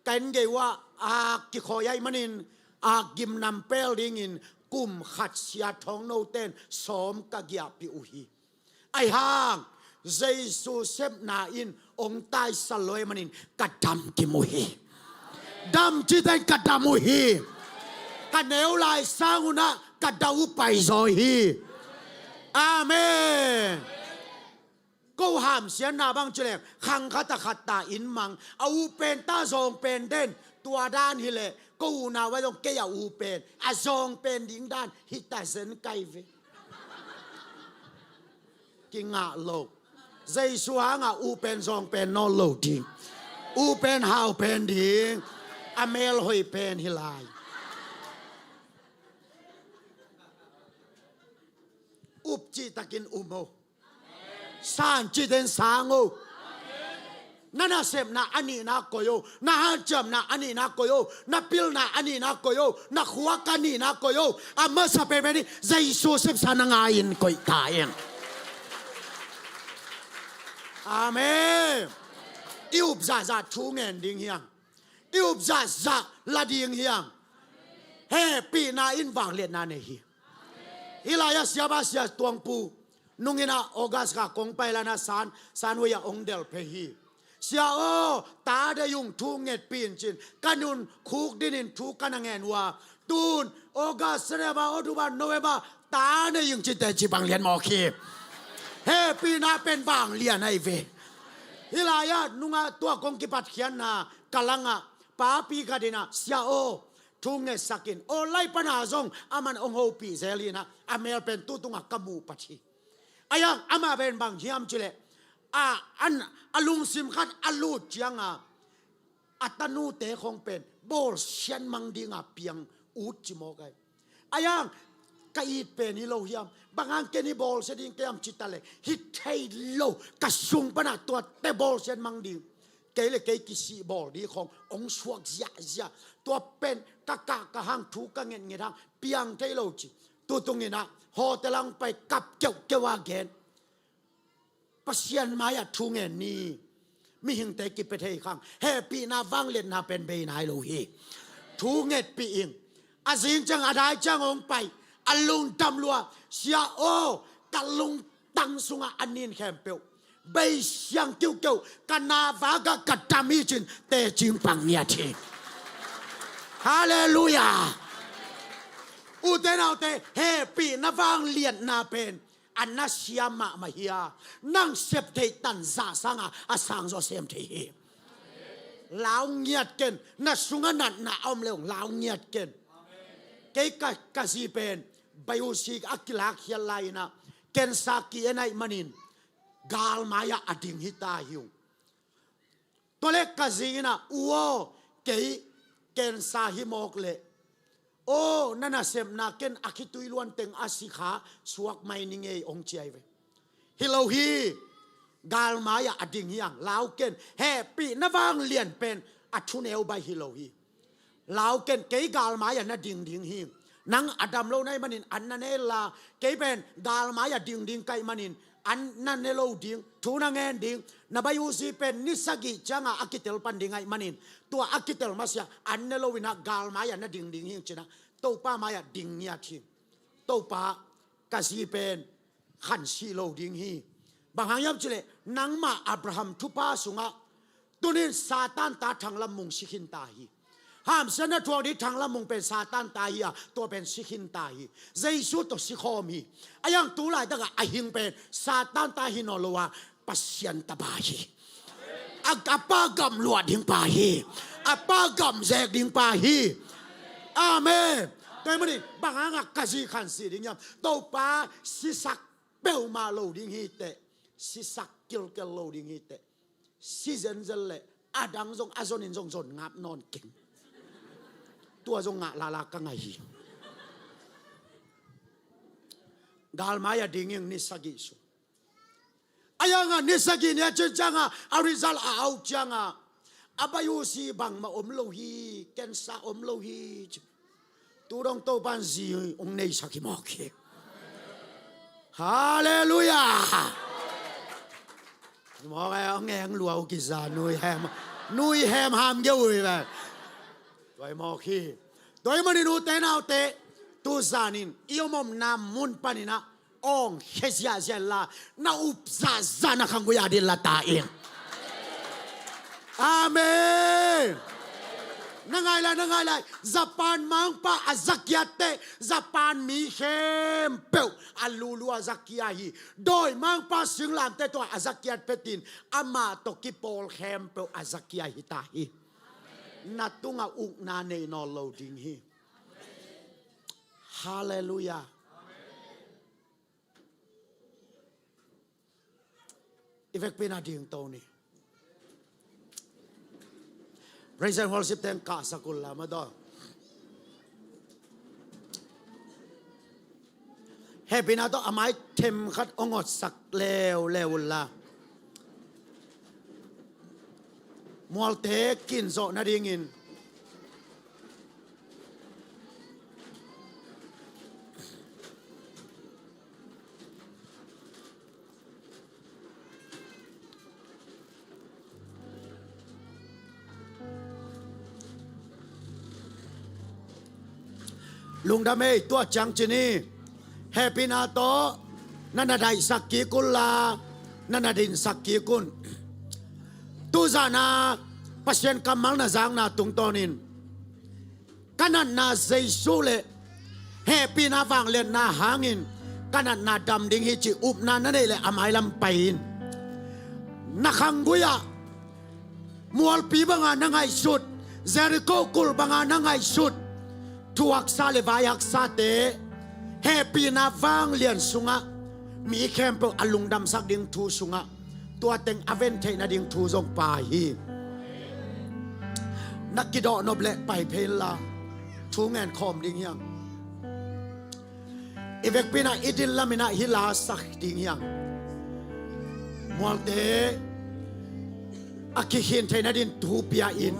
ka inn gei uh ah ak kikhawi ahih manin ak gimnam pel dingin kum khat sia thawng noten sawm ka giahpih uh hi. Ahi hang Jesu sepna in hong taisal lo ahih manin ka dam kim uh hi. Dam cihte in ka dam uh hi. Ka neu lai sang unah ka dah uh paizaw hi. Amen. Ko hamsiatna bang ci leng khang khat a khat ta inn mang, a uh pen ta zawng pen den, tua dan hileh ko unau a zong kei a uh pen a zawng pen ding dan hi ta zen kai ve. Kingah lo. Jesu hangah uh pen zawng pen nawn lo ding. Uh pen hau pen ding. A melhoih pen hi lai. Up cihtakin um o. San cihten sang o. Na nasepna a nihna koi o. Na hanciamna a nihna koi o. Na pilna a nihna koi o. Na khuak a nihna koi o. A masa penpen hi Jesu sepsa na ngai-in koih ta in. Amen. I up zahzah thu ngen ding hiang. I up zahzah la ding hiang. Hehpihna in vangliatna nei hi. Hih lai-ah siapa Sia Tuangpu nungin ah August ka kong pai lana san, san wei-ah ong delh phei hi. Sia aw, ta dei ung thu ngetpih in cin ka nun khuk dinin thu ka na ngen uh a, tun August, September, October, November ta nei ing cin teci bang lian mawk hi. Hehpihna pen vanglian ahi ve. Hih lai-ah nungah tua kong kipatkhiatna ka langah papi khat in ah, Sia aw, thu ngetsak in, online pana zong aman hong hopih zel hi in ah, a mel pen tu tungah ka muh pat hi. Ahi hang amah pen bang hiam cih leh, a, an, a lungsim khat a lut ciangin a tanute khong pen bawlsiat mang dingin piang ut ci mawk ahi. Ahi hang ka it pen hi lo hiam? Bang hang ken hi bawlsia ding ka hiam ci ta leh, hi thei lo, ka sung panin tuate bawlsiat mang ding. Kei le kei kisih bawl ding khong hong suak ziahziah. Tua pen ka kah ka hang, thu ka ngetnget hang piang thei lo ci. Tu tungin ah hotel ah hong pai, kap keuhkeuh a gen, Pasian mai-ah thu ngen ni. Mihingte kipia thei khang, hehpihna vangliatna pen bei nai lo hi. Thu ngetpih ing. A zing ciang a dai ciang hong pai, a lungdam lua, "Sia aw, ka lungtang sungah a nin khempeuh bei siang kiukeu, ka na vak ah ka dam hi," ci-in teci hong pang ngiat hi. Halleluiah. Ute naute, hehpihna vangliatna pen a nasia mahmah hi a, nang sep theih tan zah sangin a sang zaw sem thei hi. Lau ngiat ken, na sungah natna a om le hong lau ngiat ken. Kei ka, ka zi pen biopsy a kilak khiat lai-in ah, cancer ki-en ahih manin galmai-ah a ding hi ta hi ung. Tua leh ka zi in ah, "U aw, kei cancer hi mawk leh, aw, na nasepna ken a khitui luan teng a si kha suak mai ning ei," hong ci ahi ve. Hi lo hi. Galmai-ah a ding hi hang, lau ken. Hehpihna vanglian pen a thuneu baih hi lo hi. Lau ken, kei galmai-ah na ding ding hi. Nang a dam lo na hih manin an na ne inla, kei pen galmai-ah ding ding ka hih manin an na ne lo ding, thu na ngen ding. Na biopsy pen ni sagih ciangin a kitel pan ding ahih manin, tua a kitel masiah an ne lo-in ah galmai-ah na ding ding hi ci-in ah Topa mai-ah ding ngiat hi. "Topa, ka zi pen khansih lo ding hi. Bang hang hiam cih leh nangmah Abraham thupha sungah tuni-in Satan ta thanglam mung si khin ta hi. Hamsiatna thuak ding thanglam mung pen Satan ta hi a, tua pen si khin ta hi. Jesu tawh si khawm hi. Ahi hang tu laitakah a hing pen Satan ta hi nawn lo a, Pasian ta pa hi. A, a pa gam luah ding pa hi. A pa gam zek ding pa hi." Amen. Tua ahih manin bang hangah ka zi khansih ding hiam? Topa, sisak peuhmah lo ding hi teh. Sisak kilkel lo ding hi teh. Si zenzen leh a dang zong a zonin zong zon ngap nawn keng. Tua zong ngah lala ka ngah hi. Galmai-ah ding ing ni sagih sung. Ahi hangin ni sagih ni a cin ciangin a result a out ciangin a biopsy bangmah om lo hi, cancer om lo hi ci. Tu dong Topa'n zi hong neisak hi mawk hi. Halleluiah. Mawk e, hong eng lua uh kiza, nui hem, nui hem ham geu uh hi ve. Tua hi mawk hi. Tua ahih manin ute naute, tu zanin i om omna mun panin ah awng khia ziahziah inla, na up zahzah na khanggui-ah a ding la ta in. Amen. Na ngai lai, na ngai lai. Japan mangpa a zakiat teh, Japan mi khempeuh a lulu a zakia hi. Dawimangpa singlamteh tawh a zakiat phetin, amah tawh kipawl khempeuh a zakia hi ta hi. Na tungah ukna nei nawn lo ding hi. Halleluiah. I vekpi-in a dingto ni. Praise and worship teng kahsak un la, ma daw. Hehpihna tawh a mai themkhat hong otsak leuleu un la. Mualte kin zawh nadingin. Lungdam ei, tua ciang ci ni. Hehpihna tawh na na daihsak kik un la, na na dinsak kik un. Tuzahna Pasian kammal na zakna tungtawnin, ka natna Jesu le hehpihna vangliatna hangin ka natna dam ding hi cih upna na neih leh a mailam pai in. Na khanggui-ah mualpi banga na ngaihsut, Jericho kulh banga na ngaihsut, Thu haksa le vai haksate hehpihna vanglian sungah mi khempeuh a lungdamsak ding thu sungah tua teng a ven theih nading thu zong pai hi. Na kidawh nop leh pai phei inla thu ngen khawm ding hi hang. I vekpi-in ah i din lamin ah hih la sak ding hi hang. Mualte a kikhin theih nading thu pia in.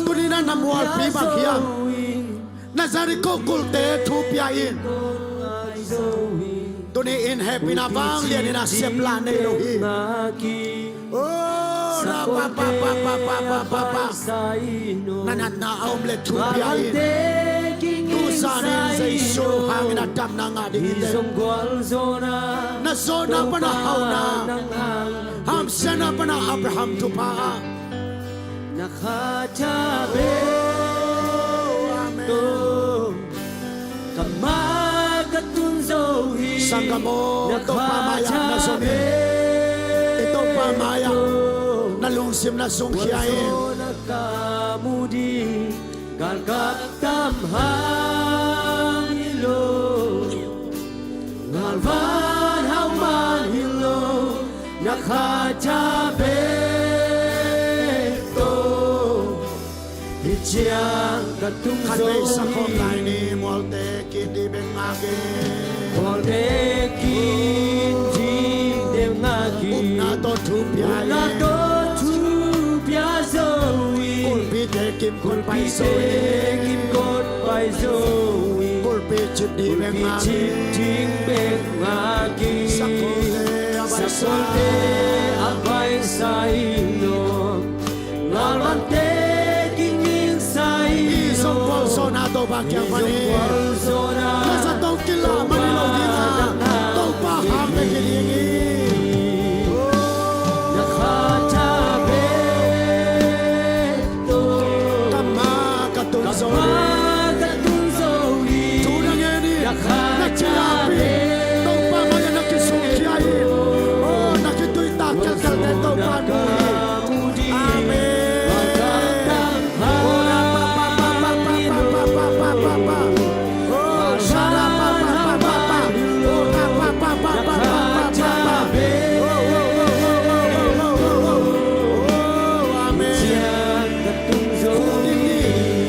Tuni-in ah na mualpi bang hi hang. Na Jericho kulhte thu pia in. Tuni-in hehpihna vanglian in ah seplah nei lo hi. Oh, ra pa pa pa. Na natna a om leh thu pia in. Tu zanin Jesu hangin a damna ngah ding hi teh. Na zawhna pan a hauhna, hamsiatna pan a Abraham thupha ah. Na kha tha bek tawh ka mah ka tun zo hi. Sanggam aw, Topa mai-ah na zom in. I Topa mai-ah na lungsim na zumkhia in. Ka mu ding galkap tam hang hi lo. Ngalvan hau man hi lo, na kha tha bek tawh hih ciang ka tung zo hi. Khat vei sa khawm lai ni, mualte kin dih bek ngak in. Mualte kin dih bek ngak in. Upna tawh thu pia in. Upna tawh thu pia zo in. Kulhpite kim kul pai zo in. Kulhpite kim kul pai zo in. Kulhpi cip ding bek ngak in. Kulhpi cip ding bek ngak in. Sakol te a baisa. Sakol te a baisa in aw. Ngalvante kingingsa in aw. I zong gualzawhna Topa kiang pan in. I zong gualzawhna. Na zato kilah man hi lo ding a. Topa hang bek hi ding hi. Na kha tha bek tawh. Ka mah ka tun zo hi. Ka mah ka tun zo hi. Thu na ngen in. Na kha tha bek. Na kilapi. Topa mai-ah na kisungkhia in. Oh, na kituitak kelkelte Topa mu hi. Amen. Oh, ra pa pa pa. Oh, sha ra pa pa. Oh, ra pa pa. Oh, oh, oh. Oh, amen. Khukdin ni.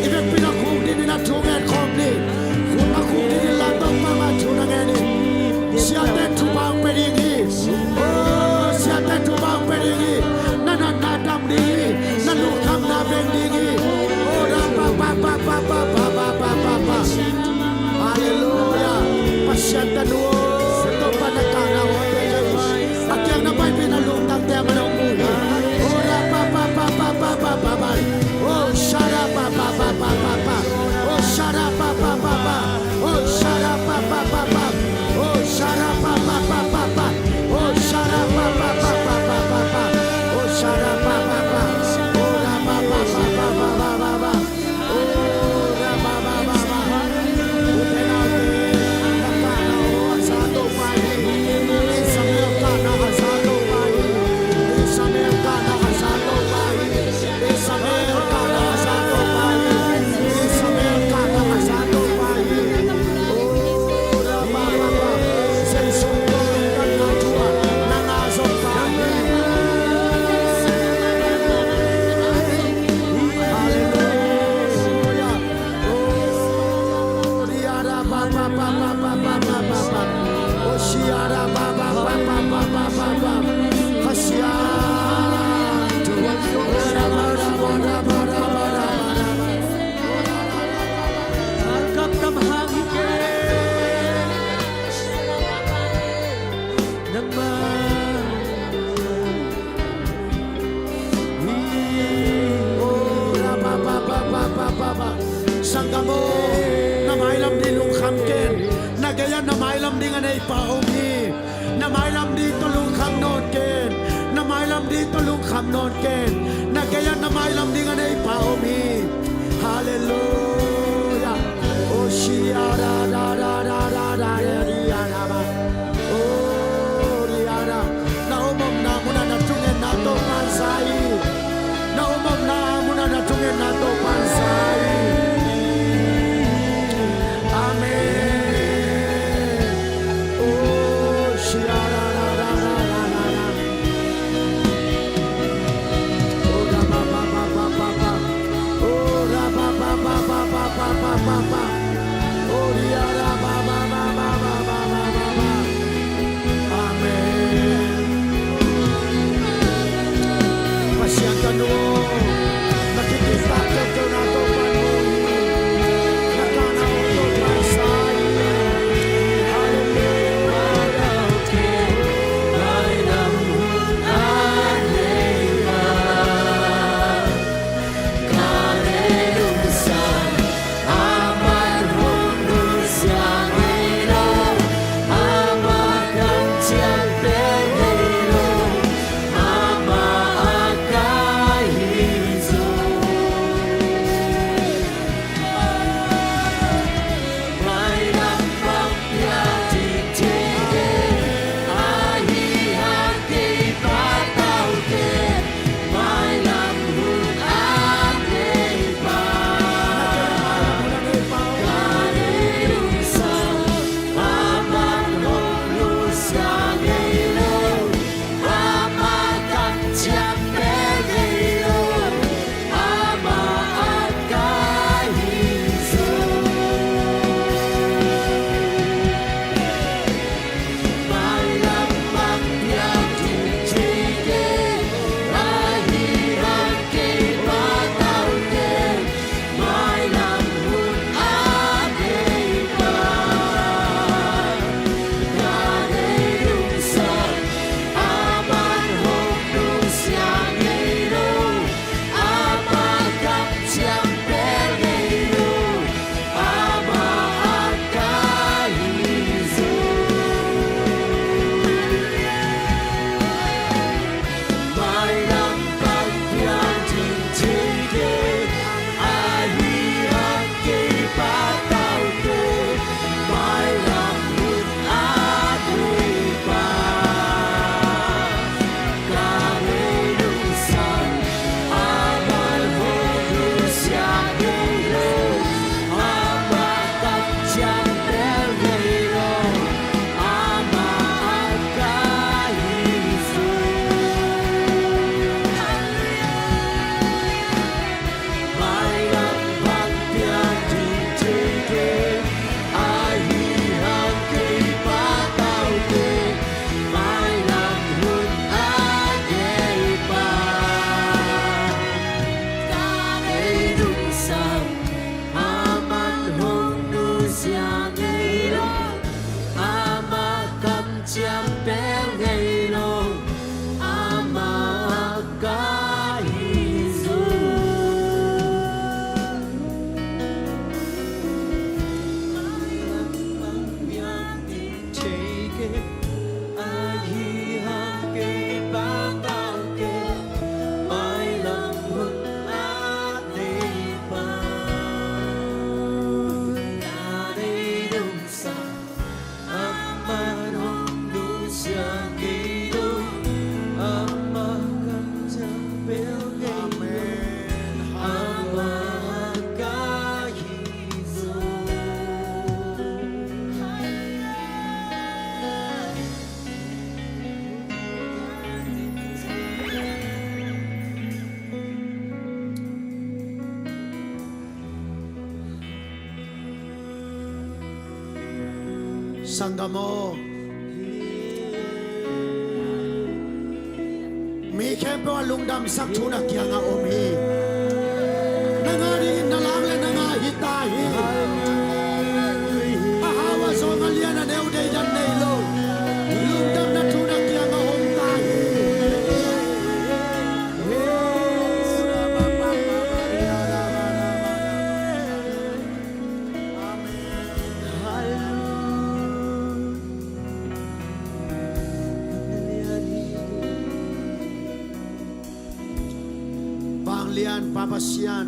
I vekpi-in ah khukdin ni, na thu ngen khawm ni. Khukdin ni, la tawh pang a thu na ngen ni. Siate thupha hong pia ding hi. Oh, siate thupha hong pia ding hi. Na natna dam ding hi. Na lungkhamna veng ding hi. Oh, ra pa pa. Halleluia. Pasian tanu aw, Topa na kahna aw, a kiang na paipih na lungtangte a man hong mu hi. Oh, ra pa pa. Oh, sha ra pa pa. Oh, sha ra pa pa. Oh, sha ra pa pa. Oh, sha ra pa pa. Oh, sha ra pa pa. Oh, sha ra pa pa. Oh, sha ra pa pa. Oh, ra pa pa. Sanggam aw, na mailam ding lungkham ken. Na gei-ah na mailam ding a neipa om hi. Na mailam ding tawh lungkham nawn ken. Na mailam ding tawh lungkham nawn ken. Na gei-ah na mailam ding a neipa om hi. Halleluia. Oh, shia da da da da da da da da da ba. Oh, ria da. Na om omna munah na thungetna Topa'n za hi. Na Topa in sa hi. Amen. Oh, shia ra ra ra ra ra ra ra. Oh, ra ba ba ba ba ba ba. Oh, ra ba ba ba ba ba ba ba ba ba. Oh, ria ra ba ba ba ba ba ba ba ba ba. Amen. Pasian ka nu, na kititak keu keu na Topa nu, na ka na Topa sa hi. Hallelujah. Sanggam aw, mi khempeuh a lungdamsak thu na kiangah om hi. Nang a dingin na lak le nang a hi ta hi. A hau a zawng a lian a neu deidan nei lo, lungdamna thu na kiangah om ta hi. Vanglian Pa Pasian,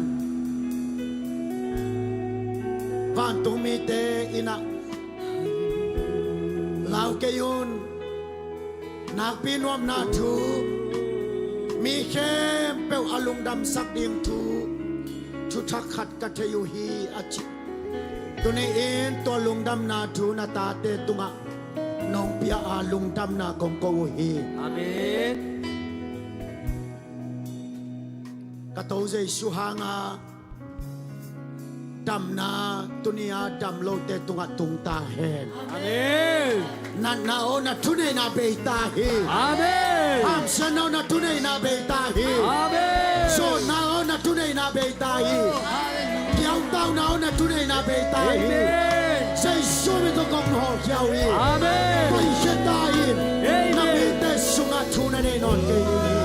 vantung mite in ah lau kei un. Nakpi nuamna thu, mi khempeuh a lungdamsak ding thu, thakhat ka thei uh hi, a ci. Tuni-in tua lungdamna thu na tate tungah nong pia a, lungdamna kong ko uh hi. Amen. Ka To Jesu hanga damna tuni-a dam lote tungah tung ta hen. Amen. Natna aw na thuneihna bei ta hi. Amen. Hamsiatna aw na thuneihna bei ta hi. Amen. Zawhna aw na thuneihna bei ta hi. Kiauhtauhna aw na thuneihna bei ta hi. Amen. Jesu min tawh kong hawlkhia uh hi. Amen. Koihkhia ta in. Amen. Na mite sungah thu na nei nawn kei ding hi.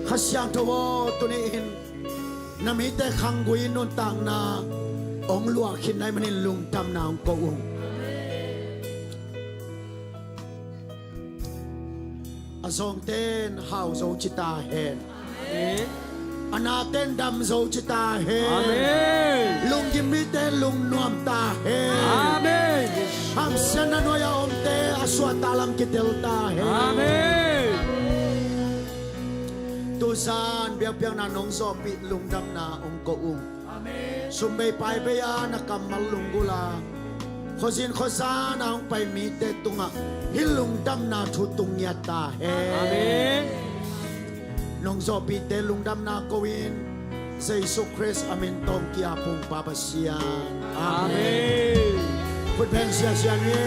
Kha Siangtho aw, tuni-in na mite khanggui nuntakna hong luah khin na hih manin lungdamna hong ko ung. A zawngte in hau zo ci ta hen. Amen. A nate in dam zo ci ta hen. Amen. Lunggim mite in lungnuam ta hen. Amen. Hamsiatna nuai-a omte a suahtak lam kitel ta hen. Amen. Tuzan biakpiakna nong zawhpih lungdamna hong ko ung. Amen. Sum bei pai bei-a na kammal lunggulh a, khuazin khuazan a hong pai mite tungah hih lungdamna thu tung ngiat ta hen. Amen. Nong zawhpihte lungdamna ko-in Jesu Khrist a min tawh kong ki-ap ung, Pa Pasian. Amen. Amen. Khut beng siasia ni.